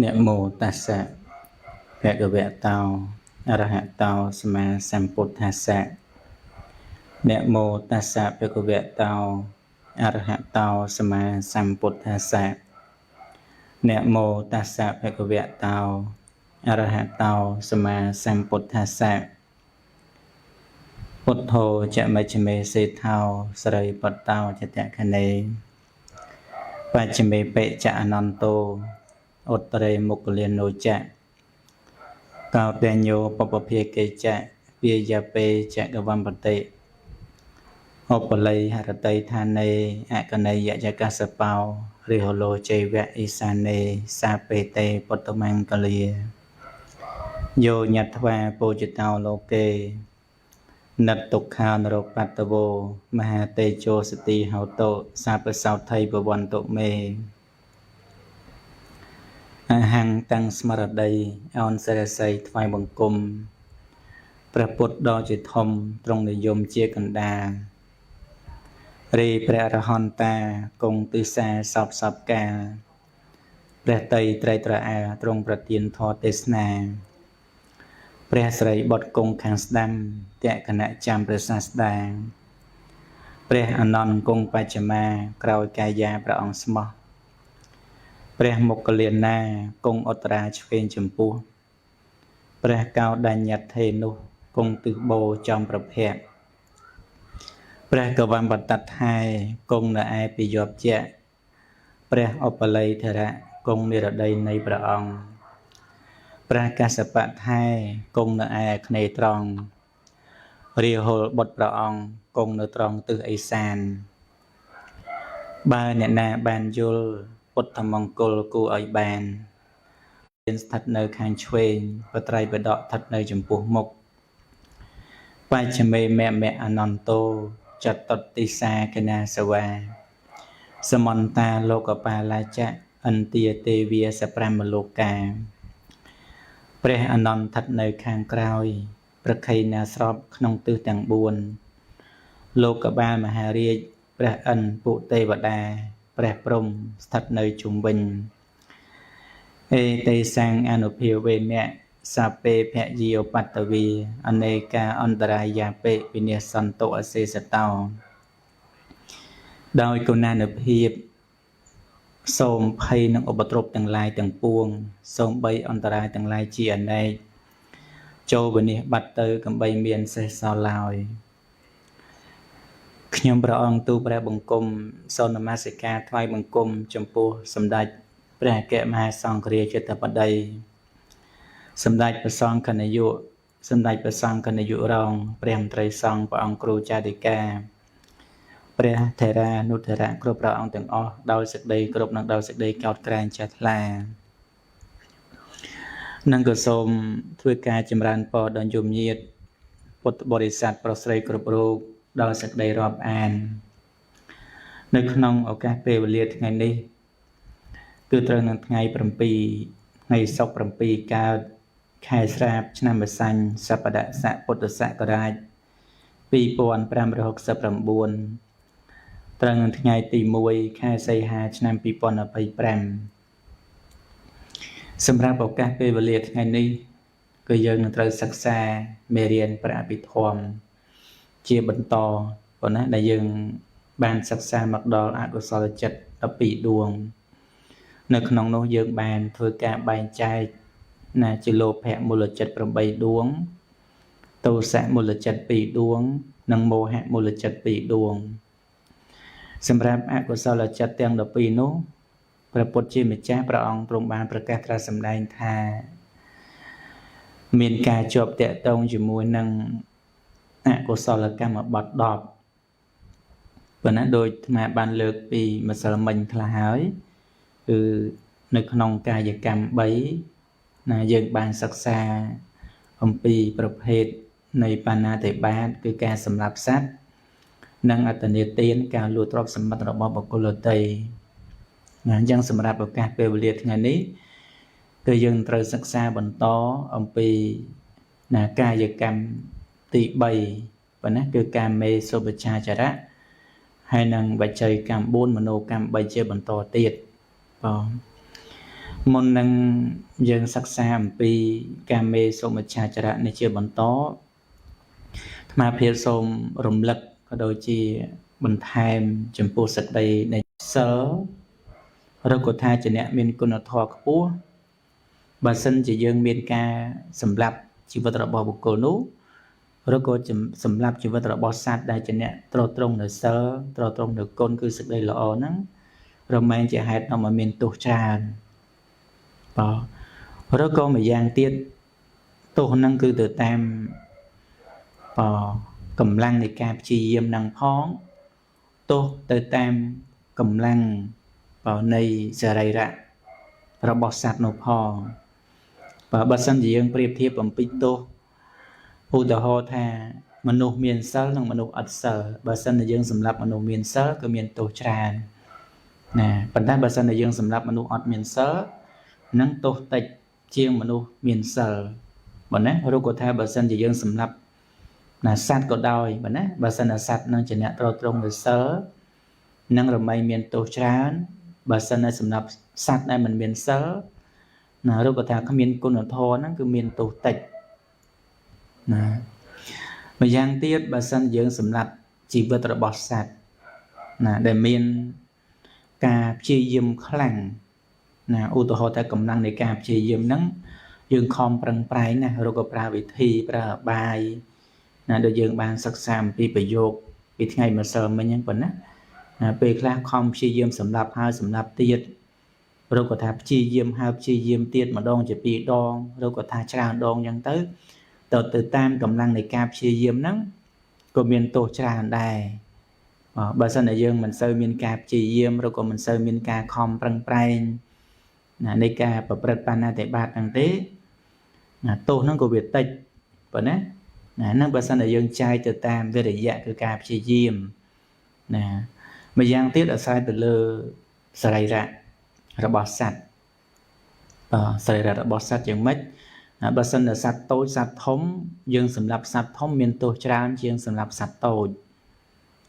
នមោតស្សៈភគវតោអរហតោសម្មាសម្ពុទ្ធាសៈនមោតស្សៈភគវតោអរហតោសម្មាសម្ពុទ្ធាសៈនមោតស្សៈភគវតោអរហតោសម្មាសម្ពុទ្ធាសៈពុទ្ធោចមជ្ឈមេសេថោសរិបតោចតខណេបច្ចមេបិចអនន្តោឧត្តរេមុគលានោចៈកោតញ្ញោបពភាកេចៈពាយពេចកវំបតិឧបល័យហរតីឋានេអកណិយយកសបោរិហលោជ័យវៈអ៊ីសានេសាបេតេពុទ្ធមង្គលាយោញត្វាពូជតោលោកេនិតទុក្ខានរោបតវោមហាតេជោសតិហោតោសាបសោថៃបវន្តមេអហង្តាំងស្មារតីអោនសិរស័យថ្វាយបង្គំព្រះពុទ្ធដ៏ជាធំទ្រង់និយមជាកណ្ដាលរីព្រះអរហន្តាគង់ទិសាសពសពកាលព្រះតីត្រៃត្រអែលទ្រង់ប្រទានធម៌ទេសនាព្រះស្រីបុត្រគង់ខាងស្ដាំតក្កណៈចាំព្រះសាស្តាព្រះអនន្តគង់បច្ចមាក្រោយកាយាព្រះអង្គស្មោះព្រះមុគលានាគង់ឧត្តរាឆ្វេងចំពោះព្រះកោដញ្ញថេនោះគង់ទិសបូចំប្រភពព្រះកវំបតថៃគង់នៅឯពិយប់ជាព្រះឧបល័យធរៈគង់និរតីនៃព្រះអង្គព្រះកសបៈថៃគង់នៅឯគ្នេត្រង់រាហុលបុត្រព្រះអង្គគង់នៅត្រង់ទិសឦសានបើអ្នកណាបានយល់ពុទ្ធមង្គលគួរឲ្យបានមានស្ថិតនៅខាងឆ្វេងបត្រៃបដកស្ថិតនៅចំពោះមុខបច្ចមេមមៈអនន្តោចតុតិសាគណាសវាសមន្តាលោកបាលាចៈអន្ទាទេវាសប្រាំលោកាព្រះអនន្តស្ថិតនៅខាងក្រោយប្រខៃណាស្របក្នុងទិសទាំង4លោកបាលមហារាជព្រះឥន្ទពុទេវតាព្រះព្រហ្មស្ថិតនៅជុំវិញអេទេសੰអនុភាវេណៈសាពេភយាឧបតវីអនេកាអន្តរាយាបិវិនិសន្តោអសេសតោដោយគុណានុភាពសូមភ័យនិងឧបទ្រពទាំងឡាយទាំងពួងសូមបីអន្តរាយទាំងឡាយជាអនេកចូលវិនិច្ឆ័យបាត់ទៅកំបីមានសេះសល់ឡើយខ្ញុំព្រះអង្គទូលព្រះបង្គំសូមនមស្ការថ្វាយបង្គំចំពោះសម្ដេចព្រះអគ្គមហាសង្ឃរាជធិបតីសម្ដេចព្រះសង្ឃនាយកសម្ដេចព្រះសង្ឃនាយករងព្រះមន្ត្រីសង្ឃព្រះអង្គគ្រូចារិកាព្រះថេរានុថេរៈគ្រប់ព្រះអង្គទាំងអស់ដោយសេចក្តីគោរពនិងដោយសេចក្តីកោតក្រែងចាស់ថ្លានិងក៏សូមធ្វើការចម្រើនពរដល់យមញាតពុទ្ធបរិស័ទប្រុសស្រីគ្រប់រូបដោយសេចក្តីរាប់អាននៅក្នុងឱកាសពេលវេលាថ្ងៃនេះគឺត្រូវនឹងថ្ងៃ7ថ្ងៃសុក្រ7កើតខែស្រាបឆ្នាំម្សាញ់សពដស័កពុទ្ធសករាជ2569ត្រូវនឹងថ្ងៃទី1ខែសីហាឆ្នាំ2025សម្រាប់ឱកាសពេលវេលាថ្ងៃនេះគឺយើងនឹងត្រូវសិក្សាមេរៀនព្រះអភិធម្មជាបន្តប៉ុណ្ណាដែលយើងបានសិក្សាមកដល់អកុសលចិត្ត12ដួងនៅក្នុងនោះយើងបានធ្វើការបែងចែកណាជាលោភៈមូលចិត្ត8ដួងទោសៈមូលចិត្ត2ដួងនិងមោហៈមូលចិត្ត2ដួងសម្រាប់អកុសលចិត្តទាំង12នោះព្រះពុទ្ធជាម្ចាស់ព្រះអង្គទ្រង់បានប្រកាសត្រាស់សម្ដែងថាមានការជាប់តាក់ទងជាមួយនឹងអកុសលកម្មបត្តិ10ប៉ុន្តែដោយអាត្មាបានលើកពីម្សិលមិញខ្លះហើយគឺនៅក្នុងកាយកម្ម3ណាយើងបានសិក្សាអំពីប្រភេទនៃបាណាតិបាតគឺការសម្លាប់សត្វនិងអត្តនេទានការលួចទ្រព្យសម្បត្តិរបស់បុគ្គលដទៃណាអញ្ចឹងសម្រាប់ឱកាសពេលវេលាថ្ងៃនេះគឺយើងត្រូវសិក្សាបន្តអំពីណាកាយកម្មទី3ប៉ុណ្ណាគឺកាមេសុបច្ឆាចារៈហើយនិងបច្ច័យកម្ម4មโนកម្ម3ជាបន្តទៀតបង មុននឹងយើងសិក្សាអំពីកាមេសុមិច្ឆាចរៈនេះជាបន្តអាត្មាភាពសូមរំលឹកក៏ដូចជាបន្ថែមចំពោះសេចក្តីនៃសិលឬក៏ថាជាអ្នកមានគុណធម៌ខ្ពស់បើសិនជាយើងមានការសម្លាប់ជីវិតរបស់បុគ្គលនោះឬក៏សម្លាប់ជីវិតរបស់សត្វដែលជាអ្នកទ្រទ្រង់នៅសិលទ្រទ្រង់នៅគុណគឺសេចក្តីល្អហ្នឹងរមែងជាហេតុនាំឲ្យមានទោសច្រើនបាទឬក៏ម្យ៉ាងទៀតទោសហ្នឹងគឺទៅតាមបាទកម្លាំងនៃការព្យាយាមនឹងផងទោសទៅតាមកម្លាំងបាទនៃសរីរៈរបស់សត្វនោះផងបាទបើសិនជាយើងប្រៀបធៀបអំពីទោសឧទាហរណ៍ថាមនុស្សមានសិលនិងមនុស្សអត់សិលបើសិនជាយើងសម្លាប់មនុស្សមានសិលក៏មានទោសច្រើនណាប៉ុន្តែបើសិនជាយើងសម្លាប់មនុស្សអត់មានសិលនឹងទោសតិចជាងមនុស្សមានសិលបើណាឬក៏ថាបើសិនជាយើងសម្លាប់ណាសត្វក៏ដោយបើណាបើសិនជាសត្វនឹងជាអ្នកទ្រទ្រង់ដោយសិលនឹងរមែងមានទោសច្រើនបើសិនជាសម្រាប់សត្វដែលមិនមានសិលណាឬក៏ថាគ្មានគុណធម៌ហ្នឹងគឺមានទោសតិចណាម្យ៉ាងទៀតបើសិនយើងសម្លាប់ជីវិតរបស់សត្វណាដែលមានការព្យាយាមខ្លាំងណាឧទាហរណ៍ថាកម្លាំងនៃការព្យាយាមហ្នឹងយើងខំប្រឹងប្រែងណាឬក៏ប្រើវិធីប្រើអបាយណាដូចយើងបានសិក្សាអំពីប្រយោគពីថ្ងៃម្សិលមិញហ្នឹងប៉ុណ្ណាណាពេលខ្លះខំព្យាយាមសម្លាប់ហើយសម្លាប់ទៀតឬក៏ថាព្យាយាមហើយព្យាយាមទៀតម្ដងជាពីរដងឬក៏ថាច្រើនដងអញ្ចឹងទៅទៅតាមកម្លាំងនៃការព្យាយាមហ្នឹងក៏មានទោសច្រើនដែរបើសិនតែយើងមិនសូវមានការព្យាយាមឬក៏មិនសូវមានការខំប្រឹងប្រែងណានៃការប្រព្រឹត្តបាណាតិបាតហ្នឹងទេណាទោសហ្នឹងក៏វាតិចប៉ុណ្ណាណាហ្នឹងបើសិនតែយើងចាយទៅតាមវិរិយៈគឺការព្យាយាមណាម្យ៉ាងទៀតអាស្រ័យទៅលើសរីរៈរបស់សត្វបាទសរីរៈរបស់សត្វយ៉ាងម៉េចបើសិនតែសត្វតូចសត្វធំយើងសម្លាប់សត្វធំមានទោសច្រើនជាងសម្លាប់សត្វតូច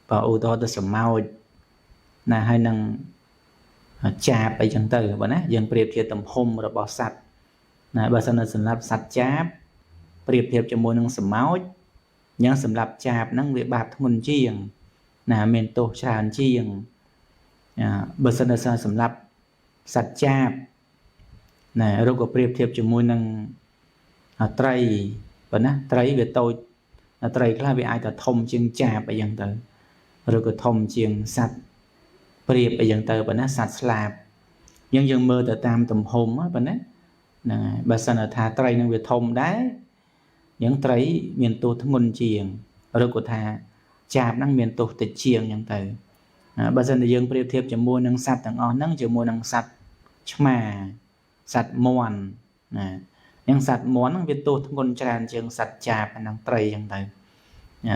បើឧទាហរណ៍ទៅសម្ោចណាហើយនឹងចាបអីចឹងទៅបើណាយើងប្រៀបធៀបទំហំរបស់សត្វណាបើសិនតែសម្លាប់សត្វចាបប្រៀបធៀបជាមួយនឹងសម្ោចយ៉ាងសម្លាប់ចាបហ្នឹងវាបាបធ្ងន់ជាងណាមានទោសច្រើនជាងបើសិនតែសម្លាប់សត្វចាបណាឬក៏ប្រៀបធៀបជាមួយនឹងត្រីបើណាត្រីវាតូចត្រីខ្លះវាអាចតែធំជាងចាបអីចឹងទៅឬក៏ធំជាងសត្វព្រាបអីចឹងទៅបើណាសត្វស្លាបយើងមើលទៅតាមទំហំបើណាហ្នឹងហើយបើសិនថាត្រីនឹងវាធំដែរយ៉ាងត្រីមានទោសធ្ងន់ជាងឬក៏ថាចាបហ្នឹងមានទោសតិចជាងចឹងទៅបើសិនតែយើងប្រៀបធៀបជាមួយនឹងសត្វទាំងអស់ហ្នឹងជាមួយនឹងសត្វឆ្មាសត្វមាន់ណាយ៉ាងសត្វមាន់ហ្នឹងវាទោសធ្ងន់ច្រើនជាងសត្វចាបហ្នឹងត្រីចឹងទៅ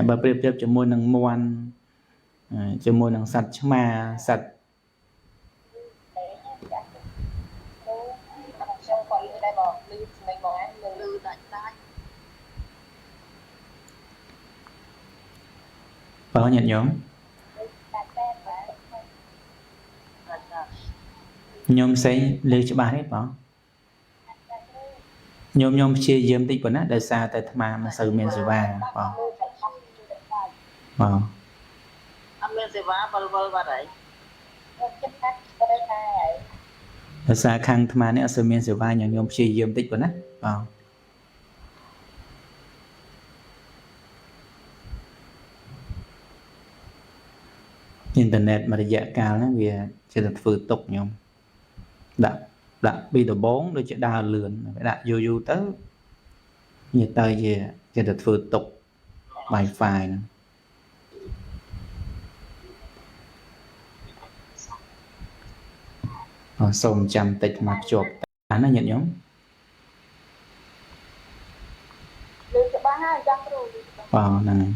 បើប្រៀបធៀបជាមួយនឹងមាន់ជាមួយនឹងសត្វឆ្មាសត្វបើញាតិញោមញោមផ្សេងលើច្បាស់ទេបងញោមព្យាយាមតិចប៉ុណ្ណាដោយសារតែអាត្មាមិនសូវមានសេវាបងបងអត់មានសេវាវល់បាត់ហើយដោយសារខាងអាត្មានេះអត់សូវមានសេវាញោមព្យាយាមតិចប៉ុណ្ណាបងអ៊ីនធឺណិតមួយរយៈកាលហ្នឹងវាចេះតែធ្វើទុកញោមដាក់ពីដំបងដូចជាដើរលឿនដាក់យូរយូរទៅនិយាយទៅជាចេះតែធ្វើទុក Wi-Fi ហ្នឹងសូមចាំតិចមកភ្ជាប់តាណាញាតិញោមលើច្បាស់ហើយចាស់គ្រូបាទហ្នឹងហើយ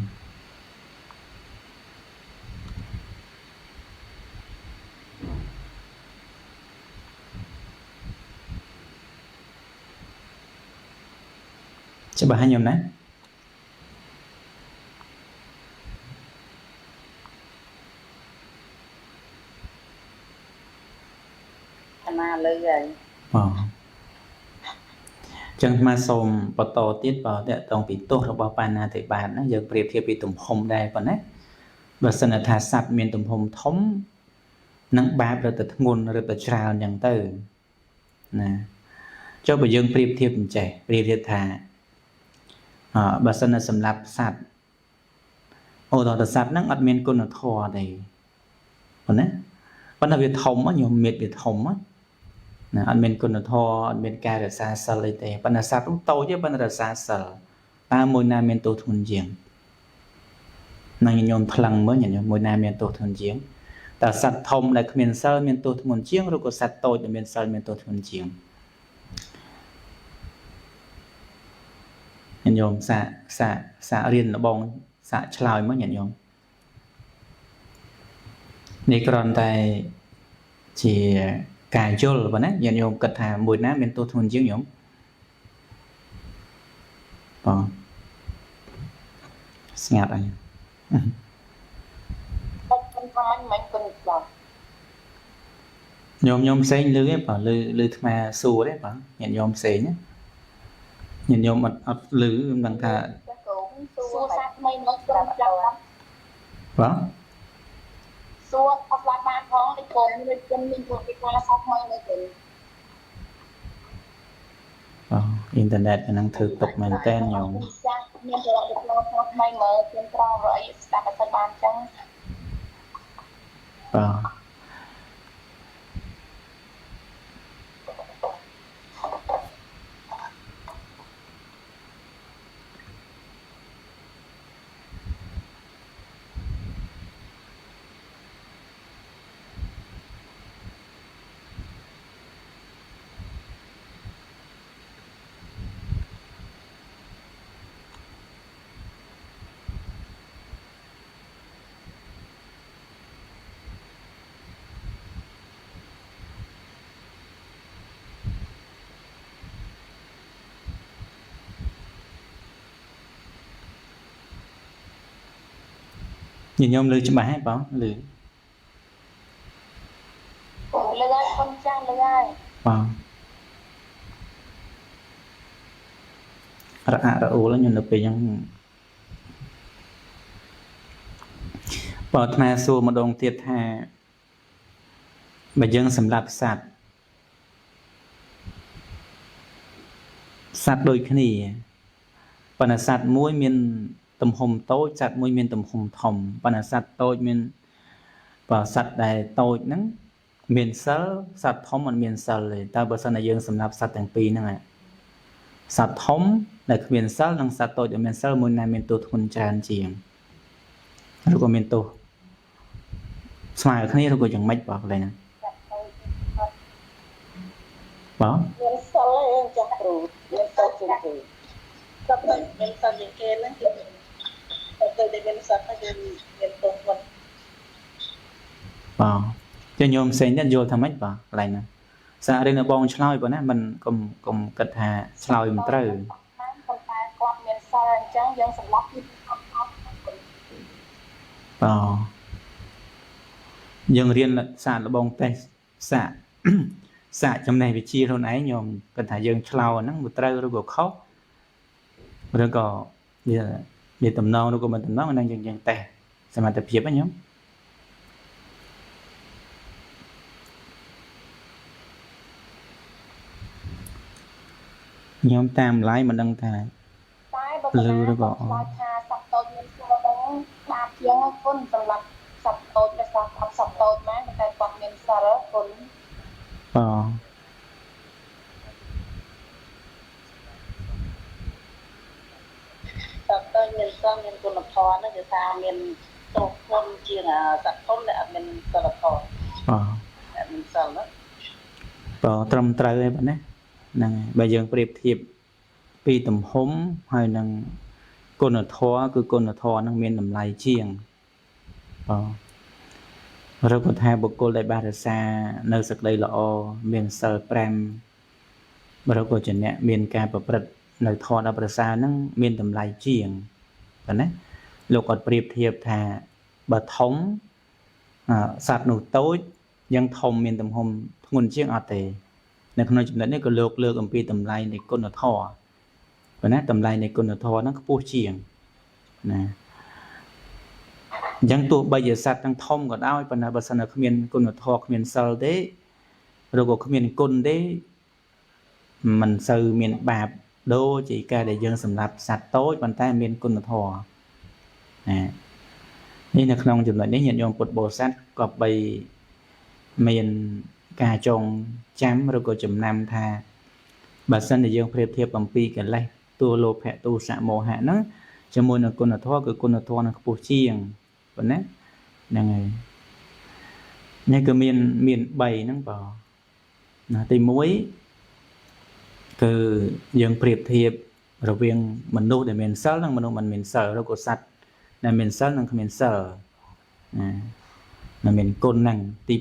ច្បាស់ហើយញោមណាអាណាលើហើយ បាទចឹងអាត្មាសូមបន្តទៀតបើតកតងពីទោសរបស់បាណាតិបាតហ្នឹងយើងប្រៀបធៀបពីទំហំដែរប៉ុណ្ណាបើសិនថាសត្វមានទំហំធំនឹងបាបរឹតតែធ្ងន់រឹតតែច្រើនចឹងទៅណាចុះបើយើងប្រៀបធៀបអញ្ចេះប្រៀបធៀបថាបើសិនតែសម្រាប់សត្វអូដល់តែសត្វហ្នឹងអត់មានគុណធម៌ទេប៉ុណ្ណាប៉ុន្តែវាធំញោមមៀតវាធំណាអត់មានគុណធម៌អត់មានការរក្សាសិលអីទេប៉ុន្តែសត្វនោះតូចទេប៉ុន្តែរក្សាសិលតើមួយណាមានទោសធ្ងន់ជាងនឹងញោមថ្លឹងមើលញោមមួយណាមានទោសធ្ងន់ជាងតើសត្វធំដែលគ្មានសិលមានទោសធ្ងន់ជាងឬក៏សត្វតូចដែលមានសិលមានទោសធ្ងន់ជាងញោមសាកសាកសាករៀនលបងសាកឆ្លើយមកញាតិញោមនេះគ្រាន់តែជាការយល់ប៉ុណ្ណាញាតិញោមគិតថាមួយណាមានទោសធ្ងន់ជាងញោមបងស្ងាត់ហើយ បាច់មិនថាមិញគុណចាស់ ញោមញោមផ្សេងលឺទេបងលឺលឺអាត្មាសួរទេបងញាតិញោមផ្សេងណាញាតិញោមអត់អត់លឺមិនដឹងថា ចាស់គ្រូសួរសាថ្មីមកគុណចាស់ បង សួរអត់ឡាបានផងនេះគុណនេះគុណមានពួកគេថាសាថ្មីនៅគុណ បងអ៊ីនធឺណិតអាហ្នឹងធ្វើទុកមែនតើញោម ចាស់មានប្រវត្តិផ្លោសាថ្មីមើលគុណត្រង់រអីស្ដាប់អត់សូវបានចឹង បងញាតិញោមលឺច្បាស់ហើយបងលឺ លឺហើយគុណចាស់លឺហើយ បងរអាក់រអួលញោមនៅពេលហ្នឹងបើអាត្មាសួរម្ដងទៀតថាបើយើងសម្រាប់សត្វសត្វដូចគ្នាប៉ុន្តែសត្វមួយមានទំហំតូចសត្វមួយមានទំហំធំប៉ុន្តែសត្វតូចមានបើសត្វដែលតូចហ្នឹងមានសិលសត្វធំអត់មានសិលទេតើបើសិនតែយើងសម្រាប់សត្វទាំងពីរហ្នឹងសត្វធំដែលគ្មានសិលនិងសត្វតូចដែលមានសិលមួយណាមានទោសធ្ងន់ច្រើនជាងឬក៏មានទោសស្មើគ្នាឬក៏យ៉ាងម៉េចបងកន្លែងហ្នឹង ចាស់ទៅ បង មានសិលឯងចាស់គ្រូមានសិលជាងគេសត្វតែមានសិលជាងគេហ្នឹងគឺទៅតែមានសត្វហ្នឹងគឺមានទោសធ្ងន់ បងចុះញោមផ្សេងទៀតយល់ថាម៉េចបងកន្លែងហ្នឹងសាករៀនឲ្យបងឆ្លើយប៉ុណ្ណាមិនកុំកុំគិតថាឆ្លើយមិនត្រូវ ប៉ុន្តែគាត់មានសិលអញ្ចឹងយើងសម្លាប់គឺអត់អត់គុណ បងយើងរៀនសាកល្បងតេស្តសាក សាកចំណេះវិជ្ជាខ្លួនឯងញោមគិតថាយើងឆ្លោហ្នឹងវាត្រូវឬក៏ខុសឬក៏វាវាតំណងឬក៏មិនតំណងអាហ្នឹងយើងយើងតេស្តសមត្ថភាពហ្នឹងញោមញោមតាមឡាយមិនដឹងថា តែបើ លឺឬក៏អ ឆ្លើយថាសត្វតូចមានសិលហ្នឹងបាបជាងហើយគុណសម្រាប់សត្វតូចដោយសារគាត់សត្វតូចមែនតែគាត់មានសិលគុណ បង សត្វតូចមានសិលមានគុណធម៌ហ្នឹងគឺថាមានទោសធ្ងន់ជាងអាសត្វធំដែលអត់មានសិលធម៌ បង អត់មានសិលណា បងត្រឹមត្រូវហើយបងណាហ្នឹងហើយបើយើងប្រៀបធៀបពីទំហំហើយនឹងគុណធម៌គឺគុណធម៌ហ្នឹងមានតម្លៃជាងបងឬក៏ថាបុគ្គលដែលបានរក្សានៅសេចក្តីល្អមានសិល5ឬក៏ជាអ្នកមានការប្រព្រឹត្តនៅធម៌ដ៏ប្រសើរហ្នឹងមានតម្លៃជាងប៉ុណ្ណាលោកគាត់ប្រៀបធៀបថាបើធំអសត្វនោះតូចយើងធំមានទំហំធ្ងន់ជាងអត់ទេ នៅក្នុងចំណុចនេះក៏លោកលើកអំពីតម្លៃនៃគុណធម៌ប៉ុណ្ណាតម្លៃនៃគុណធម៌ហ្នឹងខ្ពស់ជាងណាអញ្ចឹងទោះបីជាសត្វទាំងធំក៏ដោយប៉ុន្តែបើសិនតែគ្មានគុណធម៌គ្មានសិលទេឬក៏គ្មានគុណទេមិនសូវមានបាបដូចជាការដែលយើងសម្លាប់សត្វតូចប៉ុន្តែមានគុណធម៌ណានេះនៅក្នុងចំណុចនេះញាតិញោមពុទ្ធបរិស័ទក៏បីមានការចងចាំឬក៏ចំណាំថាបើសិនជាយើងប្រៀបធៀបអំពីកិលេសតួលោភៈទោសៈមោហៈហ្នឹងជាមួយនឹងគុណធម៌គឺគុណធម៌នឹងខ្ពស់ជាងប៉ុណ្ណាហ្នឹងហើយនេះគឺមាន3ហ្នឹងបងណាទី1គឺយើងប្រៀបធៀបរវាងមនុស្សដែលមានសិលនិងមនុស្សមិនមានសិលឬក៏សត្វដែលមានសិលនិងគ្មានសិលណាដែលមានគុណហ្នឹងទី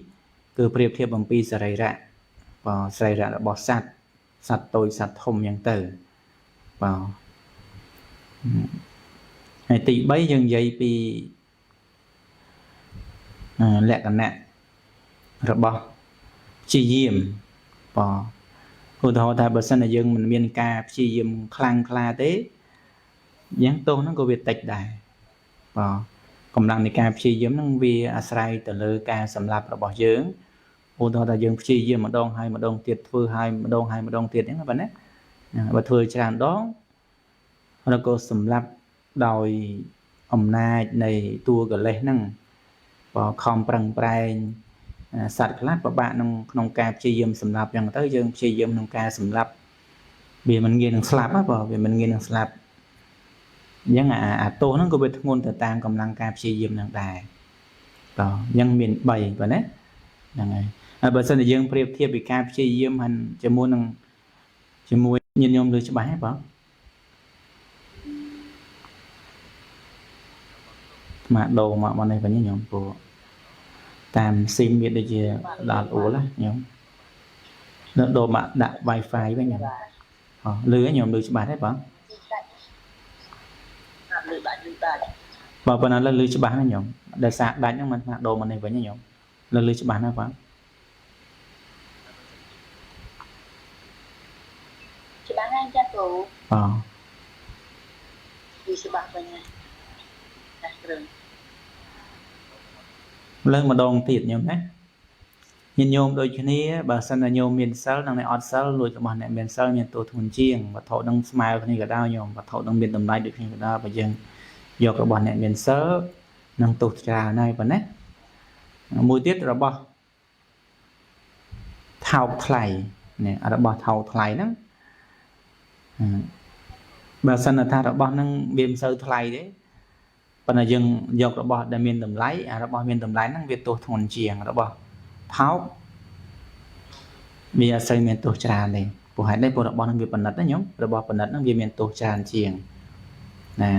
2គឺប្រៀបធៀបអំពីសរីរៈបាទសរីរៈរបស់សត្វសត្វតូចសត្វធំអញ្ចឹងទៅបាទហើយទី3យើងនិយាយពីលក្ខណៈរបស់ព្យាយាមបាទឧទាហរណ៍ថាបើសិនជាយើងមិនមានការព្យាយាមខ្លាំងក្លាទេយ៉ាងទោសហ្នឹងក៏វាតិចដែរបាទកម្លាំងនៃការព្យាយាមហ្នឹងវាអាស្រ័យទៅលើការសម្លាប់របស់យើងឧទាហរណ៍ថាយើងព្យាយាមម្ដងហើយម្ដងទៀតធ្វើហើយម្ដងហើយម្ដងទៀតអញ្ចឹងបាទណាបើធ្វើច្រើនដងឬក៏សម្លាប់ដោយអំណាចនៃតួកិលេសហ្នឹងបើខំប្រឹងប្រែងសត្វខ្លះពិបាកក្នុងការព្យាយាមសម្លាប់អញ្ចឹងទៅយើងព្យាយាមក្នុងការសម្លាប់វាមិនងាយនឹងស្លាប់ហ៎បើវាមិនងាយនឹងស្លាប់អញ្ចឹងអាទោសហ្នឹងក៏វាធ្ងន់ទៅតាមកម្លាំងការព្យាយាមហ្នឹងដែរបាទអញ្ចឹងមាន3បាទណាហ្នឹងហើយហើយបើសិនជាយើងប្រៀបធៀបពីការព្យាយាមហើយជាមួយនឹងជាមួយញាតិញោមលើច្បាស់ហ៎បងមកដូរមកនេះវិញញោមព្រោះតាមស៊ីមវាដូចជាដល់អួលណាញោមដូរមកដាក់ Wi-Fi វិញញោមអលឺញោមលឺច្បាស់ទេបងលឺដាច់លឺដាច់បើប៉ុណ្ណាលឺច្បាស់ណាញោមដោយសារដាច់ហ្នឹងមិនថាដូរមកនេះវិញញោមលឺច្បាស់ណាបងច្បាស់ណាស់ចាគ្រូបាទលឺច្បាស់វិញណាគ្រូឡើងម្ដងទៀតញោមណាញាតិញោមដូចគ្នាបើសិនណាញោមមានសិលនិងអ្នកអត់សិលលួចរបស់អ្នកមានសិលមានទោសធ្ងន់ជាងវត្ថុនឹងស្មើគ្នាក៏ដោយញោមវត្ថុនឹងមានតម្លៃដូចគ្នាក៏ដោយបើយើងយករបស់អ្នកមានសិលនឹងទោសច្រើនហើយប៉ុណ្ណាមួយទៀតរបស់ថោកថ្លៃនេះរបស់ថោកថ្លៃហ្នឹងបើសិនថារបស់ហ្នឹងវាមិនសូវថ្លៃទេប៉ុន្តែយើងយករបស់ដែលមានតម្លៃអារបស់មានតម្លៃហ្នឹងវាទោសធ្ងន់ជាងរបស់ថោកវាអត់សូវមានទោសច្រើនទេព្រោះហេតុនេះព្រោះរបស់ហ្នឹងវាប៉និតណាញោមរបស់ប៉និតហ្នឹងវាមានទោសច្រើនជាងណា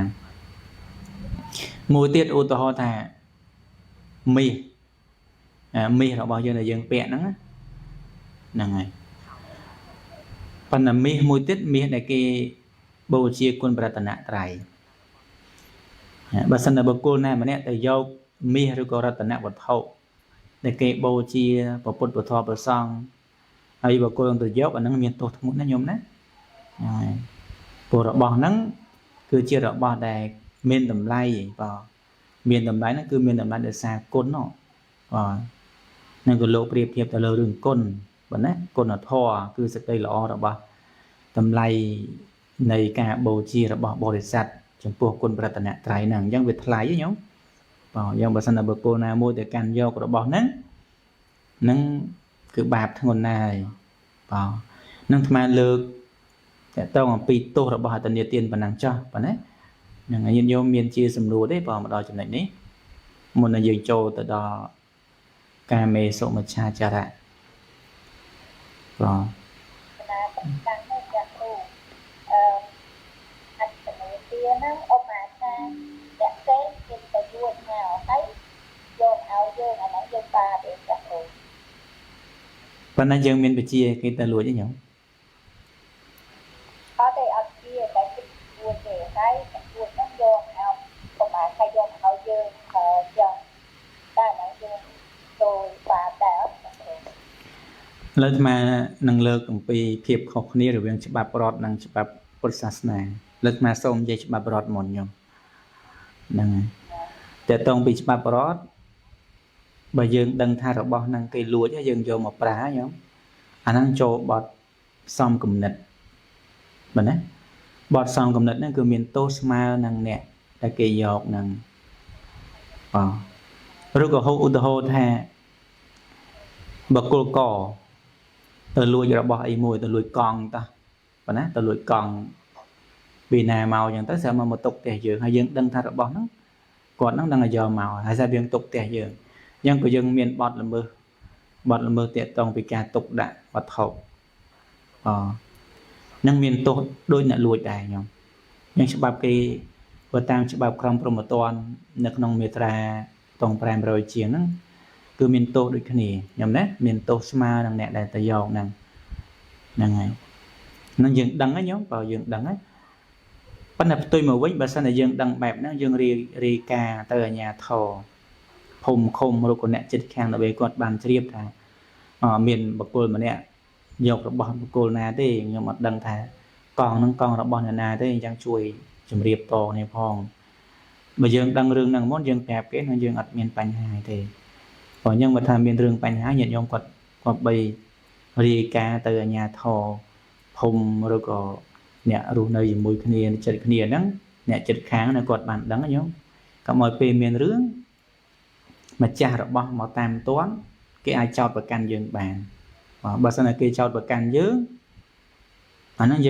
មួយទៀតឧទាហរណ៍ថាមាសមាសរបស់យើងដែលយើងពាក់ហ្នឹងហ្នឹងហើយប៉ុន្តែមាសមួយទៀតមាសដែលគេបូជាគុណព្រះរតនត្រ័យបើសិនតែបុគ្គលណាម្នាក់ទៅយកមាសឬក៏រតនវត្ថុដែលគេបូជាព្រះពុទ្ធព្រះធម៌ព្រះសង្ឃហើយបុគ្គលនឹងទៅយកអាហ្នឹងមានទោសធ្ងន់ណាញោមណាហ្នឹងហើយព្រោះរបស់ហ្នឹងគឺជារបស់ដែលមានតម្លៃបាទមានតម្លៃហ្នឹងគឺមានតម្លៃដោយសារគុណបាទហ្នឹងក៏លោកប្រៀបធៀបទៅលើរឿងគុណបាទណាគុណធម៌គឺសេចក្តីល្អរបស់តម្លៃនៃការបូជារបស់បរិស័ទចំពោះគុណព្រះរតនត្រ័យហ្នឹងអញ្ចឹងវាថ្លៃញោមបាទយ៉ាងបើសិនតែបុគ្គលណាមួយទៅកាន់យករបស់ហ្នឹងហ្នឹងគឺបាបធ្ងន់ណាស់ហើយបាទនឹងអាត្មាលើកតកតងអំពីទោសរបស់អត្តនីទានប៉ុណ្ណឹងចោះបាទណាហ្នឹងញាតិញោមមានជាសំណួរទេបងមកដល់ចំណុចនេះមុននឹងយើងចូលទៅដល់កាមេសុមច្ឆាចារៈបាទណាតាំងមកចាគ្រូអឺអត្តនីទានហ្នឹងឧបមាថាអ្នកផ្សេងគេទៅលួចមកហើយយកឲ្យយើងអាហ្នឹងយើងបាទេចាគ្រូប៉ុន្តែយើងមានវិជាគេទៅលួចទេញោមអត់ទេអត់ជាតែគេលួចទេហើយលួចហ្នឹងយកឲ្យប្រហែលថាយកឲ្យយើងចឹងតែហ្នឹងយើងចូលបាដែរអត់ចាគ្រូ លើអាត្មានឹងលើកអំពីភាពខុសគ្នារវាងច្បាប់រដ្ឋនិងច្បាប់ពុទ្ធសាសនាលើកអាត្មាសូមនិយាយច្បាប់រដ្ឋមុនញោមហ្នឹងហើយតើតងពីច្បាប់រដ្ឋបើយើងដឹងថារបស់ហ្នឹងគេលួចហើយយើងយកមកប្រើញោមអាហ្នឹងចូលបទសំគំនិតបាទណាបទសំគំនិតហ្នឹងគឺមានទោសស្មើនឹងអ្នកដែលគេយកហ្នឹងបាទឬក៏ហូបឧទាហរណ៍ថាបុគ្គលកទៅលួចរបស់អីមួយទៅលួចកង់តោះបាទណាទៅលួចកង់ពីណាមកអញ្ចឹងទៅស្រាប់មកទុកផ្ទះយើងហើយយើងដឹងថារបស់ហ្នឹងគាត់ហ្នឹងដឹងឲ្យយកមកហើយស្រាប់យើងទុកផ្ទះយើងអញ្ចឹងក៏យើងមានបទល្មើសបទល្មើសតាក់ទងពីការទុកដាក់វត្ថុអនឹងមានទោសដូចអ្នកលួចដែរញោមអញ្ចឹងច្បាប់គេបើតាមច្បាប់ក្រមព្រហ្មទណ្ឌនៅក្នុងមាត្រាតង500ជាងហ្នឹងគឺមានទោសដូចគ្នាញោមណាមានទោសស្មើនឹងអ្នកដែលទៅយកហ្នឹងហ្នឹងហើយនឹងយើងដឹងហើយញោមបើយើងដឹងហើយប៉ុន្តែផ្ទុយមកវិញបើសិនតែយើងដឹងបែបហ្នឹងយើងរាយការណ៍ទៅអាជ្ញាធរភូមិឃុំឬក៏អ្នកជិតខាងដើម្បីគាត់បានជ្រាបថាមានបុគ្គលម្នាក់យករបស់បុគ្គលណាទេខ្ញុំអត់ដឹងថាកង់ហ្នឹងកង់របស់អ្នកណាទេអញ្ចឹងជួយជម្រាបតគ្នាផងបើយើងដឹងរឿងហ្នឹងមុនយើងប្រាប់គេនឹងយើងអត់មានបញ្ហាទេព្រោះអញ្ចឹងបើថាមានរឿងបញ្ហាញាតិញោមគាត់បីរាយការណ៍ទៅអាជ្ញាធរភូមិឬក៏អ្នករស់នៅជាមួយគ្នាចិត្តគ្នាហ្នឹងអ្នកចិត្តខាងហ្នឹងគាត់បានដឹងញោមកុំឲ្យពេលមានរឿងម្ចាស់របស់មកតាមទាន់គេអាចចោទប្រកាន់យើងបានបើសិនតែគេចោទប្រកាន់យើងអាហ្នឹង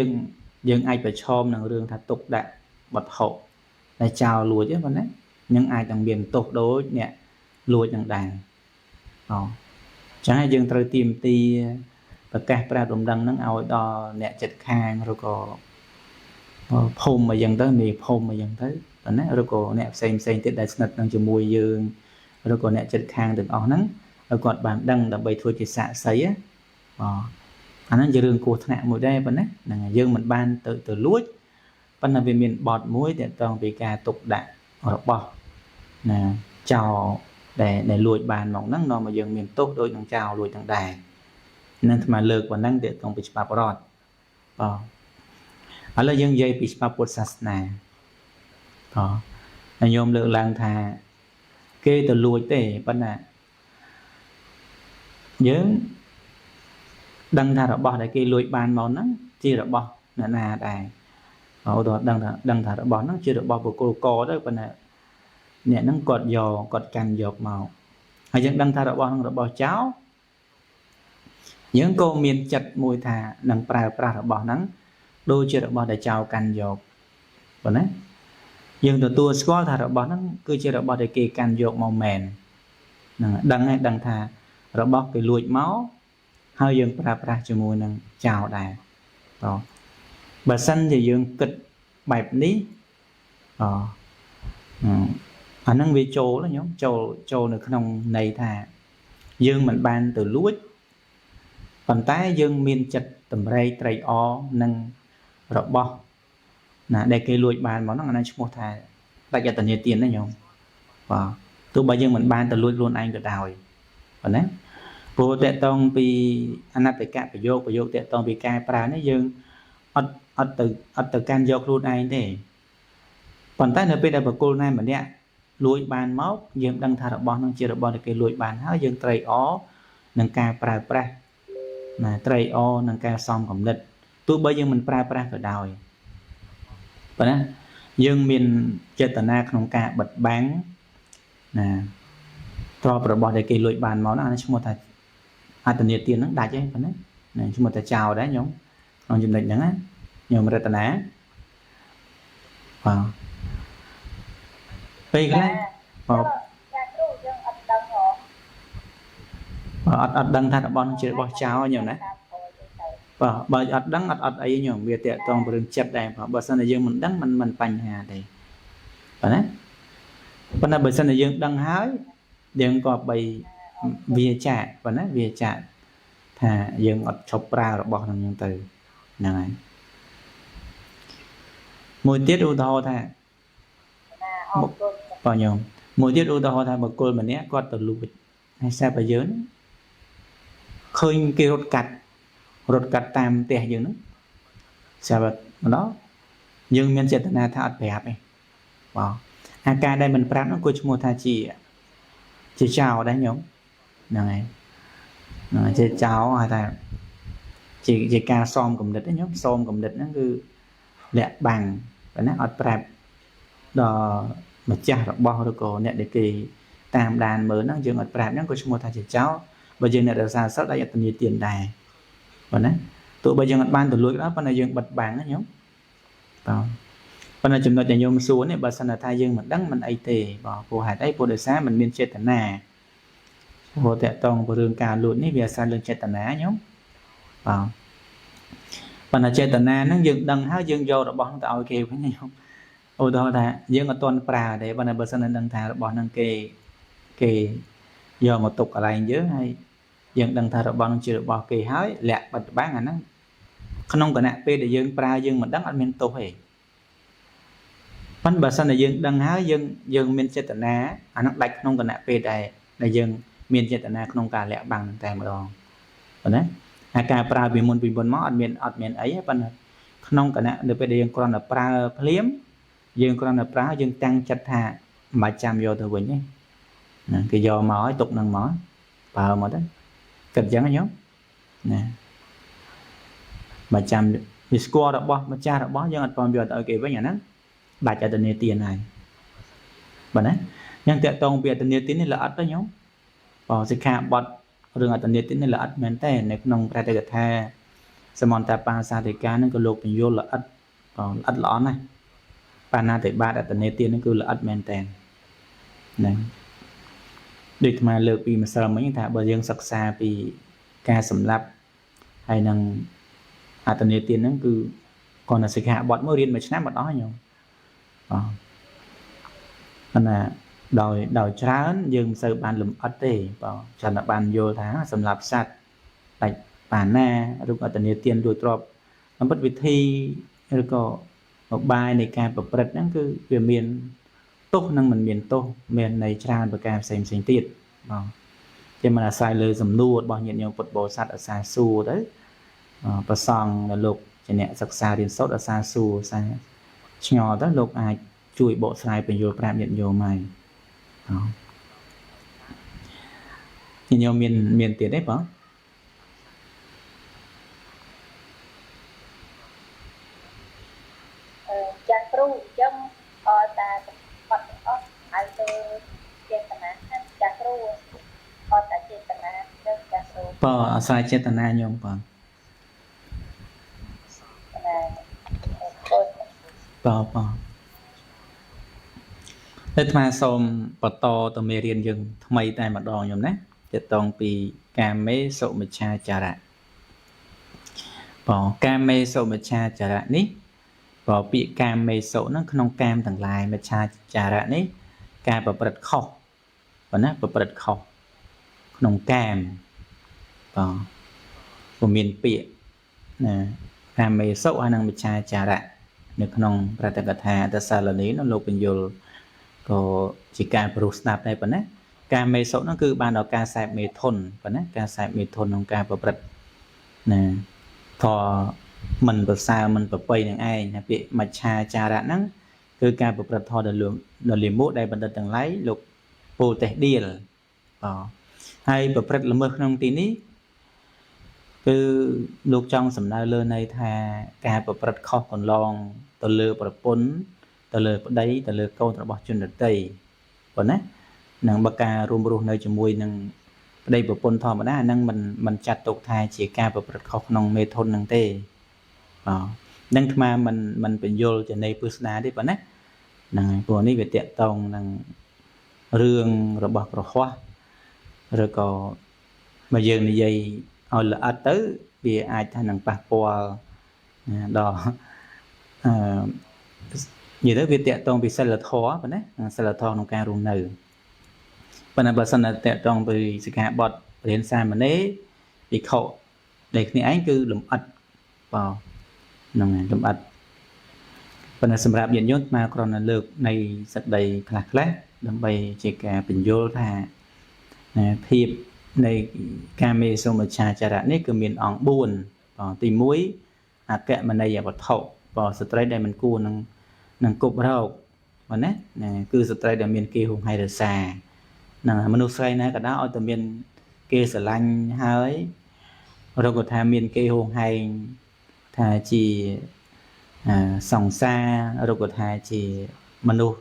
យើងអាចប្រឈមនឹងរឿងថាទុកដាក់វត្ថុដែលចោលលួចហ្នឹងប៉ុណ្ណានឹងអាចនឹងមានទោសដូចអ្នកលួចនឹងដែរអញ្ចឹងយើងត្រូវទាមទារប្រកាសប្រាប់រំដឹងហ្នឹងឲ្យដល់អ្នកចិត្តខាងឬក៏ភូមិអីចឹងទៅមេភូមិអីចឹងទៅប៉ុណ្ណាឬក៏អ្នកផ្សេងផ្សេងទៀតដែលស្និទ្ធនឹងជាមួយយើងឬក៏អ្នកចិត្តខាងទាំងអស់ហ្នឹងឲ្យគាត់បានដឹងដើម្បីធ្វើជាសាក្សីណាអាហ្នឹងជារឿងគ្រោះថ្នាក់មួយដែរប៉ុណ្ណាហ្នឹងយើងមិនបានទៅលួចប៉ុន្តែវាមានបទមួយទាក់ទងពីការទុកដាក់របស់ណាចោលដែលលួចបានមកហ្នឹងនាំឲ្យយើងមានទោសដូចនឹងចោលលួចទាំងដែរនឹងអាត្មាលើកប៉ុណ្ណឹងទាក់ទងពីច្បាប់រដ្ឋបាទឥឡូវយើងនិយាយពីច្បាប់ពុទ្ធសាសនាបាទញោមលើកឡើងថាគេទៅលួចទេប៉ុន្តែយើងដឹងថារបស់ដែលគេលួចបានមកហ្នឹងជារបស់អ្នកណាដែរឧទាហរណ៍ដឹងថារបស់ហ្នឹងជារបស់បុគ្គលកទៅប៉ុន្តែអ្នកហ្នឹងគាត់យកគាត់កាន់យកមកហើយយើងដឹងថារបស់ហ្នឹងរបស់ចោលយើងក៏មានចិត្តមួយថានឹងប្រើប្រាស់របស់ហ្នឹងដូចជារបស់ដែលចោលកាន់យកប៉ុណ្ណាយើងទទួលស្គាល់ថារបស់ហ្នឹងគឺជារបស់ដែលគេកាន់យកមកមែនហ្នឹងដឹងហើយដឹងថារបស់គេលួចមកហើយយើងប្រើប្រាស់ជាមួយនឹងចោលដែរតបើសិនជាយើងគិតបែបនេះអអាហ្នឹងវាចូលញោមចូលនៅក្នុងន័យថាយើងមិនបានទៅលួចប៉ុន្តែយើងមានចិត្តតម្រែកត្រេកអរនឹងរបស់ណាដែលគេលួចបានមកហ្នឹងអាហ្នឹងឈ្មោះថាបច្ចតនីទានណាញោមបាទទោះបីយើងមិនបានទៅលួចខ្លួនឯងក៏ដោយប៉ុណ្ណាព្រោះតកតងពីអនត្តកប្រយោគតកតងពីការប្រើនេះយើងអត់ទៅកាន់យកខ្លួនឯងទេប៉ុន្តែនៅពេលដែលបុគ្គលណាម្នាក់លួចបានមកយើងដឹងថារបស់ហ្នឹងជារបស់ដែលគេលួចបានហើយយើងត្រេកអរនឹងការប្រើប្រាស់ណាត្រេកអរនឹងការសំគំនិតទោះបីយើងមិនប្រើប្រាស់ក៏ដោយប៉ុណ្ណាយើងមានចេតនាក្នុងការបិទបាំងណាទ្រព្យរបស់ដែលគេលួចបានមកហ្នឹងអានេះឈ្មោះថាអត្តនីទានហ្នឹងដាច់ហើយប៉ុណ្ណាឈ្មោះថាចោលដែរញោមក្នុងចំណុចហ្នឹងណាញោមរតនាបាទពេលខ្លះបាទគ្រូយើងអត់ដឹងហ៎បាទអត់ដឹងថារបស់ជារបស់ចោលញោមណាបាទបើអត់ដឹងអត់អីញោមវាតាក់ទងរឿងចិត្តដែរបាទបើសិនតែយើងមិនដឹងមិនបញ្ហាទេបាទណាប៉ុន្តែបើសិនតែយើងដឹងហើយយើងក៏បីវាចាកប៉ុណ្ណាវាចាកថាយើងអត់ឈប់ប្រើរបស់ហ្នឹងទៅហ្នឹងហើយមួយទៀតឧទាហរណ៍ថាបាទញោមមួយទៀតឧទាហរណ៍ថាបុគ្គលម្នាក់គាត់ទៅលួចហើយស្រាប់តែយើងខ ឃើញគេរត់កាត់រត់កាត់តាមផ្ទះយើងហ្នឹងស្រាប់ម្ដងយើងមានចេតនាថាអត់ប្រាប់ទេបាទអាការដែលមិនប្រាប់ហ្នឹងក៏ឈ្មោះថាជាចោលដែរញោមហ្នឹងហើយហ្នឹងជាចោលហៅថាជាការសមគំនិតញោមសមគំនិតហ្នឹងគឺលាក់បាំងបើណាអត់ប្រាប់ដល់ម្ចាស់របស់ឬក៏អ្នកដែលគេតាមដានមើលហ្នឹងយើងអត់ប្រាប់ហ្នឹងក៏ឈ្មោះថាជាចោលបើយើងអ្នករក្សាសិលដាច់អត្តនីទានដែរបើណាទោះបីយើងអត់បានទៅលួចក៏ដោយប៉ុន្តែយើងបិទបាំងណាញោមបាទប៉ុន្តែចំណុចដែលញោមសួរនេះបើសិនថាយើងមិនដឹងមិនអីទេបាទព្រោះហេតុអីព្រោះដោយសារមិនមានចេតនាព្រោះតកតងរឿងការលួចនេះវាអាស្រ័យលើចេតនាញោមបាទប៉ុន្តែចេតនាហ្នឹងយើងដឹងហើយយើងយករបស់ហ្នឹងទៅឲ្យគេវិញញោមឧទាហរណ៍ថាយើងអត់ទាន់ប្រើទេប៉ុន្តែបើសិនតែដឹងថារបស់ហ្នឹងគេយកមកទុកកន្លែងយើងហើយយើងដឹងថារបស់ហ្នឹងជារបស់គេហើយលាក់បិទបាំងអាហ្នឹងក្នុងគណៈពេលដែលយើងប្រើយើងមិនដឹងអត់មានទោសទេប៉ុន្តែបើសិនតែយើងដឹងហើយយើងមានចេតនាអាហ្នឹងដាច់ក្នុងគណៈពេលដែលយើងមានចេតនាក្នុងការលាក់បាំងតែម្ដងប៉ុណ្ណាអាការប្រើពីមុនមកអត់មានអីទេប៉ុន្តែក្នុងគណៈនៅពេលដែលយើងគ្រាន់តែប្រើភ្លាមយើងគ្រាន់តែប្រើយើងតាំងចិត្តថាមិនបាច់ចាំយកទៅវិញទេណាគេយកមកឲ្យទុកនឹងមកប្រើមកទៅគិតអញ្ចឹងញោមណាបើចាំវាស្គាល់របស់ម្ចាស់របស់យើងអត់ព្រមយកទៅឲ្យគេវិញអាហ្នឹងដាច់អត្តនេទានហើយបាទណាអញ្ចឹងតកតងពីអត្តនេទាននេះល្អិតទៅញោមបើសិក្ខាបទរឿងអត្តនេទាននេះល្អិតមែនតើនៅក្នុងព្រះតិកថាសមន្តបាសាធិកាហ្នឹងក៏លោកបញ្យល់ល្អិតបើល្អិតល្អណាស់បាណាតិបាតអត្តនេទានហ្នឹងគឺល្អិតមែនតើហ្នឹងដូចអាត្មាលើកពីម្សិលមិញថាបើយើងសិក្សាពីការសម្លាប់ហើយនឹងអត្តនេទានហ្នឹងគឺគ្រាន់តែសិក្ខាបទមួយរៀនមួយឆ្នាំអត់អស់ញោមបាទប៉ុន្តែដោយច្រើនយើងមិនសូវបានលម្អិតទេបាទច្រើនតែបានយល់ថាសម្រាប់សត្វដាច់បាណាឬអត្តនេទានរួចទ្របអំពិតវិធីឬក៏ឧបាយនៃការប្រព្រឹត្តហ្នឹងគឺវាមានទោសនិងមិនមានទោសមានន័យច្រើនប្រការផ្សេងផ្សេងទៀតបាទជាមិនអាស្រ័យលើសំណួររបស់ញាតិញោមពុទ្ធបរិស័ទអាសាសួរទៅប្រសង់ដែលលោកជាអ្នកសិក្សារៀនសូត្រអាសាសួរអាសាឆ្ងល់ទៅលោកអាចជួយបកស្រាយបញ្យល់ប្រាប់ញាតិញោមហើយញាតិញោមមានទៀតទេបងចាស់គ្រូអញ្ចឹងអត់តាបាត់អស់ហើយទៅចេតនាចាស់គ្រូអត់តាចេតនាចឹងចាស់គ្រូបាទអាស្រ័យចេតនាញោមបងបាទបាទអាត្មាសូមបន្តទៅមេរៀនយើងថ្មីតែម្ដងញោមណាទាក់ទងពីកាមេសុមិច្ឆាចារៈបាទកាមេសុមិច្ឆាចារៈនេះបើពាក្យកាមេសុហ្នឹងក្នុងកាមទាំងឡាយមិច្ឆាចារៈនេះការប្រព្រឹត្តខុសបើណាប្រព្រឹត្តខុសក្នុងកាមបាទពុំមានពាក្យណាកាមេសុហើយនិងមិច្ឆាចារៈនៅក្នុងប្រតិកថាអត្តសាលនីនោះលោកបញ្យលក៏ជាការព្រោះស្ដាប់ដែរប៉ុណ្ណាកាមេសុហ្នឹងគឺបានដល់ការសែបមេធុនប៉ុណ្ណាការសែបមេធុនក្នុងការប្រព្រឹត្តណាធម៌មិនប្រសើរមិនប្រពៃនឹងឯងណាពាក្យមច្ឆាចារៈហ្នឹងគឺការប្រព្រឹត្តធម៌ដ៏លាមកដែលបណ្ឌិតទាំងឡាយលោកពោលតេះដៀលបាទហើយប្រព្រឹត្តល្មើសក្នុងទីនេះគឺលោកចង់សំដៅលើន័យថាការប្រព្រឹត្តខុសកន្លងទៅលើប្រពន្ធទៅលើប្តីទៅលើកូនរបស់ជនដទៃប៉ុណ្ណានឹងបើការរួមរស់នៅជាមួយនឹងប្តីប្រពន្ធធម្មតាហ្នឹងមិនចាត់ទុកថាជាការប្រព្រឹត្តខុសក្នុងមេធុនហ្នឹងទេបាទនឹងអាត្មាមិនបញ្យល់ជាន័យពឹស្ដាទេប៉ុណ្ណាហ្នឹងហើយព្រោះនេះវាតាក់ទងនឹងរឿងរបស់ប្រហោះឬក៏បើយើងនិយាយឲ្យល្អិតទៅវាអាចថានឹងប៉ះពាល់ដល់អឺនិយាយទៅវាតាក់ទងពីសិលធម៌ប៉ុណ្ណាសិលធម៌ក្នុងការរស់នៅប៉ុន្តែបើសិនតែតាក់ទងពីសិក្ខាបទរៀនសាមណេរភិក្ខុដែលគ្នាឯងគឺលំអិតបាទហ្នឹងហើយលំអិតប៉ុន្តែសម្រាប់ញាតិញោមមកគ្រាន់តែលើកនៃសក្តីខ្លះៗដើម្បីជាការបញ្យល់ថាភាព នៃកាមេសុមិច្ឆាចារៈនេះគឺមានអង្គ4បាទទី1អកមនីយវត្ថុបាទស្ត្រីដែលមិនគួរនឹងគប់រោគបាទណាគឺស្ត្រីដែលមានគេហួងហែរសាហ្នឹងមនុស្សស្រីណាក៏ដោយឲ្យតែមានគេស្រឡាញ់ហើយរកថាមានគេហួងហែងថាជាសង្សារឬក៏ថាជាមនុស្ស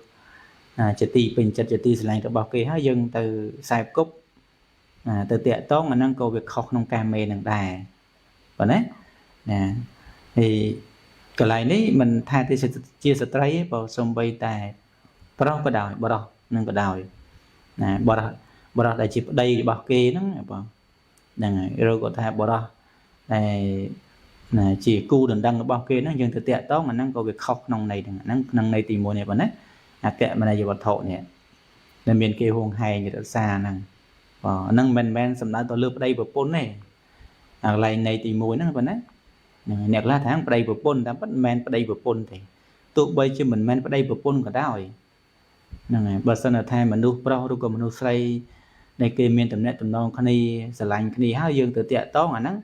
ជាទីពេញចិត្តជាទីស្រឡាញ់របស់គេហើយយើងទៅខ្សែគប់ទៅតាក់តងអាហ្នឹងក៏វាខុសក្នុងកាមេនឹងដែរបាទណាណាហើយកន្លែងនេះមិនថាទេជាស្ត្រីទេបើសំបីតែប្រុសក៏ដោយបរោះនឹងក៏ដោយណាបរោះបរោះដែលជាប្តីរបស់គេហ្នឹងបងហ្នឹងហើយឬក៏ថាបរោះដែលណាជាគូដណ្ដឹងរបស់គេហ្នឹងយើងទៅតាក់តងអាហ្នឹងក៏វាខុសក្នុងន័យហ្នឹងហ្នឹងក្នុងន័យទី1នេះបងណាអកមនយវត្ថុនេះដែលមានគេហួងហែងរក្សាហ្នឹងបាទហ្នឹងមិនមែនសំដៅទៅលើប្តីប្រពន្ធទេអាកន្លែងន័យទី1ហ្នឹងបងណាហ្នឹងអ្នកខ្លះថាប្តីប្រពន្ធតាមពិតមិនមែនប្តីប្រពន្ធទេទោះបីជាមិនមែនប្តីប្រពន្ធក៏ដោយហ្នឹងហើយបើសិនថាមនុស្សប្រុសឬក៏មនុស្សស្រីដែលគេមានតំណែងតំណងគ្នាស្រឡាញ់គ្នាហើយយើងទៅតាក់តងអាហ្នឹង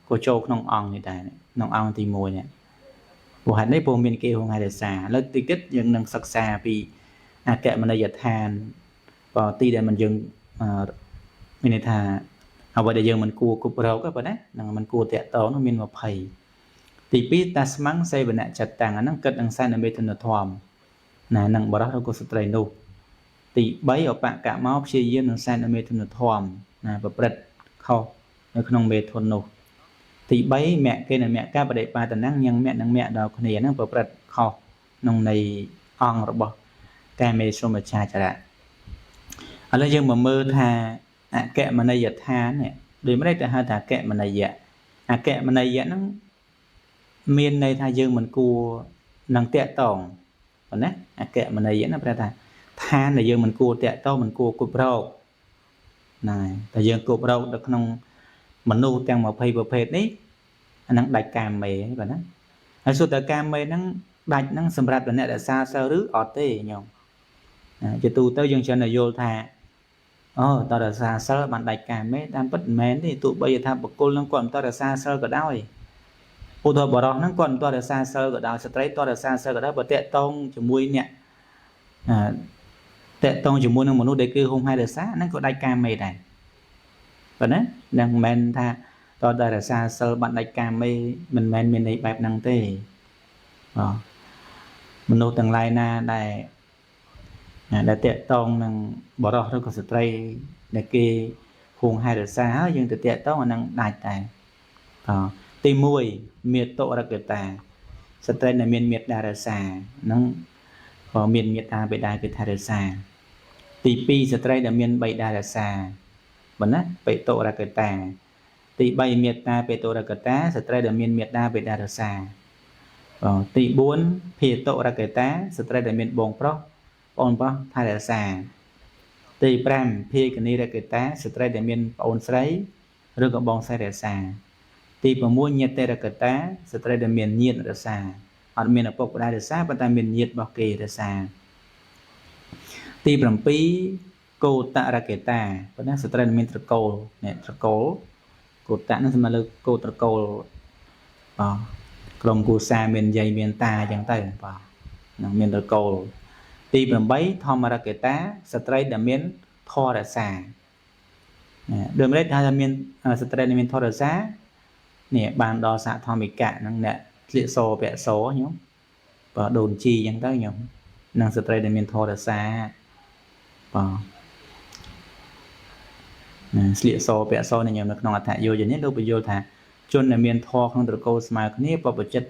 ក៏ចូលក្នុងអង្គនេះដែរក្នុងអង្គទី1នេះព្រោះហេតុនេះព្រោះមានគេហួងហេតុសាលើតិចទៀតយើងនឹងសិក្សាពីអកមនីយដ្ឋានបើទីដែលមិនយើងមានន័យថាអ្វីដែលយើងមិនគួរគប់រកទេប៉ុណ្ណានឹងមិនគួរតាក់តងនោះមាន20ទី2តាស្មੰសេវនៈចតាំងអាហ្នឹងគិតនឹងសែនមេធនធម៌ណានឹងបរិសឬក៏ស្ត្រីនោះទី3ឧបកមោព្យាយាមនឹងសែនមេធនធម៌ណាប្រព្រឹត្តខុសនៅក្នុងមេធននោះទី3មគ្គេនមគ្គបដិបាតនំញឹងមគ្គនិងមគ្គដល់គ្នាហ្នឹងប្រព្រឹត្តខុសក្នុងន័យអង្គរបស់កាមេសុមិច្ឆាចារៈឥឡូវយើងមកមើលថាអកមនីយដ្ឋាននេះដូចម្ដេចទៅហៅថាអកមនីយៈអកមនីយៈហ្នឹងមានន័យថាយើងមិនគួរនឹងតាក់តងប៉ុណ្ណាអកមនីយៈហ្នឹងប្រែថាឋានដែលយើងមិនគួរតាក់តងមិនគួរគប់រកណាតែយើងគប់រកនៅក្នុងមនុស្សទាំង20ប្រភេទនេះអាហ្នឹងដាច់កាមេបាទណាហើយសុទ្ធតែកាមេហ្នឹងដាច់ហ្នឹងសម្រាប់អ្នករក្សាសិលឬអត់ទេញោមជាទូទៅយើងច្រើនតែយល់ថាអូតរក្សាសិលបានដាច់កាមេតាមពិតមិនមែនទេទោះបីថាបុគ្គលនឹងគាត់មិនតរក្សាសិលក៏ដោយឧទាហរណ៍បរិសហ្នឹងគាត់មិនតរក្សាសិលក៏ដោយស្ត្រីតរក្សាសិលក៏ដោយបើតាក់តងជាមួយអ្នកតាក់តងជាមួយនឹងមនុស្សដែលគឺហុំហែរក្សាហ្នឹងក៏ដាច់កាមេដែរបាទណានឹងមិនមែនថាតតែរក្សាសិលបានដាច់កាមេមិនមែនមានន័យបែបហ្នឹងទេបាទមនុស្សទាំងឡាយណាដែលតាក់តងនឹងបរិសឬក៏ស្ត្រីដែលគេហួងហែរក្សាហើយយើងទៅតាក់តងអានឹងដាច់ដែរបាទទី1មេតុរកតាស្ត្រីដែលមានមេត្តារក្សាហ្នឹងក៏មានមេត្តាបិតាគឺថែរក្សាទី2ស្ត្រីដែលមានបិតារក្សាបាទណាបិតុរកតាទី3មេត្តាបិតុរកតាស្ត្រីដែលមានមេត្តាបិតារក្សាបាទទី4ភាតុរកតាស្ត្រីដែលមានបងប្រុសបងប្រុសថែរក្សាទី5ភាគនីរកតាស្ត្រីដែលមានប្អូនស្រីឬក៏បងស្រីរក្សាទី6ញាតិរកតាស្ត្រីដែលមានញាតិរក្សាអត់មានឪពុកម្ដាយរក្សាប៉ុន្តែមានញាតិរបស់គេរក្សាទី7កោតរកតាប៉ុន្តែស្ត្រីដែលមានត្រកូលនេះត្រកូលកោតៈហ្នឹងសំដៅលើកោត្រកូលបាទក្រុមគូសាមានយាយមានតាអញ្ចឹងទៅបាទនឹងមានត្រកូលទី8ធម្មរកតាស្ត្រីដែលមានធរសាដូចម្ដេចថាមានស្ត្រីដែលមានធរសានេះបានដល់សហធម្មិកៈហ្នឹងអ្នកស្លៀកសពាក់សញោមបាទដូនជីអញ្ចឹងទៅញោមនឹងស្ត្រីដែលមានធរសាបាទណាស្លៀកសពាក់សនេះញោមនៅក្នុងអដ្ឋយោជនេះលោកបញ្យល់ថាជនដែលមានធរក្នុងត្រកូលស្មើគ្នាបបចិត្ត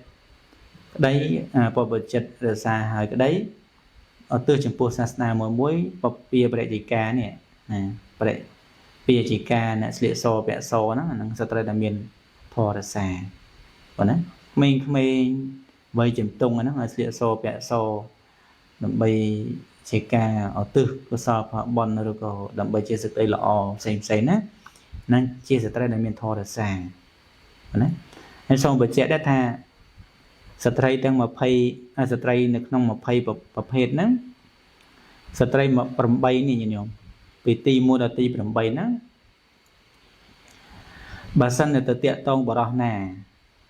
ក្តីបបចិត្តរសាហើយក្តីឧទ្ទិសចំពោះសាសនាមួយមួយពពាបរិតិកានេះណាបរិពាជាកាអ្នកស្លៀកសពាក់សហ្នឹងអាហ្នឹងស្ត្រីដែលមានធរសាប៉ុណ្ណាក្មេងៗវ័យជំទង់ហ្នឹងឲ្យស្លៀកសពាក់សដើម្បីជាការឧទ្ទិសកុសលផលបុណ្យឬក៏ដើម្បីជាសេចក្តីល្អផ្សេងផ្សេងណាហ្នឹងជាស្ត្រីដែលមានធរសាប៉ុណ្ណាហើយសូមបញ្ជាក់ដែរថាស្ត្រីទាំង20ស្ត្រីនៅក្នុង20ប្រភេទហ្នឹងស្ត្រី8នេះញោមពីទី1ដល់ទី8ហ្នឹង បើសិនតែទៅតាក់តងបរោះណា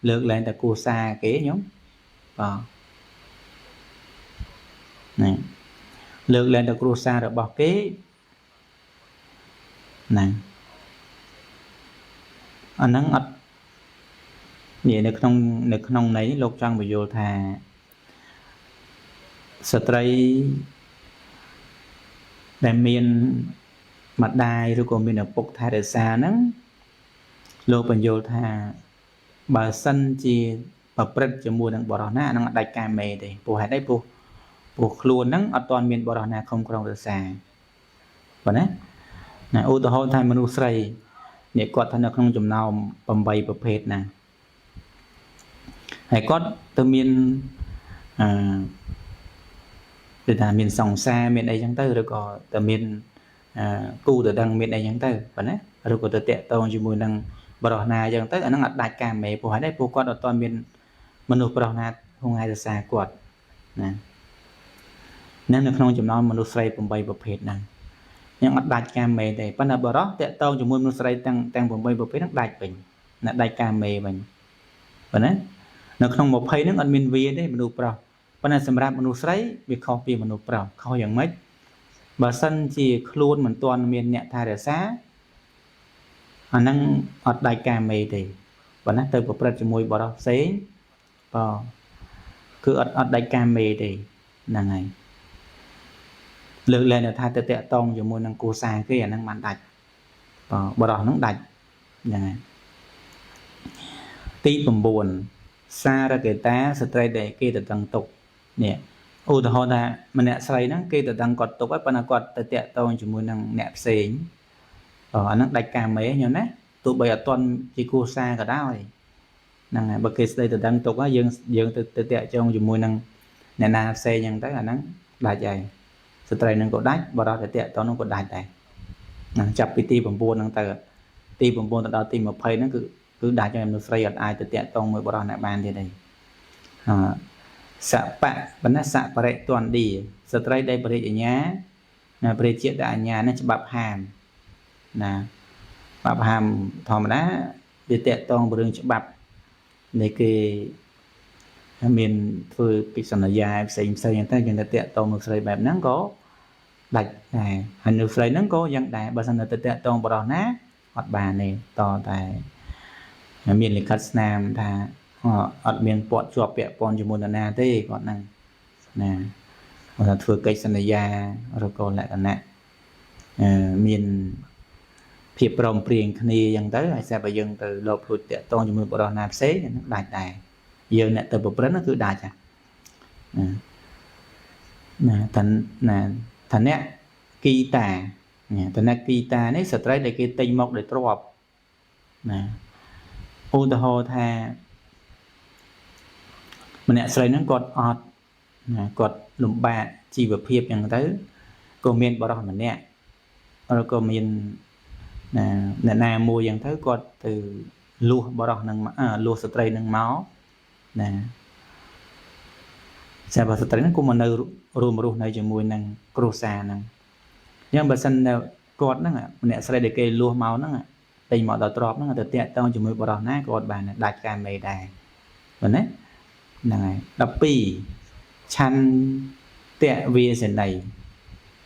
លើកលែងតែគូសាគេញោមបាទណាលើកលែងតែគ្រួសាររបស់គេណាអាហ្នឹងអត់និយាយនៅក្នុងន័យលោកចង់បញ្យល់ថាស្ត្រីដែលមានម្ដាយឬក៏មានឪពុកថែរក្សាហ្នឹងលោកបញ្យល់ថាបើសិនជាប្រព្រឹត្តជាមួយនឹងបរិសណាអាហ្នឹងអត់ដាច់កាមេទេព្រោះហេតុអីព្រោះខ្លួនហ្នឹងអត់ទាន់មានបរិសណាខំក្រងរក្សាបាទណាណាឧទាហរណ៍ថាមនុស្សស្រីនេះគាត់ថានៅក្នុងចំណោម8ប្រភេទណាហើយគាត់ទៅមានអឺគឺថាមានសង្សារមានអីចឹងទៅឬក៏ទៅមានគូទៅដឹងមានអីចឹងទៅបាទណាឬក៏ទៅតាក់ទងជាមួយនឹងបរិសណាចឹងទៅអាហ្នឹងអត់ដាច់កាមេព្រោះហេតុអីព្រោះគាត់អត់ទាន់មានមនុស្សប្រុសណាហងឯរក្សាគាត់ណានៅក្នុងចំណោមមនុស្សស្រី8ប្រភេទហ្នឹងยังអត់ដាច់កាមេទេប៉ុន្តែបរិសតាក់ទងជាមួយមនុស្សស្រីទាំង8ប្រភេទហ្នឹងដាច់វិញណាដាច់កាមេវិញបាទណានៅក្នុង20ហ្នឹងអត់មានវាទេមនុស្សប្រុសប៉ុន្តែសម្រាប់មនុស្សស្រីវាខុសពីមនុស្សប្រុសខុសយ៉ាងម៉េចបើសិនជាខ្លួនមិនទាន់មានអ្នកថែរក្សាអាហ្នឹងអត់ដាច់កាមេទេប៉ុន្តែទៅប្រព្រឹត្តជាមួយបរិសផ្សេងបាទគឺអត់ដាច់កាមេទេហ្នឹងហើយលើកលែងថាទៅតាក់តងជាមួយនឹងគូសាគេអាហ្នឹងបានដាច់បាទបរិសហ្នឹងដាច់ហ្នឹងហើយទី9សារកេតាស្ត្រីដែលគេទៅតឹងទុកនេះឧទាហរណ៍ថាម្នាក់ស្រីហ្នឹងគេទៅដឹងគាត់ទុកហើយប៉ុន្តែគាត់ទៅតាក់ទងជាមួយនឹងអ្នកផ្សេងអាហ្នឹងដាច់កាមេញោមណាទោះបីអត់ទាន់ជាគូសារក៏ដោយហ្នឹងហើយបើគេស្ដីទៅដឹងទុកហើយយើងទៅតាក់ចងជាមួយនឹងអ្នកណាផ្សេងហ្នឹងទៅអាហ្នឹងដាច់ហើយស្ត្រីហ្នឹងក៏ដាច់បរិសដែលតាក់ទងហ្នឹងក៏ដាច់ដែរណាចាប់ពីទី9ហ្នឹងទៅទី9ទៅដល់ទី20ហ្នឹងគឺដាច់ហើយមនុស្សស្រីអត់អាចទៅតាក់ទងមួយបរិសណាបានទៀតទេអសបៈបណ្ណសបរិទន្ទាស្ត្រីដែលបរិញ្ញាណាព្រះជាតអញ្ញានេះច្បាប់ហាមណាច្បាប់ហាមធម្មតាវាតាក់ទងរឿងច្បាប់នៃគេមានធ្វើកិច្ចសន្យាផ្សេងផ្សេងទៅយើងទៅតាក់ទងនឹងស្រីបែបហ្នឹងក៏ដាច់ដែរហើយនៅស្រីហ្នឹងក៏យ៉ាងដែរបើសិនទៅតាក់ទងបរិសណាអត់បានទេតតែមានលិខិតស្នាមថាអត់មានពាត់ជាប់ពាក់ព័ន្ធជាមួយនរណាទេគាត់ហ្នឹងណាគាត់ថាធ្វើកិច្ចសន្យាឬក៏លក្ខណៈមានភាពព្រមព្រៀងគ្នាអញ្ចឹងទៅហើយស្រាប់តែយើងទៅលបលួចតាក់ទងជាមួយបរិសណាផ្សេងហ្នឹងដាច់ដែរយើងអ្នកទៅប្រព្រឹត្តហ្នឹងគឺដាច់ណាណាណាឋានៈគីតាឋានៈគីតានេះស្ត្រីដែលគេទិញមកដោយទ្រព្យណាឧទាហរណ៍ថាម្នាក់ស្រីហ្នឹងគាត់អត់ណាគាត់លំបាកជីវភាពអញ្ចឹងទៅក៏មានបរិសម្នាក់ឬក៏មានណាអ្នកណាមួយអញ្ចឹងទៅគាត់ទៅលួសបរិសហ្នឹងលួសស្ត្រីហ្នឹងមកណាស្រាប់ស្ត្រីហ្នឹងក៏មកនៅរួមរស់នៅជាមួយនឹងគ្រួសារហ្នឹងអញ្ចឹងបើសិនតែគាត់ហ្នឹងម្នាក់ស្រីដែលគេលួសមកហ្នឹងទិញមកដល់ទ្រព្យហ្នឹងទៅតាក់ទងជាមួយបរិសណាក៏អត់បានដាច់កាមេដែរបាទណាហ្នឹងហើយ12ឆន្ទៈវាសេនី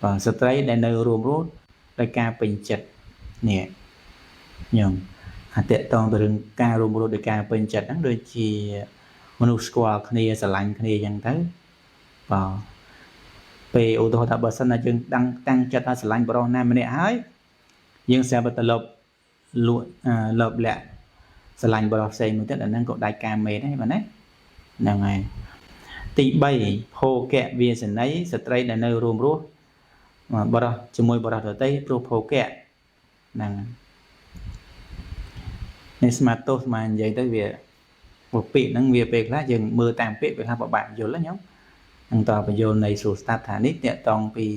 បាទស្ត្រីដែលនៅរួមរស់ដោយការពេញចិត្តនេះញោមអាតកតងទៅរឿងការរួមរស់ដោយការពេញចិត្តហ្នឹងដូចជាមនុស្សស្គាល់គ្នាស្រឡាញ់គ្នាអញ្ចឹងទៅបាទពេលឧទាហរណ៍ថាបើសិនណាយើងតាំងចិត្តថាស្រឡាញ់ប្រុសណាម្នាក់ហើយយើងស្រាប់តែលបលួចលបលាក់ស្រឡាញ់ប្រុសផ្សេងមួយទៀតអាហ្នឹងក៏ដាច់កាមេដែរបាទណាហ្នឹងហើយទី3ភោគៈវាសនីស្ត្រីដែលនៅរួមរស់បរិសជាមួយបរិសដទៃព្រោះភោគៈហ្នឹងនេះស្មាតទោសស្មាននិយាយទៅវាពាក្យហ្នឹងវាពេលខ្លះយើងមើលតាមពាក្យពេលខ្លះពិបាកយល់ណាញោមនឹងតបញ្យល់នៃសួរស្ដាប់ថានេះតាក់តងពី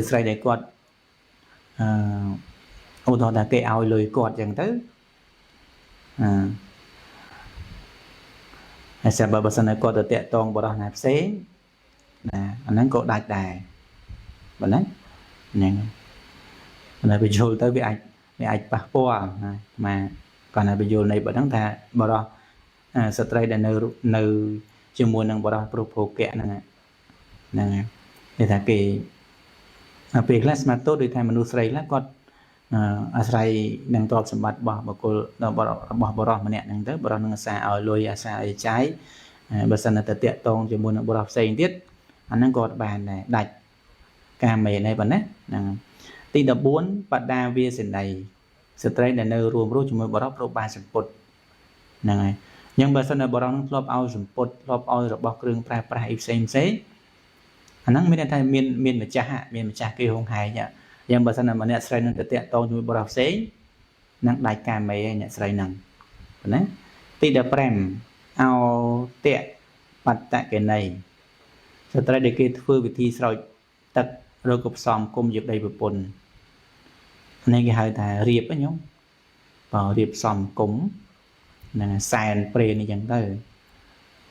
ស្រីដែលគាត់ឧទាហរណ៍ថាគេឲ្យលុយគាត់អញ្ចឹងទៅហើយស្រាប់បើសិនតែគាត់ទៅតាក់តងបរិសណាផ្សេងណាអាហ្នឹងក៏ដាច់ដែរបាទណាហ្នឹងប៉ុន្តែវាយល់ទៅវាអាច វាអាចប៉ះពាល់ណាមកគាត់ណាបញ្យល់នៃបើហ្នឹងថាបរោះស្ត្រីដែលនៅជាមួយនឹងបរោះព្រោះភោគៈហ្នឹងហ្នឹងគេថាគេពេលខ្លះស្មាតទោដូចថាមនុស្សស្រីខ្លះគាត់អាស្រ័យនឹងទ្រព្យសម្បត្តិរបស់បុគ្គលរបស់បរោះម្នាក់ហ្នឹងទៅបរោះនឹងអាសាឲ្យលុយអាសាឲ្យចាយបើសិនតែតាក់តងជាមួយនឹងបរោះផ្សេងទៀតអាហ្នឹងក៏បានដែរដាច់កាមេនេះប៉ុណ្ណាហ្នឹងទី14បដាវាសេនីស្ត្រីដែលនៅរួមរស់ជាមួយបរោះព្រោះបានសម្ពុតហ្នឹងហើយអញ្ចឹងបើសិនតែបរោះនឹងធ្លាប់ឲ្យសម្ពុតធ្លាប់ឲ្យរបស់គ្រឿងប្រើប្រាស់អីផ្សេងផ្សេងអាហ្នឹងមានន័យថាមានម្ចាស់មានម្ចាស់គេហងហែងយ៉ាងបើសិនតែម្នាក់ស្រីនឹងទៅតាក់ទងជាមួយបរោះផ្សេងនឹងដាច់កាមេឯអ្នកស្រីហ្នឹងណាទី15អោតៈបត្តកេណីស្ត្រីដែលគេធ្វើវិធីស្រោចទឹកឬក៏ផ្សំគុំជាប្តីប្រពន្ធនេះគេហៅថារៀបញោមបើរៀបផ្សំគុំហ្នឹងសែនព្រេននេះចឹងទៅ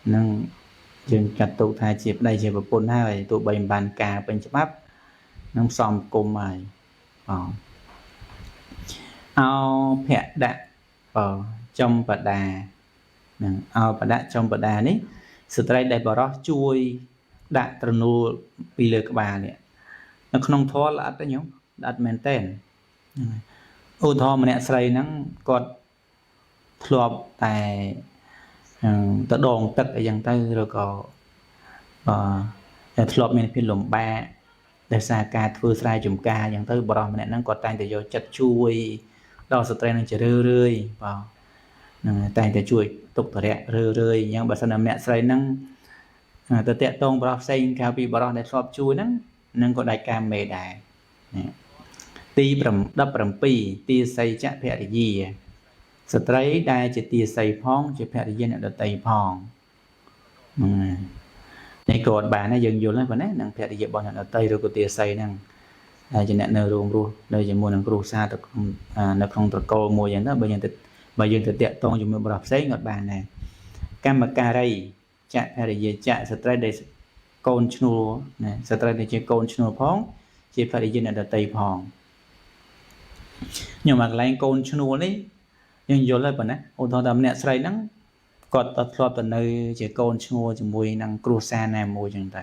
ហ្នឹងយើងចាត់ទុកថាជាប្តីជាប្រពន្ធហើយទោះបីមិនបានការពេញច្បាប់នឹងផ្សំគុំហើយបងអោភៈដៈបើចំបដានឹងអោបដៈចំបដានេះស្ត្រីដែលបរោះជួយដាក់ត្រនួលពីលើក្បាលនេះនៅក្នុងធម៌ល្អិតទេញោមល្អិតមែនទែនឧទាហរណ៍ម្នាក់ស្រីហ្នឹងគាត់ធ្លាប់តែទៅដងទឹកអីចឹងទៅឬក៏បើធ្លាប់មានភាពលំបាកដោយសារការធ្វើស្រែចម្ការអញ្ចឹងទៅបរិសម្នាក់ហ្នឹងគាត់តែងតែយកចិត្តជួយដល់ស្ត្រីនឹងជារឿយរឿយបាទហ្នឹងតែងតែជួយទុកតរៈរឿយរឿយអញ្ចឹងបើសិនតែម្នាក់ស្រីហ្នឹងទៅតាក់ទងបរិសផ្សេងក្រៅពីបរិសដែលធ្លាប់ជួយហ្នឹងនឹងក៏ដាច់កាមេដែរទី17ទាសីចភរិយាស្ត្រីដែលជាទាសីផងជាភរិយាអ្នកដតីផងហ្នឹងនេះក៏អត់បានដែរយើងយល់ហើយប៉ុណ្ណានឹងភរិយារបស់អ្នកដតីឬក៏ទាសីហ្នឹងដែលជាអ្នកនៅរួមរស់នៅជាមួយនឹងគ្រួសារទៅនៅក្នុងត្រកូលមួយអញ្ចឹងទៅបើយើងទៅតាក់ទងជាមួយបរិសផ្សេងក៏បានដែរកម្មការីចភរិយាចស្ត្រីដែលកូនឈ្នួលណាស្ត្រីដែលជាកូនឈ្នួលផងជាភរិយាអ្នកដតីផងខ្ញុំមកកន្លែងកូនឈ្នួលនេះយើងយល់ហើយប៉ុណ្ណាឧទាហរណ៍ថាម្នាក់ស្រីហ្នឹងគាត់ទៅធ្លាប់ទៅនៅជាកូនឈ្នួលជាមួយនឹងគ្រួសារណាមួយចឹងទៅ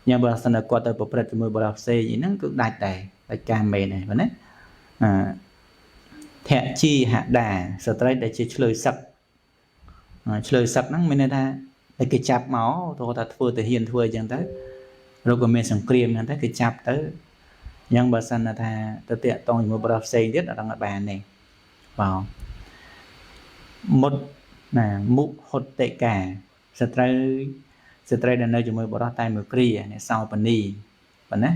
ញ៉ាំបើសិនតែគាត់ទៅប្រព្រឹត្តជាមួយបរិសផ្សេងហ្នឹងគឺដាច់ដែរដាច់កាមេដែរប៉ុណ្ណាអឺធជីហដាស្ត្រីដែលជាឆ្លើយសឹកឆ្លើយសឹកហ្នឹងមានន័យថាតែគេចាប់មកទៅថាធ្វើទៅហ៊ានធ្វើអញ្ចឹងទៅឬក៏មានសង្គ្រាមហ្នឹងទៅគេចាប់ទៅអញ្ចឹងបើសិនថាទៅតាក់ទងជាមួយបរិសផ្សេងទៀតអត់ដឹងបានទេបាទមុតណាមុហុតិកាស្ត្រីដែលនៅជាមួយបរិសតែមួយគ្រាអ្នកសោបនីប៉ុណ្ណា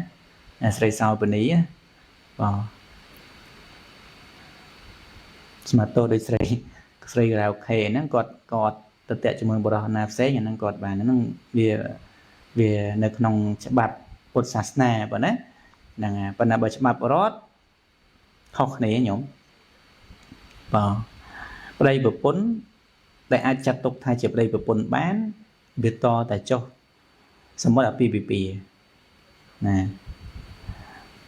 អ្នកស្រីសោបនីបាទស្មាតោដូចស្រីក្រៅខេហ្នឹងគាត់ទៅតាក់ជាមួយបរិសណាផ្សេងអាហ្នឹងគាត់បានហ្នឹងវានៅក្នុងច្បាប់ពុទ្ធសាសនាប៉ុណ្ណាហ្នឹងហើយប៉ុន្តែបើច្បាប់រដ្ឋខុសគ្នាញោមបាទប្តីប្រពន្ធដែលអាចចាត់ទុកថាជាប្តីប្រពន្ធបានវាតតែចុះសមុទ្រអាពាហ៍ពិពាហ៍ណា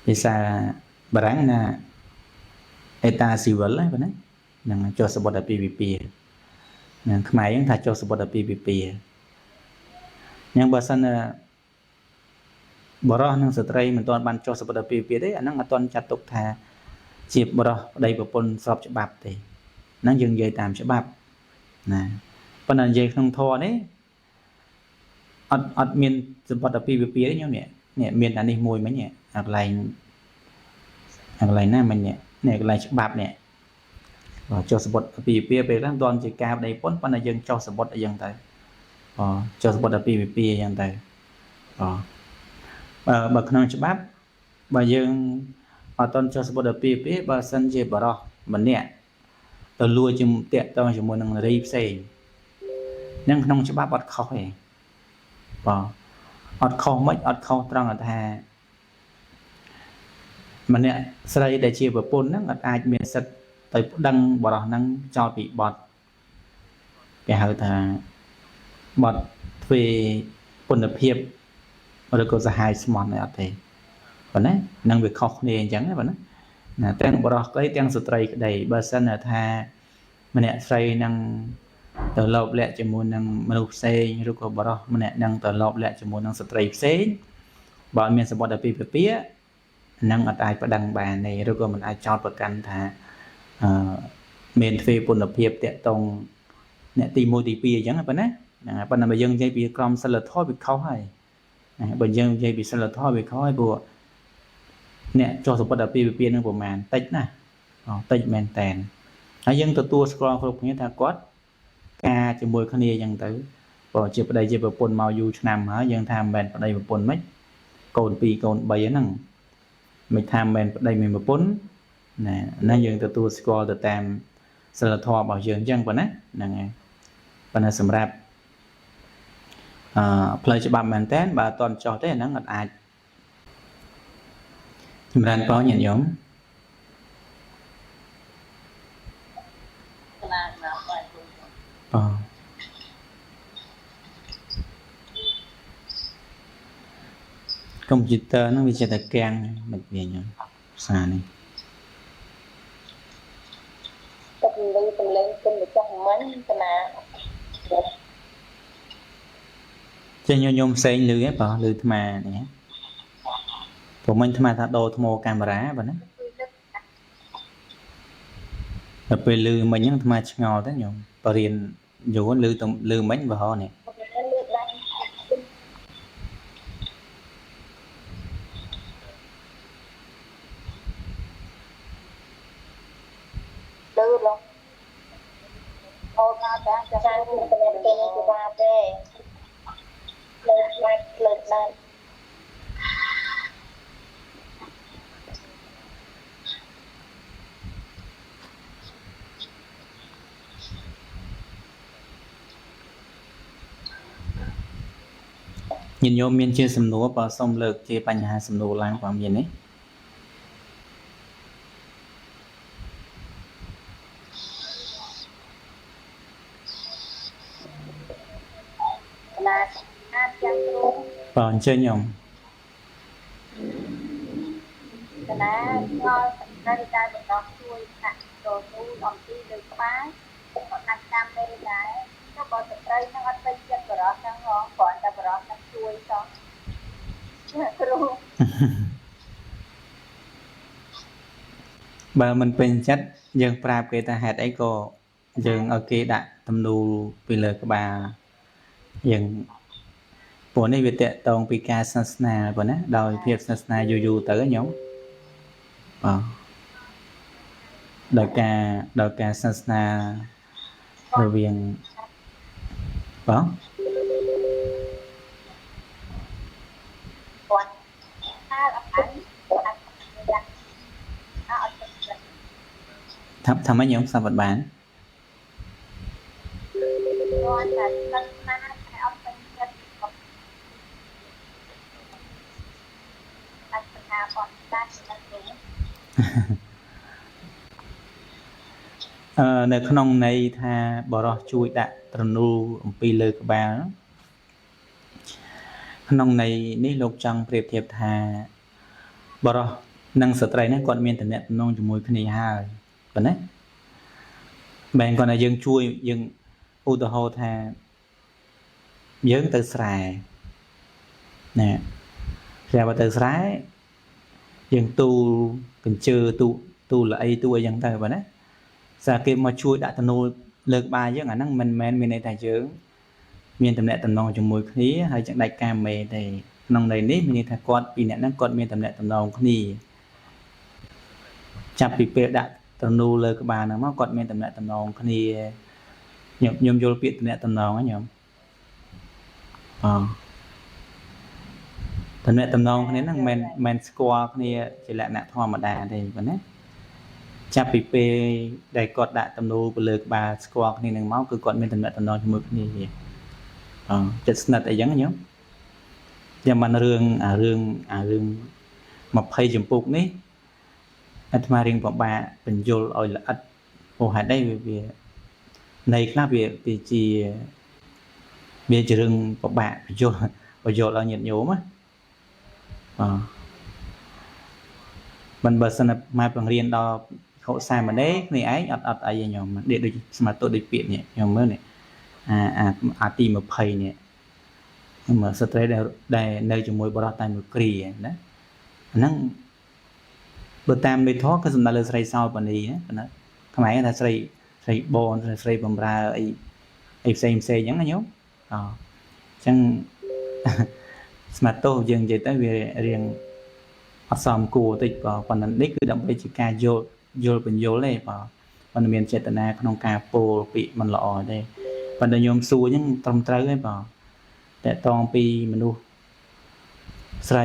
ភាសាបារាំងណាអេតាស៊ីវិលហ្នឹងប៉ុណ្ណាហ្នឹងចុះសមុទ្រអាពាហ៍ពិពាហ៍ហ្នឹងខ្មែរយើងថាចុះសមុទ្រអាពាហ៍ពិពាហ៍អញ្ចឹងបើសិនណាបរិសនិងស្ត្រីមិនទាន់បានចុះសមុទ្រអាពាហ៍ពិពាហ៍ទេអាហ្នឹងអត់ទាន់ចាត់ទុកថាជាបរិសប្តីប្រពន្ធស្របច្បាប់ទេហ្នឹងយើងនិយាយតាមច្បាប់ណាប៉ុន្តែនិយាយក្នុងធម៌នេះអត់មានសម្បត្តិអាពាហ៍ពិពាហ៍ទេញោមនេះមានអានេះមួយមិញអាកន្លែងណាមិញនេះកន្លែងច្បាប់នេះបើចុះសម្បត្តិអាពាហ៍ពិពាហ៍ពេលហ្នឹងមិនទាន់ជាការប្តីប្រពន្ធប៉ុន្តែយើងចុះសម្បត្តិអីចឹងទៅបាទចុះសម្បត្តិអាពាហ៍ពិពាហ៍អញ្ចឹងទៅបាទបើក្នុងច្បាប់បើយើងអត់ទាន់ចុះសម្បត្តិអាពាហ៍ពិពាហ៍បើសិនជាបរោះម្នាក់ទៅលួចជំទាក់តងជាមួយនឹងនារីផ្សេងនឹងក្នុងច្បាប់អត់ខុសទេបាទអត់ខុសមិនអត់ខុសត្រង់ថាម្នាក់ស្រីដែលជាប្រពន្ធហ្នឹងអត់អាចមានសិទ្ធិទៅប្តឹងបរោះហ្នឹងចោលពីបទគេហៅថាបទធ្វើពុនភាពឬក៏សហាយស្មន់អីអត់ទេប៉ុណ្ណានឹងវាខុសគ្នាអញ្ចឹងណាប៉ុណ្ណា ណាទាំងបរោះក្តីទាំងស្ត្រីក្តីបើសិនថាម្នាក់ស្រីនឹងទៅលោភលាក់ជាមួយនឹងមនុស្សផ្សេងឬក៏បរោះម្នាក់នឹងទៅលោភលាក់ជាមួយនឹងស្ត្រីផ្សេងបើអត់មានសម្បត្តិអាពាហ៍ពិពាហ៍នឹងអត់អាចប្តឹងបានទេឬក៏មិនអាចចោទប្រកាន់ថាអឺមានទ្វេពុណភាពតាក់ទងអ្នកទី1ទី2អញ្ចឹងប៉ុណ្ណាហ្នឹងហើយប៉ុន្តែបើយើងនិយាយពីក្រមសីលធម៌វាខុសហើយណាបើយើងនិយាយពីសីលធម៌វាខុសហើយព្រោះអ្នកចុះសម្បត្តិអាពាហ៍ពិពាហ៍នឹងប្រមាណតិចណាស់តិចមែនតែនហើយយើងទទួលស្គាល់គ្រប់គ្នាថាគាត់ការជាមួយគ្នាអញ្ចឹងទៅបើជាប្តីជាប្រពន្ធមកយូរឆ្នាំហើយយើងថាមិនមែនប្តីប្រពន្ធមិនកូន2កូន3ហ្នឹងមិនថាមិនមែនប្តីមិនប្រពន្ធណាណាយើងទទួលស្គាល់ទៅតាមសិលធម៌របស់យើងអញ្ចឹងប៉ុណ្ណាហ្នឹងហើយប៉ុន្តែសម្រាប់ផ្លូវច្បាប់មែនតើបើអត់តន់ចោះទេអាហ្នឹងអត់អាចចម្រើនពរញាតិញោមបាទកុំព្យូទ័រហ្នឹងវាចេះតែកាំងមិនវាញោមភាសានេះទឹកលឺសំឡេងគុណម្ចាស់មិញកណាចេះញោមផ្សេងលឺហ៎បាទលឺអាត្មានេះព្រោះមិញអាត្មាថាដូរថ្មកាមេរ៉ាបាទណាដល់ពេលលឺមិញហ្នឹងអាត្មាឆ្ងល់ទៅញោមបរៀនយូរលឺទៅលឺមិញបើហោនេះលឺឡងអូណាតាចាស់ទៅទៅទៅទេលើកដាច់លើកដាច់ញាតិញោមមានជាសំណួរបើសូមលើកជាបញ្ហាសំណួរឡើងបើមានទេបាទអញ្ជើញញោមកណាឆ្ងល់ស្ត្រីដែលបណ្ដោះជួយដាក់ទទូលអំពីលើក្បាលក៏ដាច់តាមមេដែរចុះបើស្ត្រីនឹងអត់ពេញចិត្តបរោះហ្នឹងហងគ្រាន់តែបរោះហ្នឹងជួយសោះគ្រូបើមិនពេញចិត្តយើងប្រាប់គេថាហេតុអីក៏យើងឲ្យគេដាក់ទំនូលពីលើក្បាលយើងព្រោះនេះវាតកតងពីការសាសនាប៉ុណ្ណាដោយភាពសាសនាយូរៗទៅញោមបាទដោយការសាសនារវាងបាទគាត់អត់ថាម៉េចញោមស្ដាប់អត់បានគាត់តែសាសនាតែអត់ពេញចិត្តនៅក្នុងន័យថាបរោះជួយដាក់ត្រនូលអំពីលើក្បាលក្នុងន័យនេះលោកចង់ប្រៀបធៀបថាបរោះនិងស្ត្រីនេះគាត់មានទំនាក់ទំនងជាមួយគ្នាហើយប៉ុណ្ណាបែរគាត់ថាយើងជួយយើងឧទាហរណ៍ថាយើងទៅស្រែណាស្រាប់ទៅស្រែយើងទូលកញ្ជើទូលល្អីទូអីចឹងទៅបាទណាសារគេមកជួយដាក់ទំនួលលើកបាយយើងអាហ្នឹងមិនមែនមានន័យថាយើងមានទំនាក់ទំនងជាមួយគ្នាហើយចឹងដាច់កាមេទេក្នុងន័យនេះមានន័យថាគាត់ពីអ្នកហ្នឹងគាត់មានទំនាក់ទំនងគ្នាចាប់ពីពេលដាក់ទំនួលលើក្បាលហ្នឹងមកគាត់មានទំនាក់ទំនងគ្នាខ្ញុំយល់ពាក្យទំនាក់ទំនងហ្នឹងខ្ញុំអទំនាក់ទំនងគ្នាហ្នឹងមិនមែនស្គាល់គ្នាជាលក្ខណៈធម្មតាទេប៉ុណ្ណាចាប់ពីពេលដែលគាត់ដាក់ទំនួលទៅលើក្បាលស្គាល់គ្នានឹងមកគឺគាត់មានទំនាក់ទំនងជាមួយគ្នាអចិត្តស្និទ្ធអីចឹងញោមយ៉ាងបានរឿងអារឿង20ចំពុកនេះអាត្មារៀងពិបាកបញ្យល់ឲ្យល្អិតព្រោះហេតុអីវាន័យខ្លះវាជារឿងពិបាកបញ្យល់ឲ្យញាតិញោមណាបាទ មិនបើសិនមកបង្រៀនដល់ខុសាមណេរគ្នាឯងអត់អត់អីទេញោមនេះដូចស្មាតដូចពាក្យនេះញោមមើលនេះអាអាអាទី20នេះមើលស្ត្រីដែលនៅជាមួយបរិសតែមួយគ្រាណាអាហ្នឹងបើតាមមេធម៌គឺសំដៅលើស្រីសោបនីណាណាខ្មែរគេថាស្រីស្រីបនស្រីបំរើអីអីផ្សេងផ្សេងអញ្ចឹងណាញោមអញ្ចឹងស្មាតោយើងនិយាយទៅវារៀងអត់សមគួរតិចបើប៉ុន្តែនេះគឺដើម្បីជាការយល់យល់បញ្យល់ទេបើប៉ុន្តែមានចេតនាក្នុងការពោលពាក្យមិនល្អទេប៉ុន្តែញោមសួរអញ្ចឹងត្រឹមត្រូវទេបើតកតងពីមនុស្សស្រី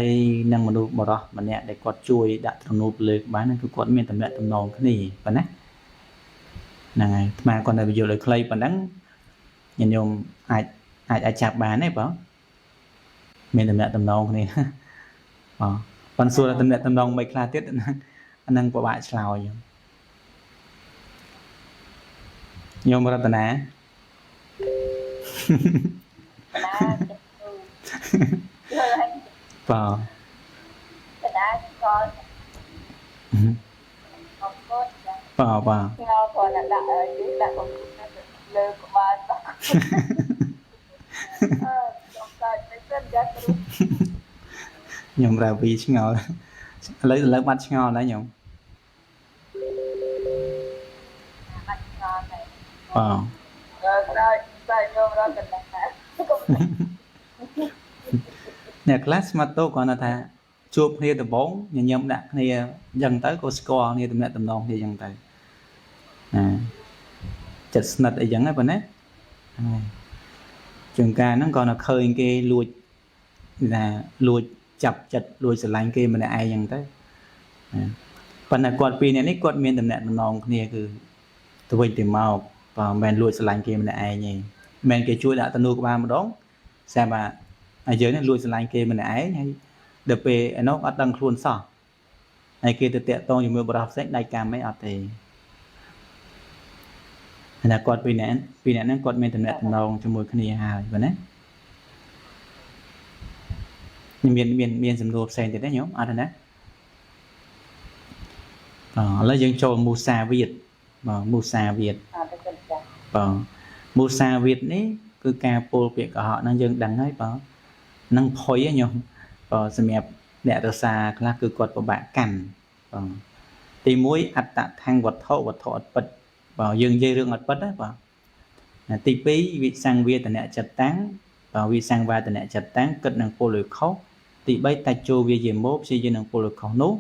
និងមនុស្សបរោះម្នាក់ដែលគាត់ជួយដាក់ទ្រនូបលើក្បាលហ្នឹងគឺគាត់មានតំណែងតំណងគ្នាប៉ុណ្ណាហ្នឹងហើយអាត្មាគាត់តែបញ្យល់ឲ្យខ្លីប៉ុណ្ណឹងញាតិញោមអាចអាចអាចចាប់បានទេបើមានតំណែងតំណងគ្នាបើប៉ុន្តែសួរថាតំណែងតំណងមិនខ្លះទៀតអាហ្នឹងពិបាកឆ្លើយញោមរតនា ណាចាគ្រូយល់ហើយ បាទ កដាស្គាល់អរគុណចា បាទបាទ ស្ងល់គ្រាន់តែដាក់យឺដាក់កុំព្យូទ័រលើក្បាលតោះអឺចង់កើតមិនសិនចាគ្រូ ញោមរាវីឆ្ងល់ឥឡូវឥឡូវបាត់ឆ្ងល់ដែរញោម បាត់ឆ្ងល់ហើយ បាទ ដល់ដល់តែញោមរកកណ្ដាលកុំ អ្នកខ្លះស្មាតោគ្រាន់តែថាជួបគ្នាដំបូងញញឹមដាក់គ្នាអញ្ចឹងទៅក៏ស្គាល់គ្នាតំណែងតំណងគ្នាអញ្ចឹងទៅណាចិត្តស្និទ្ធអីចឹងណាប៉ុណ្ណាហ្នឹងហើយជួនកាលហ្នឹងក៏នៅឃើញគេលួចថាលួចចាប់ចិត្តលួចស្រឡាញ់គេម្នាក់ឯងអញ្ចឹងទៅណាប៉ុន្តែគាត់ពីរនាក់នេះគាត់មានតំណែងតំណងគ្នាគឺទៅវិញទៅមកបើមិនមែនលួចស្រឡាញ់គេម្នាក់ឯងទេមិនមែនគេជួយដាក់តនូក្បាលម្ដងស្រាប់តែយើងនេះលួចស្រឡាញ់គេម្នាក់ឯងហើយដល់ពេលឯនោះអត់ដឹងខ្លួនសោះហើយគេទៅតាក់ទងជាមួយបរិសុទ្ធផ្សេងដៃកម្មអីអត់ទេហើយណាគាត់ពីរនាក់ពីរនាក់ហ្នឹងគាត់មានតំណែងតំណងជាមួយគ្នាហើយបើណាមានមានមានសំណួរផ្សេងទៀតទេញោមអត់ទេណាបាទឥឡូវយើងចូលមូសាវាទបាទមូសាវាទ អត់ទេគុណចាស់ បាទមូសាវាទនេះគឺការពោលពាក្យកុហកហ្នឹងយើងដឹងហើយបាទនឹងផុយហ៎ញោមបាទសម្រាប់អ្នករសាខ្លះគឺគាត់ពិបាកកាន់បាទទី1អត្តថាំងវត្ថុវត្ថុអត់ពិតបាទយើងនិយាយរឿងអត់ពិតណាបាទទី2វិសង្វាទនៈចិត្តតាំងបាទវិសង្វាទនៈចិត្តតាំងគិតនឹងពលឲ្យខុសទី3តេជោវាយាមោព្យាយាមនឹងពលឲ្យខុសនោះ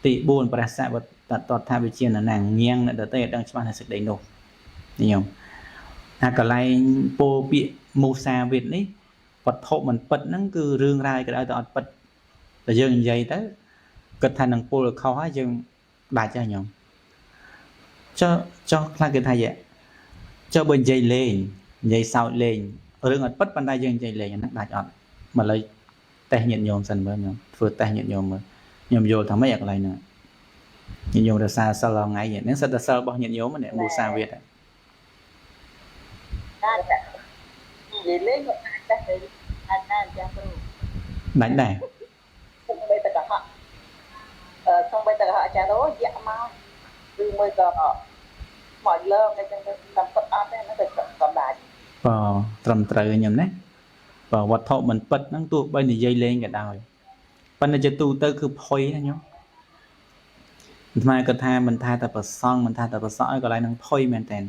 ទី4ប្រសវតតថាវិជាណាំងញៀងអ្នកដទៃឲ្យដឹងច្បាស់នៅសេចក្តីនោះនេះញោមអាកន្លែងពោលពាក្យមូសាវាទនេះវត្ថុមិនពិតហ្នឹងគឺរឿងរ៉ាវក៏ដោយតែអត់ពិតតែយើងនិយាយទៅគិតថានឹងពលឲ្យខុសហើយយើងដាច់ហើយញោមចុះចុះខ្លះគេថាយចុះបើនិយាយលេងនិយាយសើចលេងរឿងអត់ពិតប៉ុន្តែយើងនិយាយលេងអាហ្នឹងដាច់អត់មកលើតេស្តញាតិញោមសិនមើលញោមធ្វើតេស្តញាតិញោមមើលញោមយល់ថាម៉េចអាកន្លែងហ្នឹងញាតិញោមរសាសិលថ្ងៃហ្នឹងសិតតែសិលរបស់ញាតិញោមនេះមូសាវាទ ដែរតែនិយាយលេងក៏អាចដែរ អាចដែរចាគ្រូ ដាច់ដែរ សំបីតកុហកអឺសំបីតកុហកអាចារ្យអូយៈមកឬមួយក៏មកលើកអីចឹងទៅតាមពិតអត់ទេហ្នឹងក៏ក៏ដាច់ បាទត្រឹមត្រូវញោមណាបាទវត្ថុមិនពិតហ្នឹងទោះបីនិយាយលេងក៏ដោយប៉ុន្តែជាទូទៅគឺផុយណាញោមអាត្មាគាត់ថាមិនថាតែប្រសង់មិនថាតែប្រសក់ឲ្យកន្លែងហ្នឹងផុយមែនតើ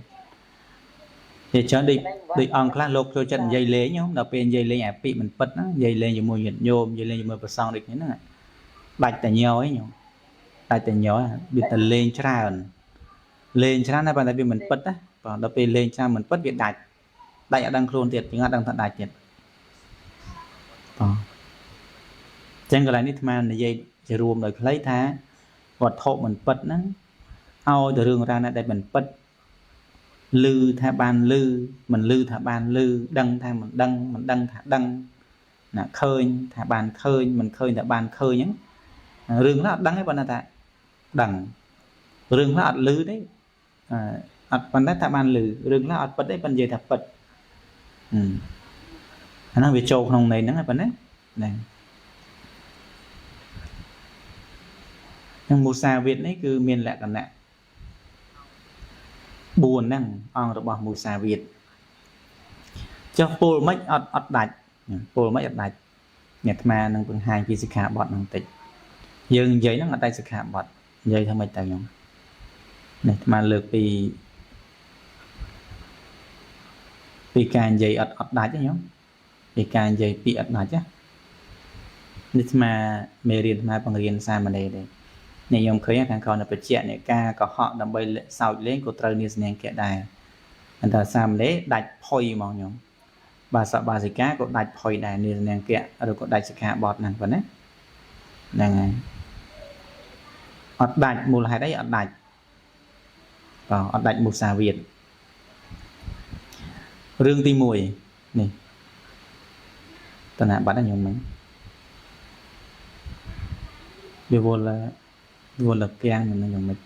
ជាច្រើនដូចដូចអង្គខ្លះលោកចូលចិត្តនិយាយលេងញោមដល់ពេលនិយាយលេងអាពាក្យមិនពិតហ្នឹងនិយាយលេងជាមួយញាតិញោមនិយាយលេងជាមួយប្រសង់ដូចគ្នាហ្នឹងដាច់តែញយញោមដាច់តែញយវាតែលេងច្រើនលេងច្រើនណាស់ប៉ុន្តែវាមិនពិតណាបាទដល់ពេលលេងច្រើនមិនពិតវាដាច់ដាច់អត់ដឹងខ្លួនទៀតយើងអត់ដឹងថាដាច់ទៀតបាទចឹងកន្លែងនេះអាត្មានិយាយជារួមដោយខ្លីថាវត្ថុមិនពិតហ្នឹងឲ្យតែរឿងរ៉ាវណាដែលមិនពិតឮថាបានឮមិនឮថាបានឮដឹងថាមិនដឹងមិនដឹងថាដឹងណាឃើញថាបានឃើញមិនឃើញថាបានឃើញហ្នឹងរឿងខ្លះអត់ដឹងទេប៉ុន្តែថាដឹងរឿងខ្លះអត់ឮទេអត់ប៉ុន្តែថាបានឮរឿងខ្លះអត់ពិតទេប៉ុន្តែនិយាយថាពិតអាហ្នឹងវាចូលក្នុងន័យហ្នឹងហើយប៉ុណ្ណាហ្នឹង នឹងមុសាវាទនេះគឺមានលក្ខណៈ4ហ្នឹងអង្គរបស់មុសាវាទចុះពោលមិនអត់អត់ដាច់ពោលមិនអត់ដាច់អ្នកអាត្មានឹងបង្ហាញពីសិក្ខាបទហ្នឹងតិចយើងនិយាយហ្នឹងអត់ដាច់សិក្ខាបទនិយាយថាម៉េចទៅខ្ញុំនេះអាត្មាលើកពីការនិយាយអត់អត់ដាច់ខ្ញុំពីការនិយាយពីអត់ដាច់ណានេះអាត្មាមេរៀនអាត្មាបង្រៀនសាមណេរទេនេះខ្ញុំឃើញខាងក្រោយនៅបច្ចៈនៃការកុហកដើម្បីសោចលេងក៏ត្រូវនាសនាងគេដែរអន្តរសាមណេរដាច់ផុយហ្មងខ្ញុំបាសបាសិកាក៏ដាច់ផុយដែរនាសនាងគេឬក៏ដាច់សិក្ខាបទហ្នឹងប៉ុណ្ណាហ្នឹងហើយអត់ដាច់មូលហេតុអីអត់ដាច់បាទអត់ដាច់មុសាវាទរឿងទី1នេះតណាបាត់ខ្ញុំមិញវាវល់កាំងនឹងខ្ញុំមិន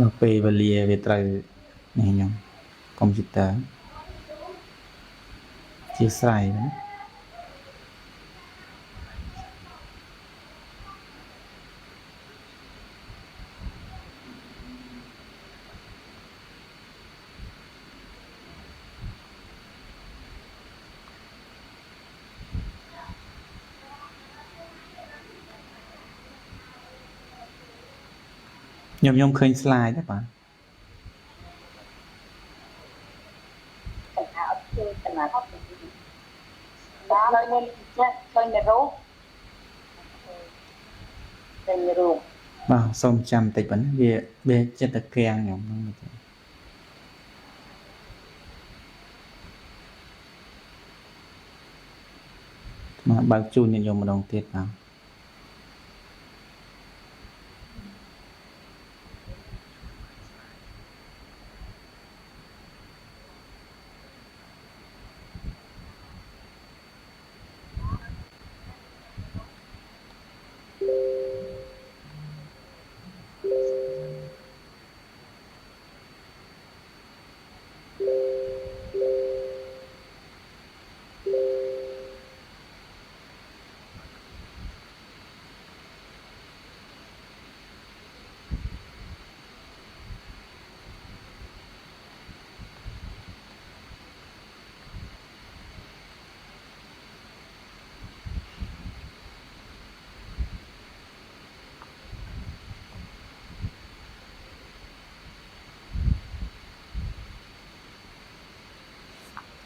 ដល់ពេលវេលាវាត្រូវនេះខ្ញុំកុំព្យូទ័រជាស្រ័យណាខ្ញុំឃើញ slide ទេបាទអត់ឃើញតំណាអត់ដល់មុនចាស់ឃើញរូបឃើញរូបបាទសូមចាំតិចប៉ុណ្ណាវាចិត្តតែកាំងខ្ញុំហ្នឹងទេមកបើកជូនញាតិញោមម្ដងទៀតបាទ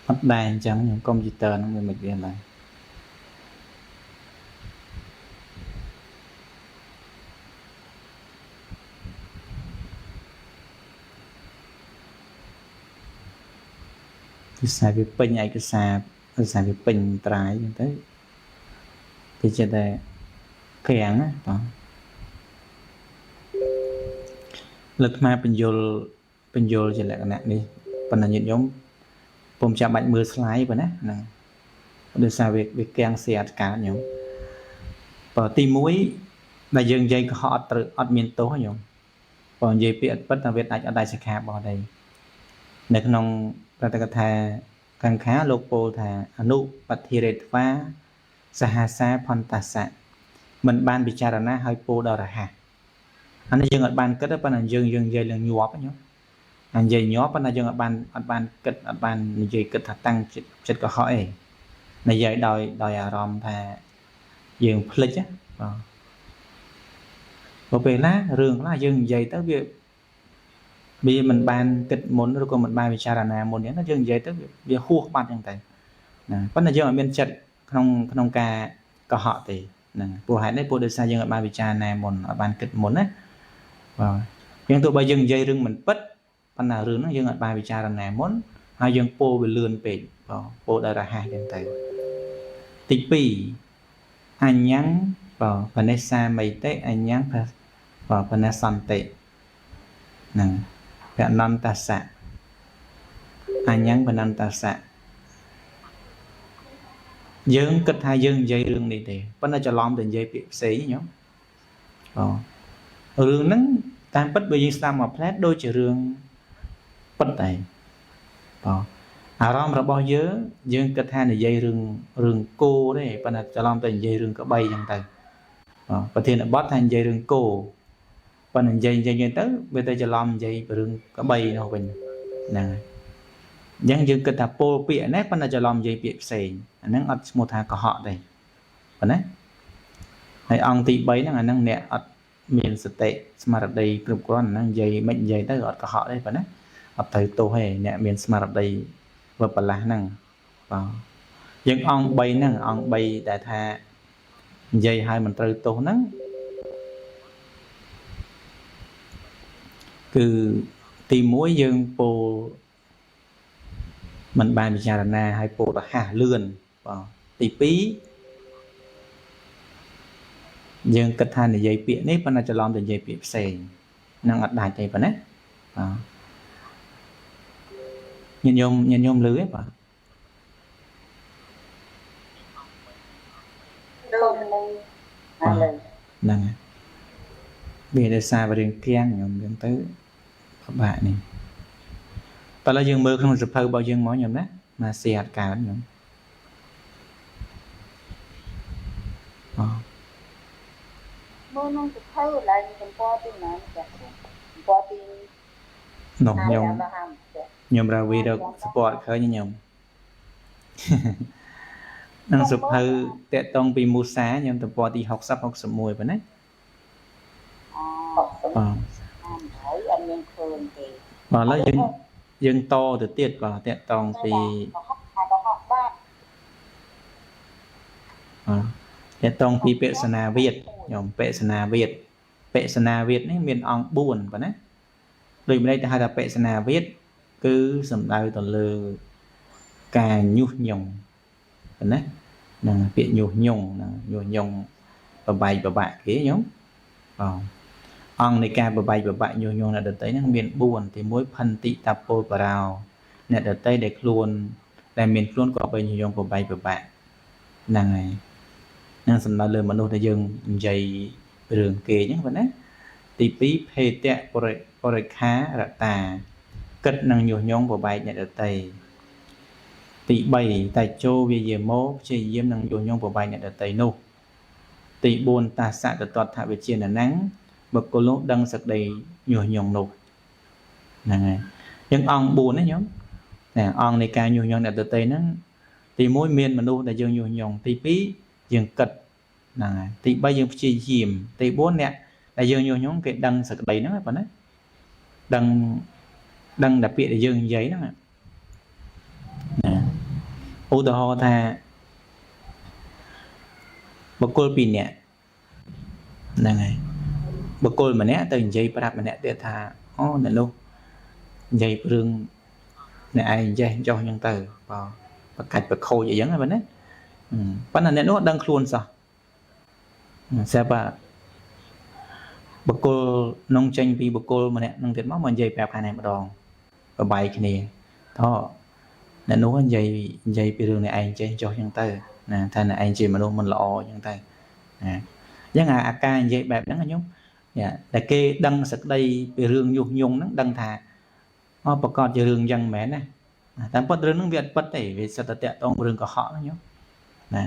អត់ដែរអញ្ចឹងខ្ញុំកុំព្យូទ័រហ្នឹងវាមិនវាឡើយពិសេសវាពេញឯកសារពិសេសវាពេញត្រាយអញ្ចឹងទៅវាចិត្តតែក្រាំងណាបងលើកអាត្មាបញ្យលជាលក្ខណៈនេះប៉ុន្តែញាតិញោមពុំចាំបាច់មើល slide ប៉ុណ្ណាហ្នឹងដោយសារវាកាំងសៀអត់កើតញោមបើទី1ដែលយើងនិយាយកុហកអត់ត្រូវអត់មានទោសញោមបើនិយាយពាក្យអត់ពិតតែវាអាចអត់ដាច់សិក្ខាបទទេនៅក្នុងប្រតិកថាកង្ខាលោកពោលថាអនុបធិរេត្វាសហសាផន្តសៈមិនបានពិចារណាឲ្យពោលដល់រហ័សអានេះយើងអត់បានគិតទេប៉ុន្តែយើងនិយាយឡើងញាប់ញោមនិយាយញាប់ប៉ុន្តែយើងអត់បានគិតអត់បាននិយាយគិតថាតាំងចិត្តកុហកអីនិយាយដោយអារម្មណ៍ថាយើងភ្លេចណាបាទព្រោះពេលណារឿងខ្លះយើងនិយាយទៅវាមិនបានគិតមុនឬក៏មិនបានពិចារណាមុនហ្នឹងយើងនិយាយទៅវាហួសបាត់ហ្នឹងទៅណាប៉ុន្តែយើងអត់មានចិត្តក្នុងការកុហកទេហ្នឹងព្រោះហេតុនេះព្រោះដោយសារយើងអត់បានពិចារណាមុនអត់បានគិតមុនណាបាទយើងទោះបីយើងនិយាយរឿងមិនពិតប៉ុន្តែរឿងហ្នឹងយើងអត់បានពិចារណាមុនហើយយើងពោលវាលឿនពេកបាទពោលដល់រហ័សចឹងទៅទី2អញ្ញੰបាទបនិសាមិតិអញ្ញੰបាទបនិសន្តិហ្នឹងពនន្តសៈអញ្ញੰបនន្តសៈយើងគិតថាយើងនិយាយរឿងនេះទេប៉ុន្តែច្រឡំទៅនិយាយពាក្យផ្សេងញោមបាទរឿងហ្នឹងតាមពិតបើយើងស្ដាប់មកផ្លែតដូចជារឿងពិតដែរបាទ អារម្មណ៍របស់យើងយើងគិតថានិយាយរឿងរឿងគោទេប៉ុន្តែច្រឡំទៅនិយាយរឿងក្បីអញ្ចឹងទៅប្រធានបទថានិយាយរឿងគោប៉ុន្តែនិយាយទៅវាទៅច្រឡំនិយាយរឿងក្បីនោះវិញហ្នឹងហើយអញ្ចឹងយើងគិតថាពោលពាក្យនេះប៉ុន្តែច្រឡំនិយាយពាក្យផ្សេងអាហ្នឹងអត់ឈ្មោះថាកុហកទេប៉ុណ្ណាហើយអង្គទី3ហ្នឹងអាហ្នឹងអ្នកអត់មានសតិស្មារតីគ្រប់គ្រាន់ហ្នឹងនិយាយមិននិយាយទៅអត់កុហកទេប៉ុណ្ណាអត់ត្រូវទោសទេអ្នកមានស្មារតីវបលាស់ហ្នឹងបាទយើងអង្គ3ហ្នឹងអង្គ3ដែលថានិយាយឲ្យមិនត្រូវទោសហ្នឹងគឺទី1យើងពោលមិនបានពិចារណាឲ្យពោលរហ័សលឿនបាទទី2យើងគិតថានិយាយពាក្យនេះប៉ុន្តែច្រឡំទៅនិយាយពាក្យផ្សេងនឹងអត់ដាច់ទេប៉ុណ្ណាបាទញាតិញោមលឺទេបាទហ្នឹងហើយវាដោយសាររឿងគៀងញោមយើងទៅពិបាកនេះតែឥឡូវយើងមើលក្នុងសភៅរបស់យើងមកញោមណាមកសៀអត់កើតញោមអមើលក្នុងសភៅឡើងទំព័រទីណាចាស់ទំព័រទីនោះញោមខ្ញុំរាវីរកសពតឃើញញោមនឹងសភៅតកតងពីមូសាញោមទំព័រទី60 61ប៉ុណ្ណាបាទហើយអត់មានឃើញទេបាទឥឡូវយើងតទៅទៀតបាទតកតងពីតកតងពីបេសនាវិទ្យញោមបេសនាវិទ្យបេសនាវិទ្យនេះមានអង្គ4ប៉ុណ្ណាដូចម្ដេចទៅហៅថាបេសនាវិទ្យគឺសំដៅទៅលើការញុះញង់ប៉ុណ្ណាហ្នឹងពាក្យញុះញង់ហ្នឹងញុះញង់បបែកបបាក់គេញោមបាទអង្គនៃការបបែកបបាក់ញុះញង់អ្នកដទៃហ្នឹងមាន4ទី1ផន្តិតពលបរោអ្នកដទៃដែលខ្លួនដែលមានខ្លួនក៏បីញុះញង់បបែកបបាក់ហ្នឹងហើយនឹងសំដៅលើមនុស្សដែលយើងនិយាយរឿងគេអញ្ចឹងប៉ុណ្ណាទី2ភេទៈបរិខារតាគិតនឹងញុះញង់បបែកអ្នកដទៃទី3តេជោវិយាមោព្យាយាមនឹងញុះញង់បបែកអ្នកដទៃនោះទី4តាសៈតតថវិជាណੰបុគ្គលនោះដឹងសក្តីញុះញង់នោះហ្នឹងហើយយើងអង្គ4ណាញោមណាអង្គនៃការញុះញង់អ្នកដទៃហ្នឹងទី1មានមនុស្សដែលយើងញុះញង់ទី2យើងគិតហ្នឹងហើយទី3យើងព្យាយាមទី4អ្នកដែលយើងញុះញង់គេដឹងសក្តីហ្នឹងប៉ុណ្ណាដឹងតែពាក្យដែលយើងនិយាយហ្នឹងណាឧទាហរណ៍ថាបុគ្គល2នាក់ហ្នឹងហើយបុគ្គលម្នាក់ទៅនិយាយប្រាប់ម្នាក់ទៀតថាអូអ្នកនោះនិយាយរឿងអ្នកឯងចេះចុះអញ្ចឹងទៅបាទបកាច់បខូចអីចឹងហ្នឹងណាប៉ុន្តែអ្នកនោះអត់ដឹងខ្លួនសោះស្រាប់តែបុគ្គលនងចេញពីបុគ្គលម្នាក់នឹងទៀតមកនិយាយប្រាប់ខាងនេះម្ដងបបាយគ្នាតោះអ្នកនោះនិយាយពីរឿងអ្នកឯងចេះចុះអញ្ចឹងទៅណាថាអ្នកឯងជាមនុស្សមិនល្អអញ្ចឹងទៅណាអញ្ចឹងអាការនិយាយបែបហ្នឹងខ្ញុំតែគេដឹងសក្តីពីរឿងញុះញង់ហ្នឹងដឹងថាអូប្រកាសជារឿងអញ្ចឹងមែនណាតាមពិតរឿងហ្នឹងវាអត់ពិតទេវាសិតតែតាក់ទងរឿងកុហកហ្នឹងញោមណា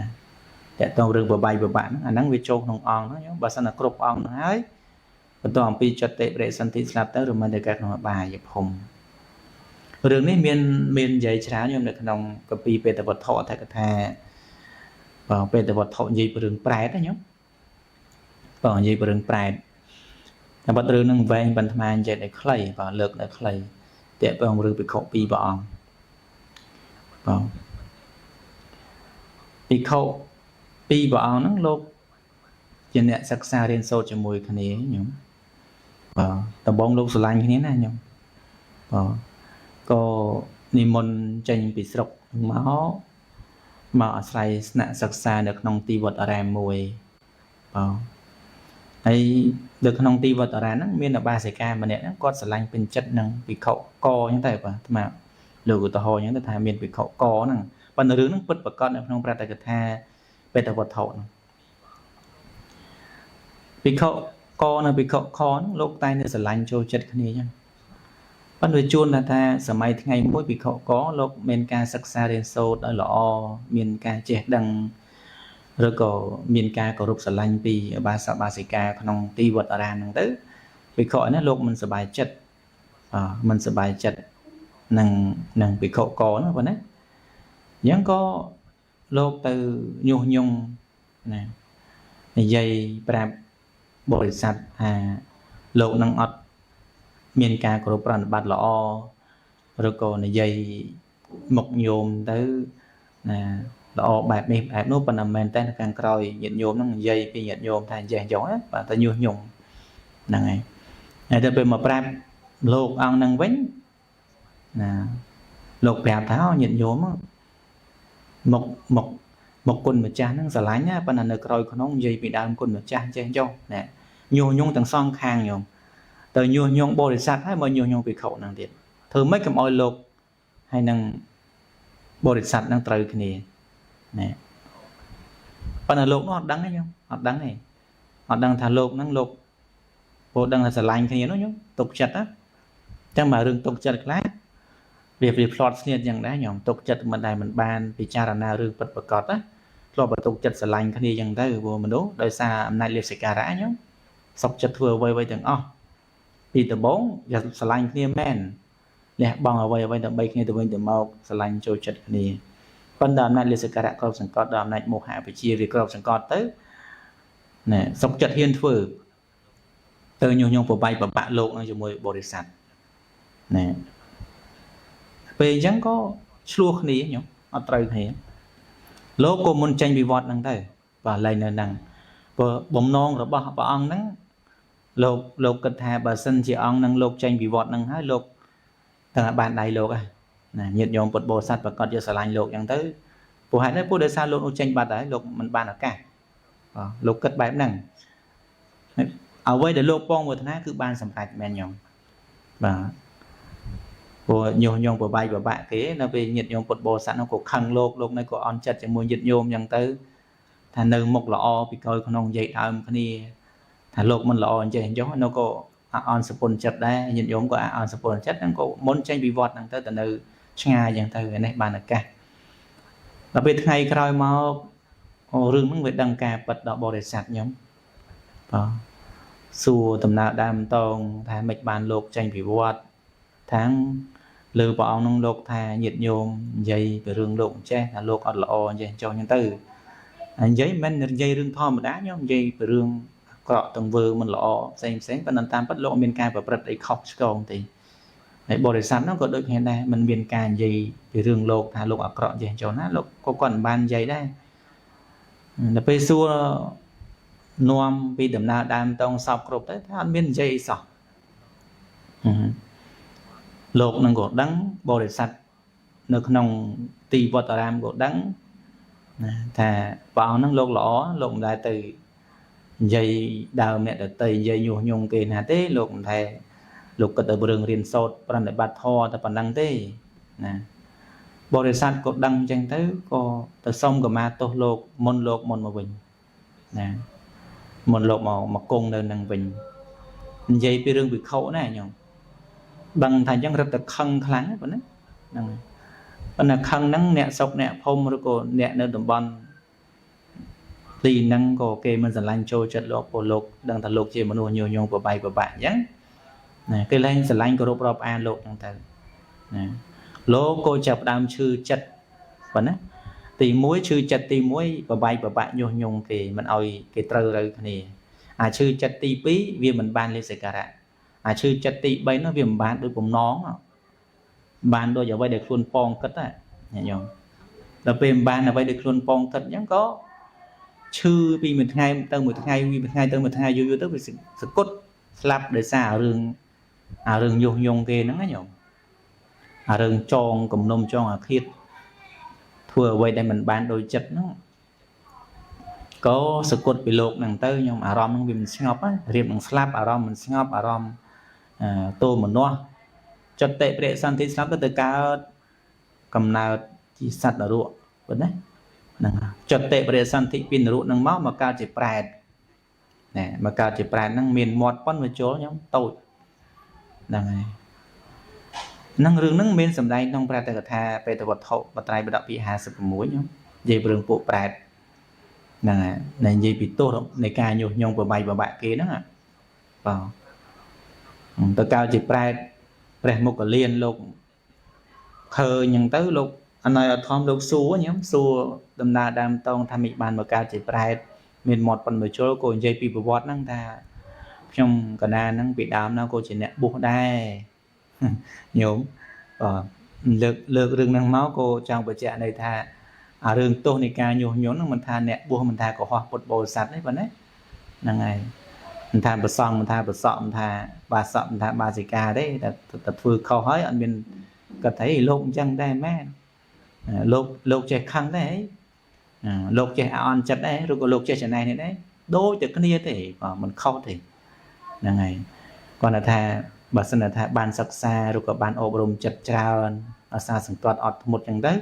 តាក់ទងរឿងបបាយបបាក់ហ្នឹងអាហ្នឹងវាចូលក្នុងអង្គហ្នឹងញោមបើសិនតែគ្រប់អង្គហ្នឹងហើយបន្តអំពីចិត្តតិបរិសន្ធិស្លាប់ទៅរមិនទៅកើតក្នុងអបាយភូមិរឿងនេះមាននិយាយច្រើនញោមនៅក្នុងកពីបេតវត្ថុអត្ថកថាបាទបេតវត្ថុនិយាយពីរឿងប្រែតណាញោមបាទនិយាយពីរឿងប្រែតតែបាត់រឿងហ្នឹងវែងបន្ថ្មនិយាយឲ្យខ្លីបាទលើកឲ្យខ្លីតាក់ទងរឿងភិក្ខុពីរព្រះអង្គបាទភិក្ខុពីរព្រះអង្គហ្នឹងលោកជាអ្នកសិក្សារៀនសូត្រជាមួយគ្នាញោមបាទដំបងលោកស្រឡាញ់គ្នាណាញោមបាទក៏និមន្តចេញពីស្រុកមកអាស្រ័យស្នាក់សិក្សានៅក្នុងទីវត្តអារាមមួយបាទហើយនៅក្នុងទីវត្តអារាមហ្នឹងមានឧបាសិកាម្នាក់ហ្នឹងគាត់ស្រឡាញ់ពេញចិត្តនឹងភិក្ខុកអញ្ចឹងទៅបាទអាត្មាលើកឧទាហរណ៍អញ្ចឹងទៅថាមានភិក្ខុកហ្នឹងប៉ុន្តែរឿងហ្នឹងពិតប្រាកដនៅក្នុងប្រតិកថាបេតវត្ថុហ្នឹងភិក្ខុកនិងភិក្ខុខហ្នឹងលោកតែងតែស្រឡាញ់ចូលចិត្តគ្នាអញ្ចឹង ប៉ុន្តែវាជួនថាសម័យថ្ងៃមួយភិក្ខុកលោកមានការសិក្សារៀនសូត្រឲ្យល្អមានការចេះដឹងឬក៏មានការគោរពស្រឡាញ់ពីឧបាសកបាសិកាក្នុងទីវត្តអារាមហ្នឹងទៅភិក្ខុនេះលោកមិនសប្បាយចិត្តមិនសប្បាយចិត្តនឹងភិក្ខុកហ្នឹងប៉ុណ្ណាអញ្ចឹងក៏លោកទៅញុះញង់ណានិយាយប្រាប់បរិស័ទថាលោកនឹងអត់មានការគោរពប្រណិប័តល្អឬក៏និយាយមុខញោមទៅណាល្អបែបនេះបែបនោះប៉ុន្តែមែនតើខាងក្រោយញាតិញោមហ្នឹងនិយាយពីញាតិញោមថាចេះចុះណាបាទតែញុះញង់ហ្នឹងហើយហើយទៅពេលមកប្រាប់លោកអង្គហ្នឹងវិញណាលោកប្រាប់ថាញាតិញោមមកមកមកគុណម្ចាស់ហ្នឹងស្រឡាញ់ណាប៉ុន្តែនៅក្រោយក្នុងនិយាយពីដើមគុណម្ចាស់ចេះចុះណាញុះញង់ទាំងសងខាងញោមទៅញុះញង់បរិស័ទហើយមកញុះញង់ភិក្ខុហ្នឹងទៀតធ្វើម៉េចកុំឲ្យលោកហើយនឹងបរិស័ទហ្នឹងត្រូវគ្នាណាប៉ុន្តែលោកនោះអត់ដឹងទេញោមអត់ដឹងទេអត់ដឹងថាលោកហ្នឹងលោកពោដឹងថាស្រឡាញ់គ្នានោះញោមទុកចិត្តណាចឹងមករឿងទុកចិត្តខ្លះវាផ្្លាត់ស្នៀតយ៉ាងដែរញោមទុកចិត្តមិនដែលមិនបានពិចារណារឿងពិតប្រាកដណាធ្លាប់បើទុកចិត្តស្រឡាញ់គ្នាយ៉ាងទៅព្រោះមនុស្សដោយសារអំណាចលៀបសក្ការៈញោមសុខចិត្តធ្វើអ្វីៗទាំងអស់ពីដំបូងស្រឡាញ់គ្នាមែនលះបង់អ្វីៗដើម្បីគ្នាទៅវិញទៅមកស្រឡាញ់ចូលចិត្តគ្នាប៉ុន្តែអំណាចលិសការៈក្របសង្កត់ដល់អំណាចមោហៈវិជាវាក្របសង្កត់ទៅណែសុខចិត្តហ៊ានធ្វើទៅញុះញង់ប្របាយប្របាក់លោកនឹងជាមួយបរិស័ទណែពេលអញ្ចឹងក៏ឆ្លោះគ្នាញោមអត់ត្រូវគ្នាលោកក៏មុនចេញវិវត្តហ្នឹងទៅបាទលែងនៅហ្នឹងព្រោះបំណងរបស់ព្រះអង្គហ្នឹងលោកគិតថាបើសិនជាអង្គនឹងលោកចេញវិវត្តហ្នឹងហើយលោកទាំងបានដៃលោកហ្នឹងណាញាតិញោមពុទ្ធបរិស័ទប្រកាសជាស្រឡាញ់លោកអញ្ចឹងទៅព្រោះហេតុនេះព្រោះដោយសារលោកនោះចេញបាត់ហើយលោកមិនបានឱកាសបាទលោកគិតបែបហ្នឹងអ្វីដែលលោកពងប្រាថ្នាគឺបានសម្រេចមែនញោមបាទព្រោះញុះញង់ប្របាយប្របាក់គេនៅពេលញាតិញោមពុទ្ធបរិស័ទនោះក៏ខឹងលោកលោកនៅក៏អន់ចិត្តជាមួយញាតិញោមអញ្ចឹងទៅថានៅមុខល្អពីក្រោយក្នុងនិយាយដើមគ្នាថាលោកមិនល្អអញ្ចឹងអញ្ចឹងនោះក៏អន់សពុនចិត្តដែរញាតិញោមក៏អន់សពុនចិត្តហ្នឹងក៏មុនចេញពីវត្តហ្នឹងទៅទៅនៅឆ្ងាយអញ្ចឹងទៅនេះបានឱកាសដល់ពេលថ្ងៃក្រោយមករឿងហ្នឹងវាដឹងការពិតដល់បរិស័ទញោមបាទសួរដំណើរដើមតងថាមិនបានលោកចេញពីវត្តทั้งលើព្រះអង្គហ្នឹងលោកថាញាតិញោមនិយាយពីរឿងលោកអញ្ចេះថាលោកអត់ល្អអញ្ចេះចុះអញ្ចឹងទៅនិយាយមិននិយាយរឿងធម្មតាញោមនិយាយពីរឿងក្រក់ទង្វើមិនល្អផ្សេងផ្សេងប៉ុន្តែតាមពិតលោកមានការប្រព្រឹត្តអីខុសឆ្គងទេហើយបរិស័ទហ្នឹងក៏ដូចគ្នាដែរមិនមានការនិយាយពីរឿងលោកថាលោកអាក្រក់ចេះចុះណាលោកក៏គាត់មិនបាននិយាយដែរដល់ពេលសួរនាំពីដំណើរដើមតងសពគ្រប់ទៅថាអត់មាននិយាយអីសោះលោកនឹងក៏ដឹងបរិស័ទនៅក្នុងទីវត្តអារាមក៏ដឹងណាថាព្រះអង្គហ្នឹងលោកល្អលោកមិនដែលទៅនិយាយដើមអ្នកដតីនិយាយញុះញង់គេណាទេលោកមិនថាលោកគិតតែរឿងរៀនសូត្រប្រណិប័តធម៌តែប៉ុណ្្នឹងទេណាបរិស័ទក៏ដឹងអញ្ចឹងទៅក៏ទៅសុំកម្មាទោសលោកមុនលោកមុនមកវិញណាមុនលោកមកគង់នៅនឹងវិញនិយាយពីរឿងវិខុណាញោមដឹងថាអញ្ចឹងរឹតតែខឹងខ្លាំងប៉ុណ្ណាហ្នឹងប៉ុន្តែខឹងហ្នឹងអ្នកស្រុកអ្នកភូមិឬក៏អ្នកនៅតំបន់ទីហ្នឹងក៏គេមិនស្រឡាញ់ចូលចិត្តលោកព្រោះលោកដឹងថាលោកជាមនុស្សញុះញង់ប្របាយប្របាក់អញ្ចឹងណាគេលែងស្រឡាញ់គោរពរាប់អានលោកហ្នឹងទៅណាលោកក៏ចាប់ដើមឈឺចិត្តប៉ុណ្ណាទី1ឈឺចិត្តទី1ប្របាយប្របាក់ញុះញង់គេមិនឲ្យគេត្រូវរូវគ្នាអាឈឺចិត្តទី2វាមិនបានលេសការៈអាឈឺចិត្តទី3នោះវាមិនបានដូចបំណងបានដូចអ្វីដែលខ្លួនប៉ងគិតណាញាតិញោមដល់ពេលមិនបានអ្វីដែលខ្លួនប៉ងគិតអញ្ចឹងក៏ឈឺពីមួយថ្ងៃទៅមួយថ្ងៃពីមួយថ្ងៃទៅមួយថ្ងៃយូរៗទៅវាសគត់ស្លាប់ដោយសារអារឿងញុះញង់គេហ្នឹងណាញោមអារឿងចងគំនុំចងអាឃាតធ្វើអ្វីដែលមិនបានដូចចិត្តហ្នឹងក៏សគត់ពីលោកហ្នឹងទៅញោមអារម្មណ៍ហ្នឹងវាមិនស្ងប់រៀបនឹងស្លាប់អារម្មណ៍មិនស្ងប់អារម្មណ៍ទោមនស្សចតិព្រះសន្ធិស្លាប់ទៅកើតកំណើតជាសត្វនរកប៉ុណ្ណាហ្នឹងចតិព្រះសន្ធិពីនរកហ្នឹងមកកើតជាប្រែតណែមកកើតជាប្រែតហ្នឹងមានមាត់ប៉ុនវាចូលញោមតូចហ្នឹងហើយ ហ្នឹងរឿងហ្នឹងមានសម្ដែងក្នុងព្រះតកថាបេតវត្ថុបត្រៃបដកពី56ខ្ញុំនិយាយរឿងពួកប្រែតហ្នឹងហើយនិយាយពីទោសនៃការញុះញង់ប្របាយបបាក់គេហ្នឹងបាទទៅកើតជាប្រែតព្រះមុគលានលោកឃើញហ្នឹងទៅលោកអណយអធមលោកសួរខ្ញុំសួរដំណើរដើមតងថាមិនបានមកកើតជាប្រែតមានមាត់ប៉ុនមួយជុលក៏និយាយពីប្រវត្តិហ្នឹងថាខ្ញុំកណាហ្នឹងពីដើមហ្នឹងក៏ជាអ្នកបួសដែរញោមបាទលើករឿងហ្នឹងមកក៏ចង់បញ្ជាក់ន័យថាអារឿងទោសនៃការញុះញង់ហ្នឹងមិនថាអ្នកបួសមិនថាកុហកពុទ្ធបរិស័ទទេប៉ុណ្ណាហ្នឹងហើយមិនថាប្រសង់មិនថាប្រសក់មិនថាបាសកមិនថាបាសិកាទេតែធ្វើខុសហើយអត់មានគាត់ថាលោកអញ្ចឹងដែរមែនលោកចេះខឹងដែរលោកចេះអន់ចិត្តដែរឬក៏លោកចេះចំណេះនេះដែរដូចតែគ្នាទេបាទមិនខុសទេហ្នឹងហើយគាត់ថាបើសិនថាបានសិក្សាឬក៏បានអប់រំចិត្តច្រើនអាសាសង្កត់អត់ធ្មត់អញ្ចឹង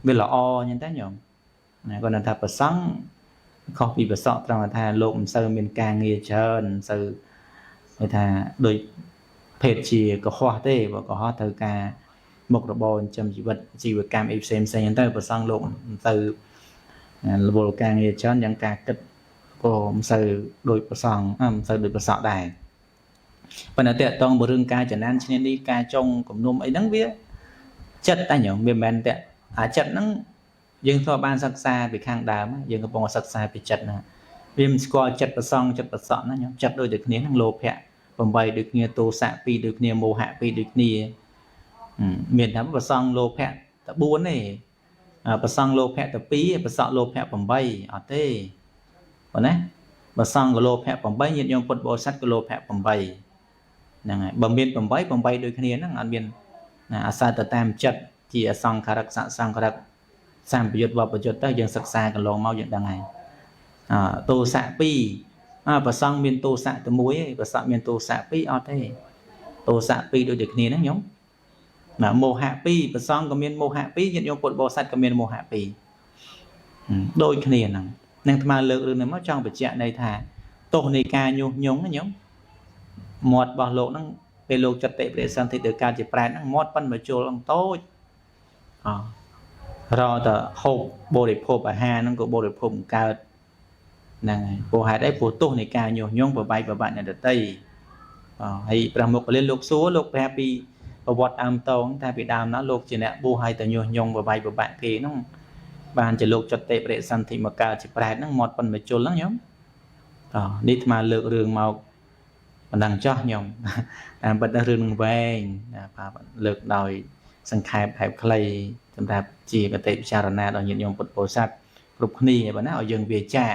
ទៅវាល្អអញ្ចឹងទៅញោមណាគាត់ថាប្រសង់ខុសពីប្រសក់ត្រង់ថាលោកមិនសូវមានការងារច្រើនមិនសូវគេថាដូចភេទជាកុហកទេបើកុហកត្រូវការមុខរបរចិញ្ចឹមជីវិតជីវកម្មអីផ្សេងផ្សេងទៅប្រសង់លោកមិនសូវរវល់ការងារច្រើនយ៉ាងការគិតក៏មិនសូវដូចប្រសង់មិនសូវដូចប្រសក់ដែរប៉ុន្តែតកតងរឿងការចំណានឈ្នានីសការចុងគំនុំអីហ្នឹងវាចិត្តតែញោមវាមិនមែនតែអាចិត្តហ្នឹងយើងធ្លាប់បានសិក្សាពីខាងដើមយើងកំពុងសិក្សាពីចិត្តណាវាមិនស្គាល់ចិត្តប្រសង់ចិត្តប្រសក់ណាញោមចិត្តដូចតែគ្នាហ្នឹងលោភៈ8ដូចគ្នាទោសៈ2ដូចគ្នាមោហៈ2ដូចគ្នាមានថាប្រសង់លោភៈតែ4ទេប្រសង់លោភៈតែ2ប្រសក់លោភៈ8អត់ទេប៉ុណ្ណាប្រសង់ក៏លោភៈ8ញាតិញោមពុទ្ធបរិស័ទក៏លោភៈ8ហ្នឹងហើយបើមាន8 8ដូចគ្នាហ្នឹងអត់មានណាអាស្រ័យទៅតាមចិត្តជាអសង្ខារិកសសង្ខារិកសម្បយុទ្ធវបយុទ្ធទៅយើងសិក្សាកន្លងមកយើងដឹងហើយទោសៈ2ប្រសង់មានទោសៈតែមួយឯងប្រសក់មានទោសៈ2អត់ទេទោសៈ2ដូចតែគ្នាហ្នឹងញោមណាមោហៈ2ប្រសង់ក៏មានមោហៈ2ញាតិញោមពុទ្ធបរិស័ទក៏មានមោហៈ2ដូចគ្នាហ្នឹងនឹងអាត្មាលើករឿងនេះមកចង់បញ្ជាក់ន័យថាទោសនៃការញុះញង់ណាញោមមាត់របស់លោកហ្នឹងពេលលោកចតិប្រសិទ្ធិទៅកើតជាប្រែតហ្នឹងមាត់ប៉ុនមួយជុលហ្នឹងតូចរកតែហូបបរិភោគអាហារហ្នឹងក៏បរិភោគមិនកើតហ្នឹងហើយព្រោះហេតុអីព្រោះទោសនៃការញុះញង់ប្របែកប្របាក់អ្នកដទៃហើយព្រះមុគលានលោកសួរលោកប្រាប់ពីប្រវត្តិដើមតងតែពីដើមណាលោកជាអ្នកបួសហើយតែញុះញង់ប្របែកប្របាក់គេហ្នឹងបានជាលោកចតិប្រសិទ្ធិមកកើតជាប្រែតហ្នឹងមាត់ប៉ុនមួយជុលហ្នឹងញោមនេះអាត្មាលើករឿងមកបណ្ដឹងចោះញោមតាមពិតរឿងនឹងវែងណាបាទលើកដោយសង្ខេបបែបខ្លីសម្រាប់ជាកតិពិចារណាដល់ញាតិញោមពុទ្ធបរិស័ទគ្រប់គ្នាបាទណាឲ្យយើងវាចាក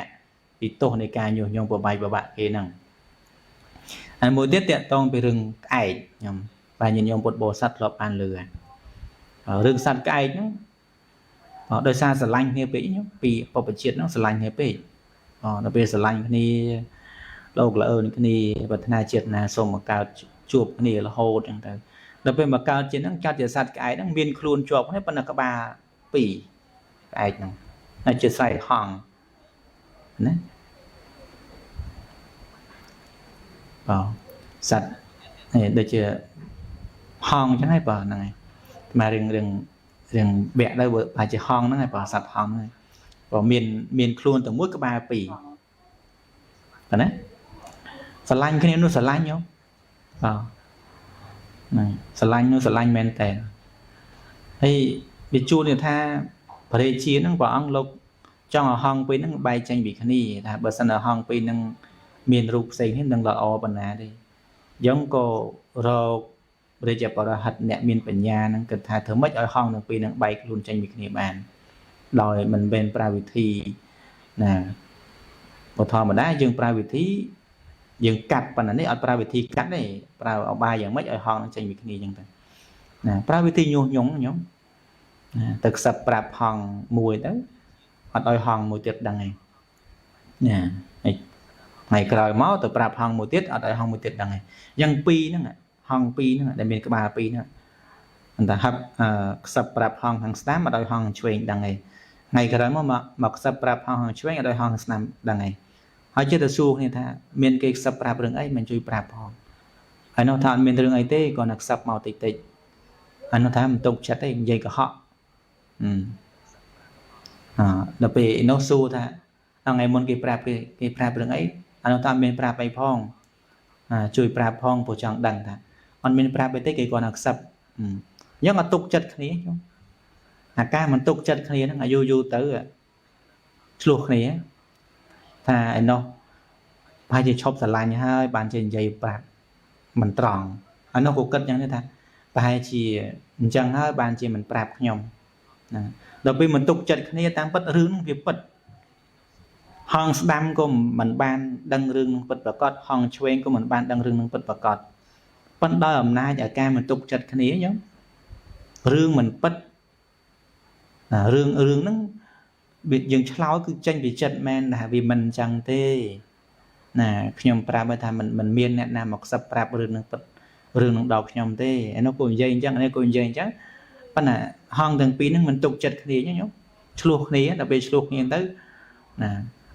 ពីទោសនៃការញុះញង់ប្របែកប្របាក់គេហ្នឹងហើយមួយទៀតតកតងពីរឿងក្អែកញោមបាទញាតិញោមពុទ្ធបរិស័ទធ្លាប់បានលឺរឿងសត្វក្អែកហ្នឹងដោយសារស្រឡាញ់គ្នាពេកញោមពីបព្វជិតហ្នឹងស្រឡាញ់គ្នាពេកដល់ពេលស្រឡាញ់គ្នាលោកល្អើនគ្នាប្រាថ្នាជាតិណាសូមមកកើតជួបគ្នារហូតអញ្ចឹងទៅដល់ពេលមកកើតជាតិហ្នឹងកើតជាសត្វក្អែកហ្នឹងមានខ្លួនជាប់គ្នាប៉ុន្តែក្បាលពីរក្អែកហ្នឹងហើយជាស្រែកហង្សណាបាទសត្វនេះដូចជាហង្សអញ្ចឹងហើយបាទហ្នឹងហើយមករឿងវគ្គទៅបើជាហង្សហ្នឹងហើយបាទសត្វហង្សហ្នឹងបើមានខ្លួនតែមួយក្បាលពីរបាទណាស្រឡាញ់គ្នានោះស្រឡាញ់ញោមបាទហ្នឹងស្រឡាញ់នោះស្រឡាញ់មែនតើហើយវាជួននេះថាព្រះរាជាហ្នឹងព្រះអង្គលោកចង់ឲ្យហង្សពីរហ្នឹងបែកចេញពីគ្នាថាបើសិនឲ្យហង្សពីរហ្នឹងមានរូបផ្សេងនេះនឹងល្អប៉ុណ្ណាទេអញ្ចឹងក៏រករាជបរហិតអ្នកមានបញ្ញាហ្នឹងគិតថាធ្វើម៉េចឲ្យហង្សទាំងពីរហ្នឹងបែកខ្លួនចេញពីគ្នាបានដោយមិនមែនប្រើវិធីណាបើធម្មតាយើងប្រើវិធីយើងកាត់ប៉ុណ្ណានេះអត់ប្រើវិធីកាត់ទេប្រើអបាយយ៉ាងម៉េចឲ្យហង្សចេញពីគ្នាអញ្ចឹងទៅណាប្រើវិធីញុះញង់ញោមណាទៅខ្សឹបប្រាប់ហង្សមួយទៅអត់ឲ្យហង្សមួយទៀតដឹងឯងណាថ្ងៃក្រោយមកទៅប្រាប់ហង្សមួយទៀតអត់ឲ្យហង្សមួយទៀតដឹងឯងយ៉ាងពីរហ្នឹងហង្សពីរហ្នឹងដែលមានក្បាលពីរហ្នឹងតែហឹបខ្សឹបប្រាប់ហង្សខាងស្ដាំអត់ឲ្យហង្សឆ្វេងដឹងឯងថ្ងៃក្រោយមកមកខ្សឹបប្រាប់ហង្សខាងឆ្វេងអត់ឲ្យហង្សស្ដាំដឹងឯងហើយចិត្តទៅសួរគ្នាថាមានគេខ្សឹបប្រាប់រឿងអីមិនជួយប្រាប់ផងហើយនោះថាអត់មានរឿងអីទេគ្រាន់តែខ្សឹបមកតិចតិច អានោះថាមិនទុកចិត្តទេនិយាយកុហកអឺដល់ពេលនោះសួរថាថ្ងៃមុនគេប្រាប់គេប្រាប់រឿងអីអានោះថាមានប្រាប់អីផងជួយប្រាប់ផងព្រោះចង់ដឹងថាអត់មានប្រាប់អីទេគេគាត់ថាខ្សឹបអញ្ចឹងអត់ទុកចិត្តគ្នាខ្ញុំអាការមិនទុកចិត្តគ្នាហ្នឹងអាយូរយូរទៅឆ្លោះគ្នាថាឯនោះប្រហែលជាឈប់ស្រឡាញ់ហើយបានជានិយាយប្រាប់មិនត្រង់អានោះក៏គិតយ៉ាងនេះថាប្រហែលជាអញ្ចឹងហើយបានជាមិនប្រាប់ខ្ញុំណាដល់ពេលមិនទុកចិត្តគ្នាតាមពិតរឿងហ្នឹងវាពិតហងស្ដាំក៏មិនបានដឹងរឿងនឹងពិតប្រាកដហងឆ្វេងក៏មិនបានដឹងរឿងនឹងពិតប្រាកដប៉ុន្តែដោយអំណាចអាការមិនទុកចិត្តគ្នាអញ្ចឹងរឿងមិនពិតរឿងហ្នឹងវាយើងឆ្លោយគឺចេញពីចិត្តមែនថាវាមិនអញ្ចឹងទេណាខ្ញុំប្រាប់ថាមិនមានអ្នកណាមកខ្សឹបប្រាប់រឿងនឹងពិតរឿងនឹងដល់ខ្ញុំទេអានោះក៏និយាយអញ្ចឹងអានេះក៏និយាយអញ្ចឹងប៉ុន្តែហងទាំងពីរហ្នឹងមិនទុកចិត្តគ្នាអញ្ចឹងឆ្លោះគ្នាដល់ពេលឆ្លោះគ្នាទៅណា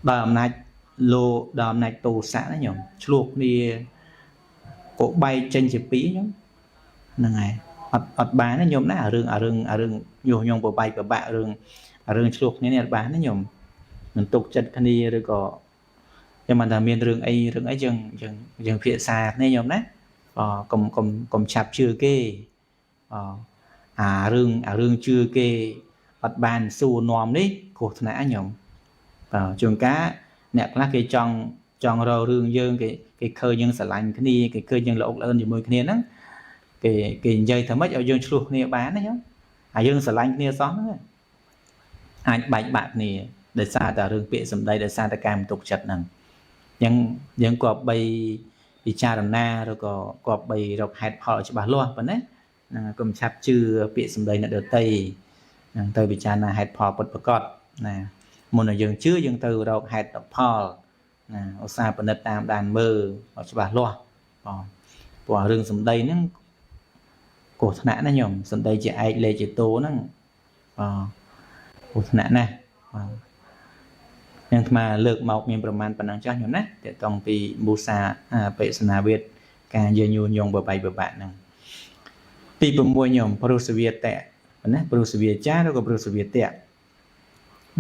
ដល់អំណាចលោដល់អំណាចទោសៈណាញោមឆ្លោះគ្នាក៏បែកចេញជាពីរញោមហ្នឹងហើយអត់បានណាញោមណារឿងញុះញង់បបែកបបាក់រឿងឆ្លោះគ្នានេះអត់បានណាញោមមិនទុកចិត្តគ្នាឬក៏ចាំមិនថាមានរឿងអីយើងភាសាគ្នាញោមណាកុំឆាប់ជឿគេអារឿងជឿគេអត់បានសួរនាំនេះគ្រោះថ្នាក់ញោមបាទជួនកាលអ្នកខ្លះគេចង់រករឿងយើងគេឃើញយើងស្រឡាញ់គ្នាគេឃើញយើងល្អល្អឿនជាមួយគ្នាហ្នឹងគេនិយាយថាម៉េចឲ្យយើងឆ្លោះគ្នាបានណាញោមអាយើងស្រឡាញ់គ្នាសោះហ្នឹងអាចបែកបាក់គ្នាដោយសារតែរឿងពាក្យសម្ដីដោយសារតែការមិនទុកចិត្តហ្នឹងអញ្ចឹងយើងគប្បីពិចារណាឬក៏គប្បីរកហេតុផលឲ្យច្បាស់លាស់ប៉ុណ្ណាហ្នឹងកុំឆាប់ជឿពាក្យសម្ដីអ្នកដទៃហ្នឹងទៅពិចារណាហេតុផលពិតប្រាកដណាមុននឹងយើងជឿយើងទៅរកហេតុផលណាឧស្សាហ៍ពិនិត្យតាមដានមើលឲ្យច្បាស់លាស់បងព្រោះរឿងសម្ដីហ្នឹងគ្រោះថ្នាក់ណាញោមសម្ដីជាឯកលេខជាតោហ្នឹងបងគ្រោះថ្នាក់ណាស់បងនឹងអាត្មាលើកមកមានប្រមាណប៉ុណ្ណឹងចាស់ញោមណាតកតងពីមូសាបិសនាវេទការយើងញុះញង់បបែកបបាក់ហ្នឹងទី6ញោមប្រុសវាតៈណាប្រុសវាចាឬក៏ប្រុសវាតៈ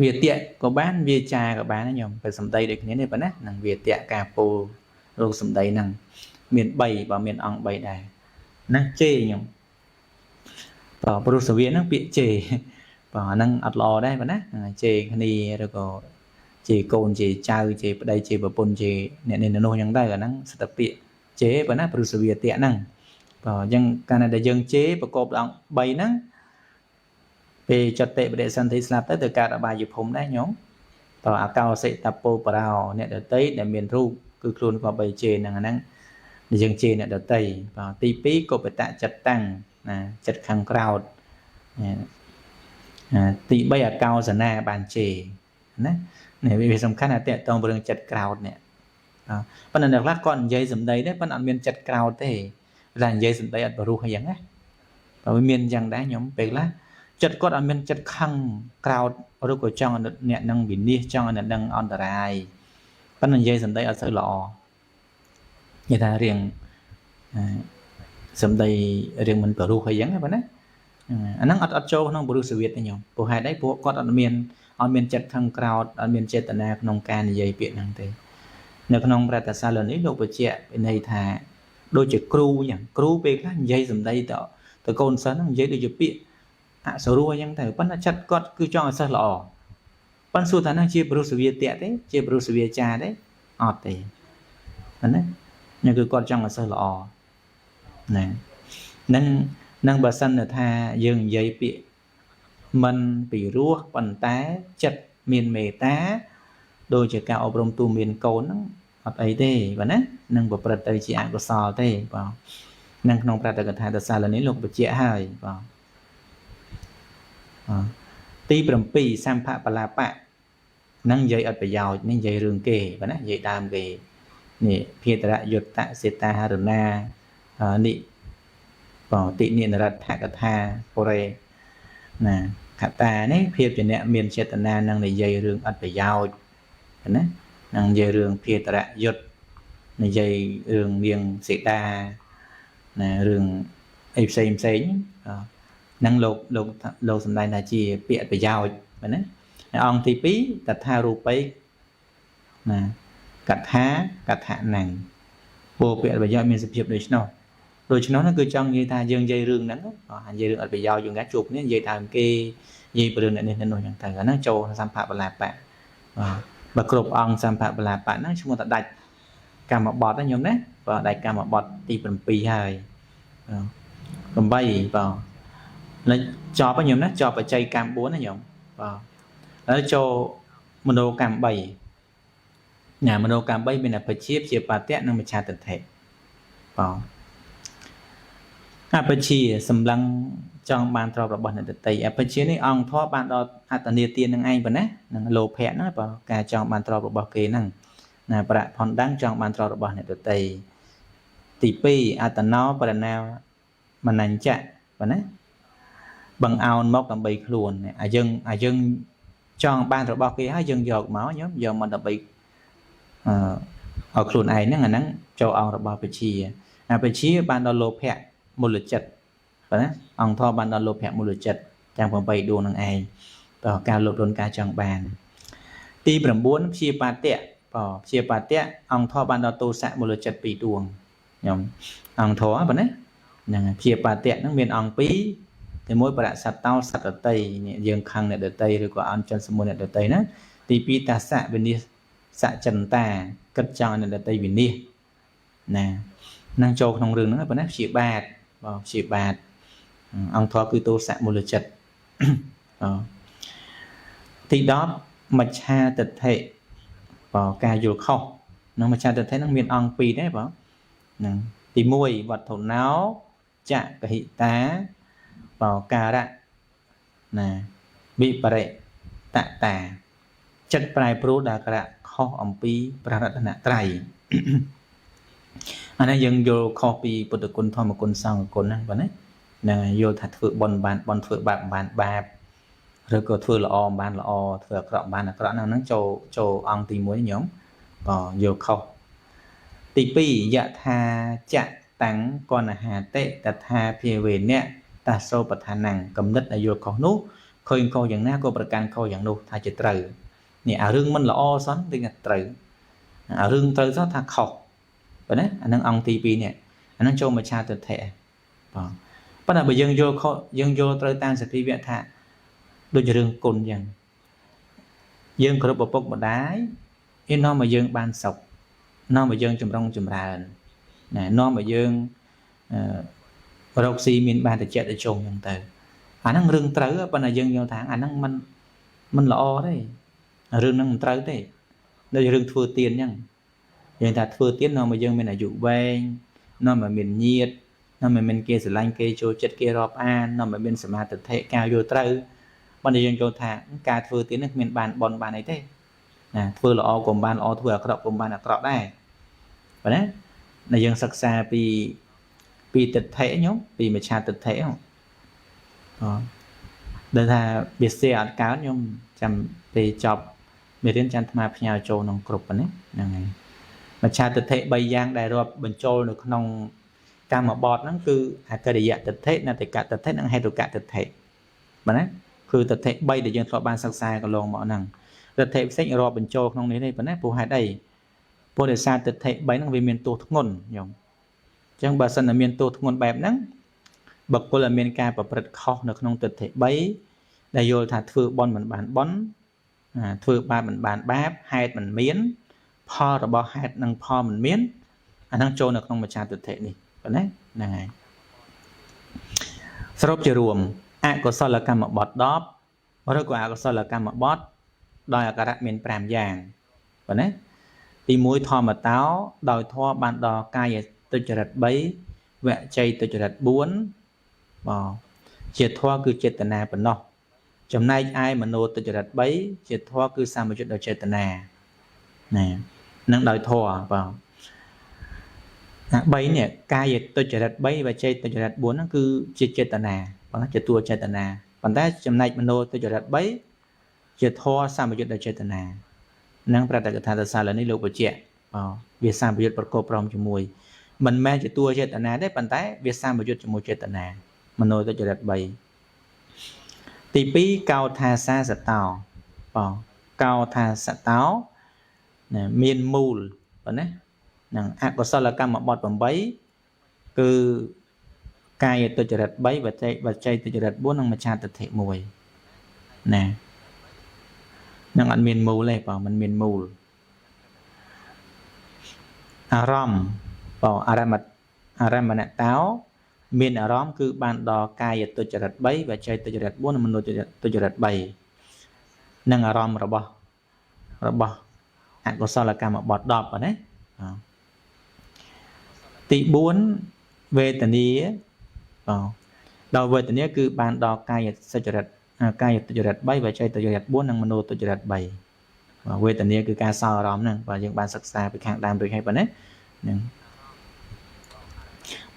វាតៈក៏បានវាចាក៏បានណាញោមតែសម្ដីដូចគ្នានេះប៉ុណ្ណានឹងវាតៈការពោលរោគសម្ដីហ្នឹងមាន3បើមានអង្គ3ដែរណាជេញោមបើប្រុសវាហ្នឹងពាក្យជេបើអាហ្នឹងអត់ល្អដែរប៉ុណ្ណាជេគ្នាឬក៏ជេកូនជេចៅជេប្តីជេប្រពន្ធជេអ្នកនេះនោះអញ្ចឹងទៅអាហ្នឹងសិតតែពាក្យជេប៉ុណ្ណាប្រុសវាតៈហ្នឹងបើអញ្ចឹងកាលណាដែលយើងជេប្រកបអង្គ3ហ្នឹងពេលចតិបដិសន្ធិស្លាប់ទៅកើតអបាយភូមិដែរញោមតអកោសិតពោបរោអ្នកដតីដែលមានរូបគឺខ្លួនក៏បីជេហ្នឹងអាហ្នឹងយើងជេអ្នកដតីបាទទី2កុបតចិត្តតាំងណាចិត្តខាងក្រោតទី3អកោសនាបានជេណានេះវាសំខាន់អាតកតងរឿងចិត្តក្រោតនេះប៉ុន្តែអ្នកខ្លះគាត់និយាយសម្ដីទេប៉ុន្តែអត់មានចិត្តក្រោតទេតែនិយាយសម្ដីអត់បរុសអីចឹងណាបើវាមានអញ្ចឹងដែរញោមពេលខ្លះចិត្តគាត់អត់មានចិត្តខឹងក្រោតឬក៏ចង់ឲ្យអ្នកនឹងវិនិច្ឆ័យចង់ឲ្យអ្នកនឹងអន្តរាយប៉ុន្តែនិយាយសម្ដីអត់សូវល្អនិយាយថារៀងសម្ដីរៀងមិនបរុសអីចឹងណាបងណាអាហ្នឹងអត់ចូលក្នុងបរុសវិទ្យទេញោមព្រោះហេតុអីព្រោះគាត់អត់មានចិត្តខឹងក្រោតអត់មានចេតនាក្នុងការនិយាយពាក្យហ្នឹងទេនៅក្នុងប្រតិសាលនេះលោកបញ្ជាក់ពីន័យថាដូចជាគ្រូចឹងគ្រូពេលខ្លះនិយាយសម្ដីទៅកូនសិស្សហ្នឹងនិយាយដូចជាពាក្យអសរោះអញ្ចឹងទៅប៉ុន្តែចិត្តគាត់គឺចង់ឲ្យសិស្សល្អប៉ុន្តែសួរថាហ្នឹងជាប្រុសវាតៈទេជាប្រុសវាចាទេអត់ទេណានេះគឺគាត់ចង់ឲ្យសិស្សល្អណានឹងបើសិនថាយើងនិយាយពាក្យមិនពីរោះប៉ុន្តែចិត្តមានមេត្តាដូចជាការអប់រំទូមានកូនហ្នឹងអត់អីទេបាទណានឹងប្រព្រឹត្តទៅជាអកុសលទេបាទនឹងក្នុងប្រតិកថាទសាលនេះលោកបញ្ជាក់ហើយបាទទី7សម្ភបលាបៈនឹងនិយាយអត់ប្រយោជន៍នេះនិយាយរឿងគេបាទណានិយាយដើមគេនេះភាតរយុត្តសេតាហរណានិបតិនិនរដ្ឋកថាបុរេណាកតានេះភាពជាអ្នកមានចេតនានឹងនិយាយរឿងអត់ប្រយោជន៍ណានឹងនិយាយរឿងភាតរយុទ្ធនិយាយរឿងនាងសេតាណារឿងអីផ្សេងផ្សេង នឹងលោកលោកលោកសម្ដែងថាជាពាក្យប្រយោជន៍បាទណាអង្គទី2តថារូបិណាកថាកថាណੰពោពាក្យប្រយោជន៍មានសភាពដូច្នោះដូច្នោះគឺចង់និយាយថាយើងនិយាយរឿងហ្នឹងនិយាយរឿងអត់ប្រយោជន៍យើងកាជួបគ្នានិយាយដើមគេនិយាយពីរឿងអ្នកនេះអ្នកនោះចឹងទៅអាហ្នឹងចូលសម្ភបលាបៈបាទបើគ្រប់អង្គសម្ភបលាបៈហ្នឹងឈ្មោះថាដាច់កម្មបត្តិណាញោមណាបាទដាច់កម្មបត្តិទី7ហើយ8បាទលេចចប់ញោមណាចប់បច្ច័យកម្ម4ណាញោមបាទហើយចូលមโนកម្ម3ណាមโนកម្ម3មានអបជាព្យាបាទៈនិងមច្ឆាទិដ្ឋិបាទអបជាសម្លឹងចង់បានទ្រព្យរបស់អ្នកដតីអបជានេះអង្គធម៌បានដល់អត្តនីទាននឹងឯងប៉ុណ្ណានឹងលោភៈហ្នឹងបាទការចង់បានទ្រព្យរបស់គេហ្នឹងណាប្រផនដឹងចង់បានទ្រព្យរបស់អ្នកដតីទី2អត្តណោបរណាមនញ្ចៈប៉ុណ្ណាបង្អោនមកដើម្បីខ្លួនអាយើងអាយើងចង់បានរបស់គេហើយយើងយកមកញោមយកមកដើម្បីអឺឲ្យខ្លួនឯងហ្នឹងអាហ្នឹងចូលអង្គរបស់ពជាអាពជាបានដល់លោភៈមូលចិត្តបាទណាអង្គធម៌បានដល់លោភៈមូលចិត្តទាំង8ដួងនឹងឯងតើការលោភលន់ការចង់បានទី9ព្យាបាទៈបាទព្យាបាទៈអង្គធម៌បានដល់ទោសៈមូលចិត្ត2ដួងញោមអង្គធម៌បាទណាហ្នឹងព្យាបាទៈហ្នឹងមានអង្គ2ទី1បរសតោសត្វតីយើងខឹងអ្នកដតីឬក៏អន់ចិនសមុនអ្នកដតីណាទី2តាសៈវិនិសចន្តាគិតចង់អ្នកដតីវិនិសណានឹងចូលក្នុងរឿងហ្នឹងប៉ុណ្ណាព្យាបាទបាទព្យាបាទអង្គធម៌គឺទោសៈមូលចិត្តទី10មច្ឆាទិដ្ឋិបាទការយល់ខុសនឹងមច្ឆាទិដ្ឋិហ្នឹងមានអង្គ2ដែរបាទហ្នឹងទី1វត្ថុណោចកហិតាបោការៈណាវិបរិតតាចិត្តប្រែប្រួលដល់ករៈខុសអំពីព្រះរតនត្រ័យអានេះយើងយល់ខុសពីពុទ្ធគុណធម្មគុណសង្ឃគុណហ្នឹងបាទណាហ្នឹងយល់ថាធ្វើបុណ្យបានបុណ្យធ្វើបាបបានបាបឬក៏ធ្វើល្អបានល្អធ្វើអាក្រក់បានអាក្រក់ហ្នឹងហ្នឹងចូលចូលអង្គទី1ញោមបាទយល់ខុសទី2យថាចៈតាំងកណហាតិតថាភាវេនៈតាសោបឋានំកំណត់ដែលយល់ខុសនោះឃើញខុសយ៉ាងណាក៏ប្រកាន់ខុសយ៉ាងនោះថាជាត្រូវនេះអារឿងមិនល្អសោះគឺថាត្រូវអារឿងត្រូវសោះថាខុសបាទណាអានឹងអង្គទី2នេះអានឹងចូលមច្ឆាទិដ្ឋិបាទប៉ុន្តែបើយើងយល់ខុសយើងយល់ត្រូវតាមសភាវៈថាដូចរឿងគុណអញ្ចឹងយើងគ្រប់ឪពុកម្ដាយឯនាំឲ្យយើងបានសុខនាំឲ្យយើងចម្រុងចម្រើនណានាំឲ្យយើងអឺរកស៊ីមានបានតិចតិចុងហ្នឹងទៅអាហ្នឹងរឿងត្រូវប៉ុន្តែយើងយល់ថាអាហ្នឹងមិនល្អទេរឿងហ្នឹងមិនត្រូវទេដូចរឿងធ្វើទៀនអញ្ចឹងយើងថាធ្វើទៀននាំឲ្យយើងមានអាយុវែងនាំឲ្យមានញាតិនាំឲ្យមានគេស្រឡាញ់គេចូលចិត្តគេរាប់អាននាំឲ្យមានសមាធិការយល់ត្រូវប៉ុន្តែយើងយល់ថាការធ្វើទៀននេះគ្មានបានបនបានអីទេណាធ្វើល្អក៏មិនបានល្អធ្វើអាក្រក់ក៏មិនបានអាក្រក់ដែរបាទណាដែលយើងសិក្សាពីទិដ្ឋិញោមពីមច្ឆាទិដ្ឋិហ្នឹងអដែលថាវាសេអត់កើតញោមចាំពេលចប់មេរៀនចាំអាត្មាផ្ញើចូលក្នុងក្រុមប៉ុណ្ណេះហ្នឹងហើយមច្ឆាទិដ្ឋិ3យ៉ាងដែលរាប់បញ្ចូលនៅក្នុងកម្មបត្តិហ្នឹងគឺអកិរិយទិដ្ឋិនតិកទិដ្ឋិនិងហេតុកទិដ្ឋិបាទណាគឺទិដ្ឋិ3ដែលយើងធ្លាប់បានសិក្សាកន្លងមកហ្នឹងទិដ្ឋិផ្សេងរាប់បញ្ចូលក្នុងនេះទេប៉ុណ្ណាព្រោះហេតុអីព្រោះដោយសារទិដ្ឋិ3ហ្នឹងវាមានទោសធ្ងន់ញោមអញ្ចឹងបើសិនតែមានទោសធ្ងន់បែបហ្នឹងបុគ្គលដែលមានការប្រព្រឹត្តខុសនៅក្នុងទិដ្ឋិ3ដែលយល់ថាធ្វើបុណ្យមិនបានបុណ្យធ្វើបាបមិនបានបាបហេតុមិនមានផលរបស់ហេតុនិងផលមិនមានអាហ្នឹងចូលនៅក្នុងមច្ឆាទិដ្ឋិនេះប៉ុណ្ណាហ្នឹងហើយសរុបជារួមអកុសលកម្មបត្តិ10ឬក៏អកុសលកម្មបត្តិដោយអការៈមាន5យ៉ាងប៉ុណ្ណាទី1ធម្មតោដោយធម៌បានដល់កាយទុច្ចរិត3វចីទុច្ចរិត4បាទជាធម៌គឺចេតនាប៉ុណ្ណោះចំណែកឯមโนទុច្ចរិត3ជាធម៌គឺសម្បយុទ្ធដោយចេតនាណានឹងដោយធម៌បាទអា3នេះកាយទុច្ចរិត3វចីទុច្ចរិត4ហ្នឹងគឺជាចេតនាបាទជាតួចេតនាប៉ុន្តែចំណែកមโนទុច្ចរិត3ជាធម៌សម្បយុទ្ធដោយចេតនានឹងប្រតិកថាទសាលនេះលោកបញ្ជាក់បាទវាសម្បយុទ្ធប្រកបព្រមជាមួយមិនមែនជាតួចេតនាទេប៉ុន្តែវាសម្បយុទ្ធជាមួយចេតនាមโนទុច្ចរិត3 ទី2កោថាសាសតោបងកោថាសតោណាមានមូលប៉ុណ្ណានឹងអកុសលកម្មបទ8គឺកាយទុច្ចរិត3វចីទុច្ចរិត4និងមច្ឆាទិដ្ឋិ1ណានឹងអត់មានមូលទេបងមិនមានមូលអារម្មណ៍បងអារម្មណតោមានអារម្មណ៍គឺបានដល់កាយទុច្ចរិត3វចីទុច្ចរិត4និងមនោទុច្ចរិត3និងអារម្មណ៍របស់អកុសលកម្មបទ10ណាទី4វេទនាបងដល់វេទនាគឺបានដល់កាយសុចរិតកាយទុច្ចរិត3វចីទុច្ចរិត4និងមនោទុច្ចរិត3វេទនាគឺការសោអារម្មណ៍ហ្នឹងបាទយើងបានសិក្សាពីខាងដើមរួចហើយប៉ុណ្ណាហ្នឹង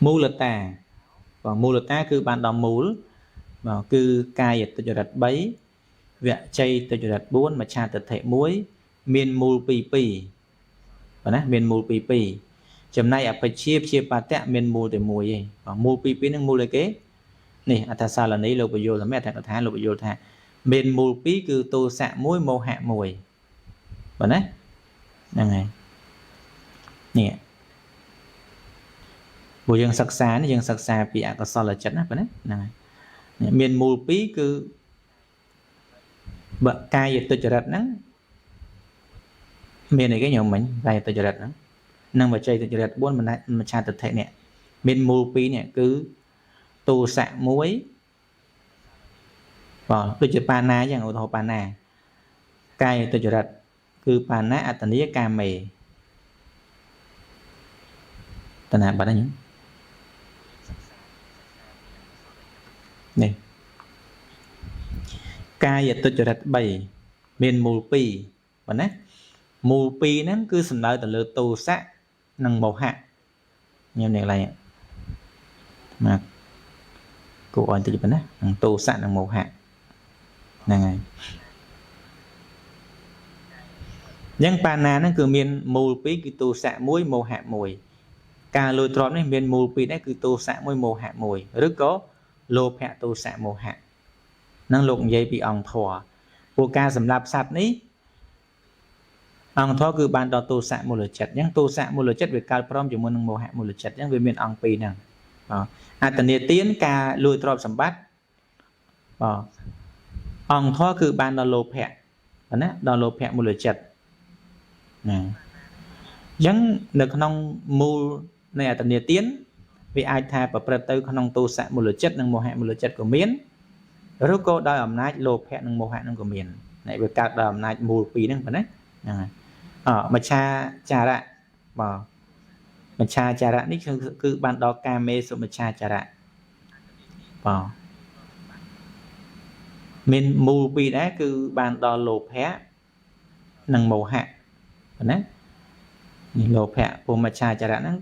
មូលតាបាទមូលតាគឺបានដល់មូលបាទគឺកាយទុច្ចរិត3វចីទុច្ចរិត4មច្ឆាទិដ្ឋិ1មានមូល2 2បាទណាមានមូល2 2ចំណែកអភិជាព្យាបាទៈមានមូលតែមួយឯងបាទមូល2 2ហ្នឹងមូលអីគេនេះអត្ថសាលនីលោកបញ្យល់ថាអត្ថកថាលោកបញ្យល់ថាមានមូល2គឺទោសៈ1មោហៈ1បាទណាហ្នឹងហើយនេះព្រោះយើងសិក្សានេះយើងសិក្សាពីអកុសលចិត្តណាបាទណាហ្នឹងហើយមានមូល2គឺបើកាយទុច្ចរិតហ្នឹងមានអីគេញោមមិញកាយទុច្ចរិតហ្នឹងនិងវចីទុច្ចរិត4មច្ឆាទិដ្ឋិនេះមានមូល2នេះគឺទោសៈ1បាទដូចជាបាណាចឹងឧទាហរណ៍បាណាកាយទុច្ចរិតគឺបាណាអត្តនីកាមេតណាបាត់ហ្នឹងនេះកាយទុច្ចរិត3មានមូល2បាទណាមូល2ហ្នឹងគឺសំដៅទៅលើទោសៈនិងមោហៈញ៉ាំនេះកន្លែងមកគួរអន់តិចប៉ុណ្ណានឹងទោសៈនិងមោហៈហ្នឹងហើយអញ្ចឹងបាណាហ្នឹងគឺមានមូល2គឺទោសៈ1មោហៈ1ការលួចទ្រព្យនេះមានមូល2ដែរគឺទោសៈ1មោហៈ1ឬក៏លោភៈទោសៈមោហៈនឹងលោកនិយាយពីអង្គធម៌ពួកការសម្លាប់សត្វនេះអង្គធម៌គឺបានដល់ទោសៈមូលចិត្តអញ្ចឹងទោសៈមូលចិត្តវាកើតព្រមជាមួយនឹងមោហៈមូលចិត្តអញ្ចឹងវាមានអង្គពីរហ្នឹងបាទអត្តនីទានការលួចទ្រព្យសម្បត្តិបាទអង្គធម៌គឺបានដល់លោភៈណាដល់លោភៈមូលចិត្តណាអញ្ចឹងនៅក្នុងមូលនៃអត្តនីទានវាអាចថាប្រព្រឹត្តទៅក្នុងទោសៈមូលចិត្តនិងមោហៈមូលចិត្តក៏មានឬក៏ដោយអំណាចលោភៈនិងមោហៈនឹងក៏មាននេះវាកើតដោយអំណាចមូលពីរហ្នឹងប៉ុណ្ណាហ្នឹងហើយមច្ឆាចារៈបាទមច្ឆាចារៈនេះគឺបានដល់កាមេសុមច្ឆាចារៈបាទមានមូលពីរដែរគឺបានដល់លោភៈនិងមោហៈប៉ុណ្ណានេះលោភៈពុមច្ឆាចារៈហ្នឹង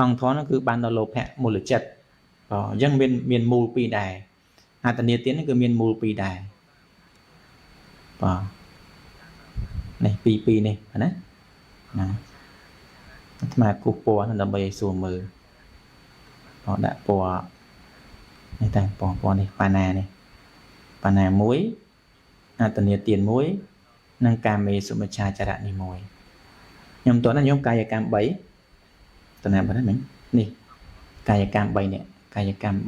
អង្គធម៌ហ្នឹងគឺបានដល់លោភៈមូលចិត្តបាទអញ្ចឹងមានមូលពីរដែរអត្តនីទានហ្នឹងគឺមានមូលពីរដែរបាទនេះពីរពីរនេះណាណាអាត្មាគូសពណ៌ដើម្បីឲ្យស្រួលមើលបាទដាក់ពណ៌នេះតែពណ៌នេះបាណានេះបាណាមួយអត្តនីទានមួយនិងកាមេសុមច្ឆាចារៈនេះមួយខ្ញុំតោះណាខ្ញុំកាយកម្ម3តណាបាទមិញនេះកាយកម្ម3នេះកាយកម្ម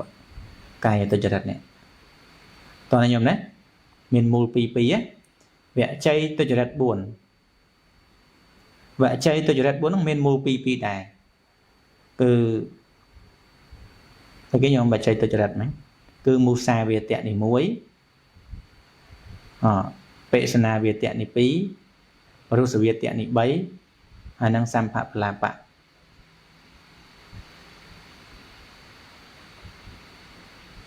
កាយទុច្ចរិតនេះតោះណាខ្ញុំណាមានមូល2 2វចីទុច្ចរិត4វចីទុច្ចរិត4ហ្នឹងមានមូល2 2ដែរគឺតែគេខ្ញុំវចីទុច្ចរិតហ្នឹងគឺមូសាវាទៈនេះ1បេសនាវាទៈនេះ2រុសវាទៈនេះ3ហើយនឹងសម្ភបលាបៈ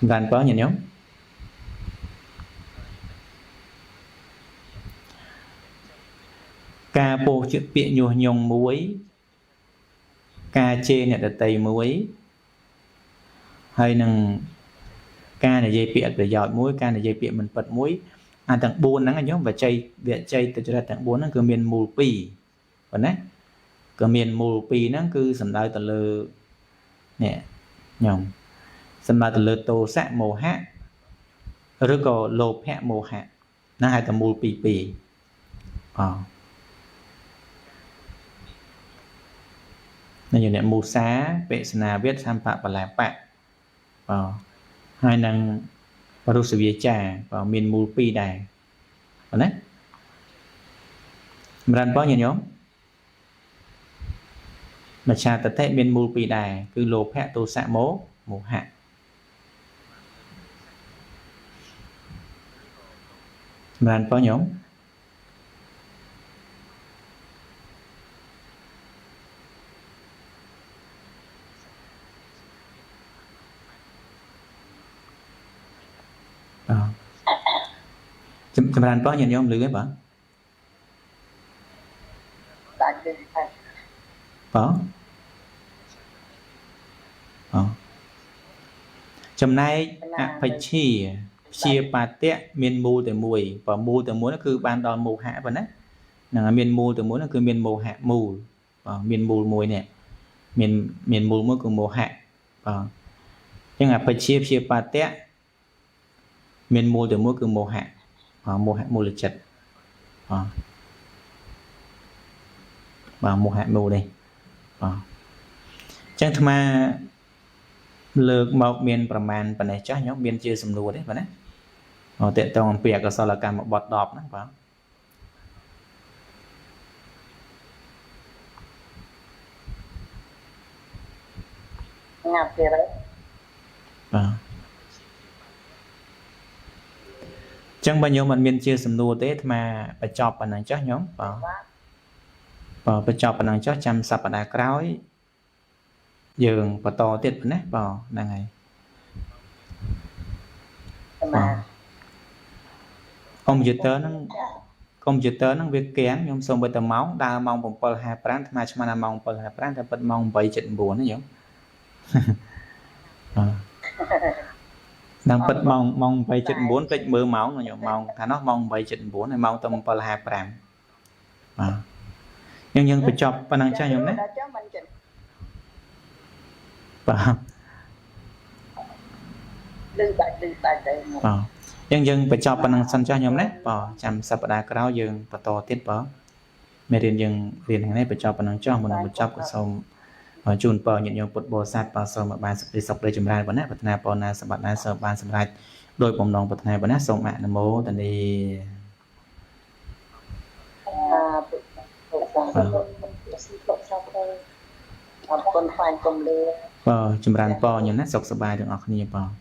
បានបងញាតិញោមការពោលជាពាក្យញុះញង់មួយការជេរអ្នកដទៃមួយហើយនឹងការនិយាយពាក្យអត់ប្រយោជន៍មួយការនិយាយពាក្យមិនពិតមួយអាទាំង4ហ្នឹងញោមវចីទុច្ចរិតទាំង4ហ្នឹងគឺមានមូល2ប៉ុណ្ណាក៏មានមូល2ហ្នឹងគឺសំដៅទៅលើនេះញោមសំដៅទៅលើទោសៈមោហៈ ឬក៏លោភៈមោហៈហ្នឹងហៅថាមូល2 2បាទនេះអ្នកមូសាបិសនាវិទ្យសម្បបលាបៈបាទហើយនឹងបរុសវាចាបាទមានមូល2ដែរបាទណាចម្រើនបងញាតិញោមមច្ឆាទិដ្ឋិមានមូល2ដែរគឺលោភៈទោសៈមោហៈចម្រើនបងញោមបាទចម្រើនបងញាតិញោមឮទេបាទដាច់ឮហើយបាទចំណែកអភិជ្ឈាព្យាបាទៈមានមូលតែមួយបើមូលតែមួយនោះគឺបានដល់មោហៈប៉ុណ្ណាហ្នឹងហើយមានមូលតែមួយនោះគឺមានមោហៈមូលបាទមានមូលមួយនេះមានមូលមួយគឺមោហៈបាទអញ្ចឹងអភិជ្ឈាព្យាបាទៈមានមូលតែមួយគឺមោហៈបាទមោហៈមូលចិត្តបាទបាទមោហៈមូលនេះបាទអញ្ចឹងអាត្មាលើកមកមានប្រមាណប៉ុណ្ណេះចាស់ញោមមានជាសំណួរទេបាទណាតេតងអំពីអកុសលកម្មបទ10ហ្នឹងបាទងាប់ទៀតហើយបាទចឹងបើញោមអត់មានជាសំណួរទេអាត្មាបញ្ចប់ប៉ុណ្ណឹងចាស់ញោមបាទបាទបញ្ចប់ប៉ុណ្ណឹងចាស់ចាំសប្តាហ៍ក្រោយយើងបន្តទៀតប៉ុណ្ណាបាទហ្នឹងហើយបាទកុំព្យូទ័រហ្នឹងវាគាំងខ្ញុំសូមបើតែម៉ោងដើរម៉ោង7:55អាត្មាឆ្មាម៉ោង7:55តែពិតម៉ោង8:79ណាញោមបាទតាមពិតម៉ោង8:79ពេចមើលម៉ោងញោមម៉ោងថានោះម៉ោង8:79ហើយម៉ោងទៅ7:55បាទយើងបញ្ចប់ប៉ុណ្ណឹងចាស់ញោមណាបាទលឺដាច់ទៅបាទយើងបញ្ចប់ប៉ុណ្ណឹងសិនចាស់ញោមណាបាទចាំសប្តាហ៍ក្រោយយើងបន្តទៀតបាទមេរៀនយើងរៀនថ្ងៃនេះបញ្ចប់ប៉ុណ្ណឹងចុះមុននឹងបញ្ចប់ក៏សូមជូនពរញាតិញោមពុទ្ធបរិស័ទបាទសូមឲ្យបានសេចក្តីសុខរីចម្រើនប៉ុណ្ណាប្រាថ្នាពរណាសម្បត្តិណាសូមបានសម្រេចដោយបំណងប្រាថ្នាប៉ុណ្ណាសូមអនុមោទនាអរគុណថ្លែងគុំលាបាទចម្រើនពរញោមណាសុខសប្បាយទាំងអស់គ្នាបាទ។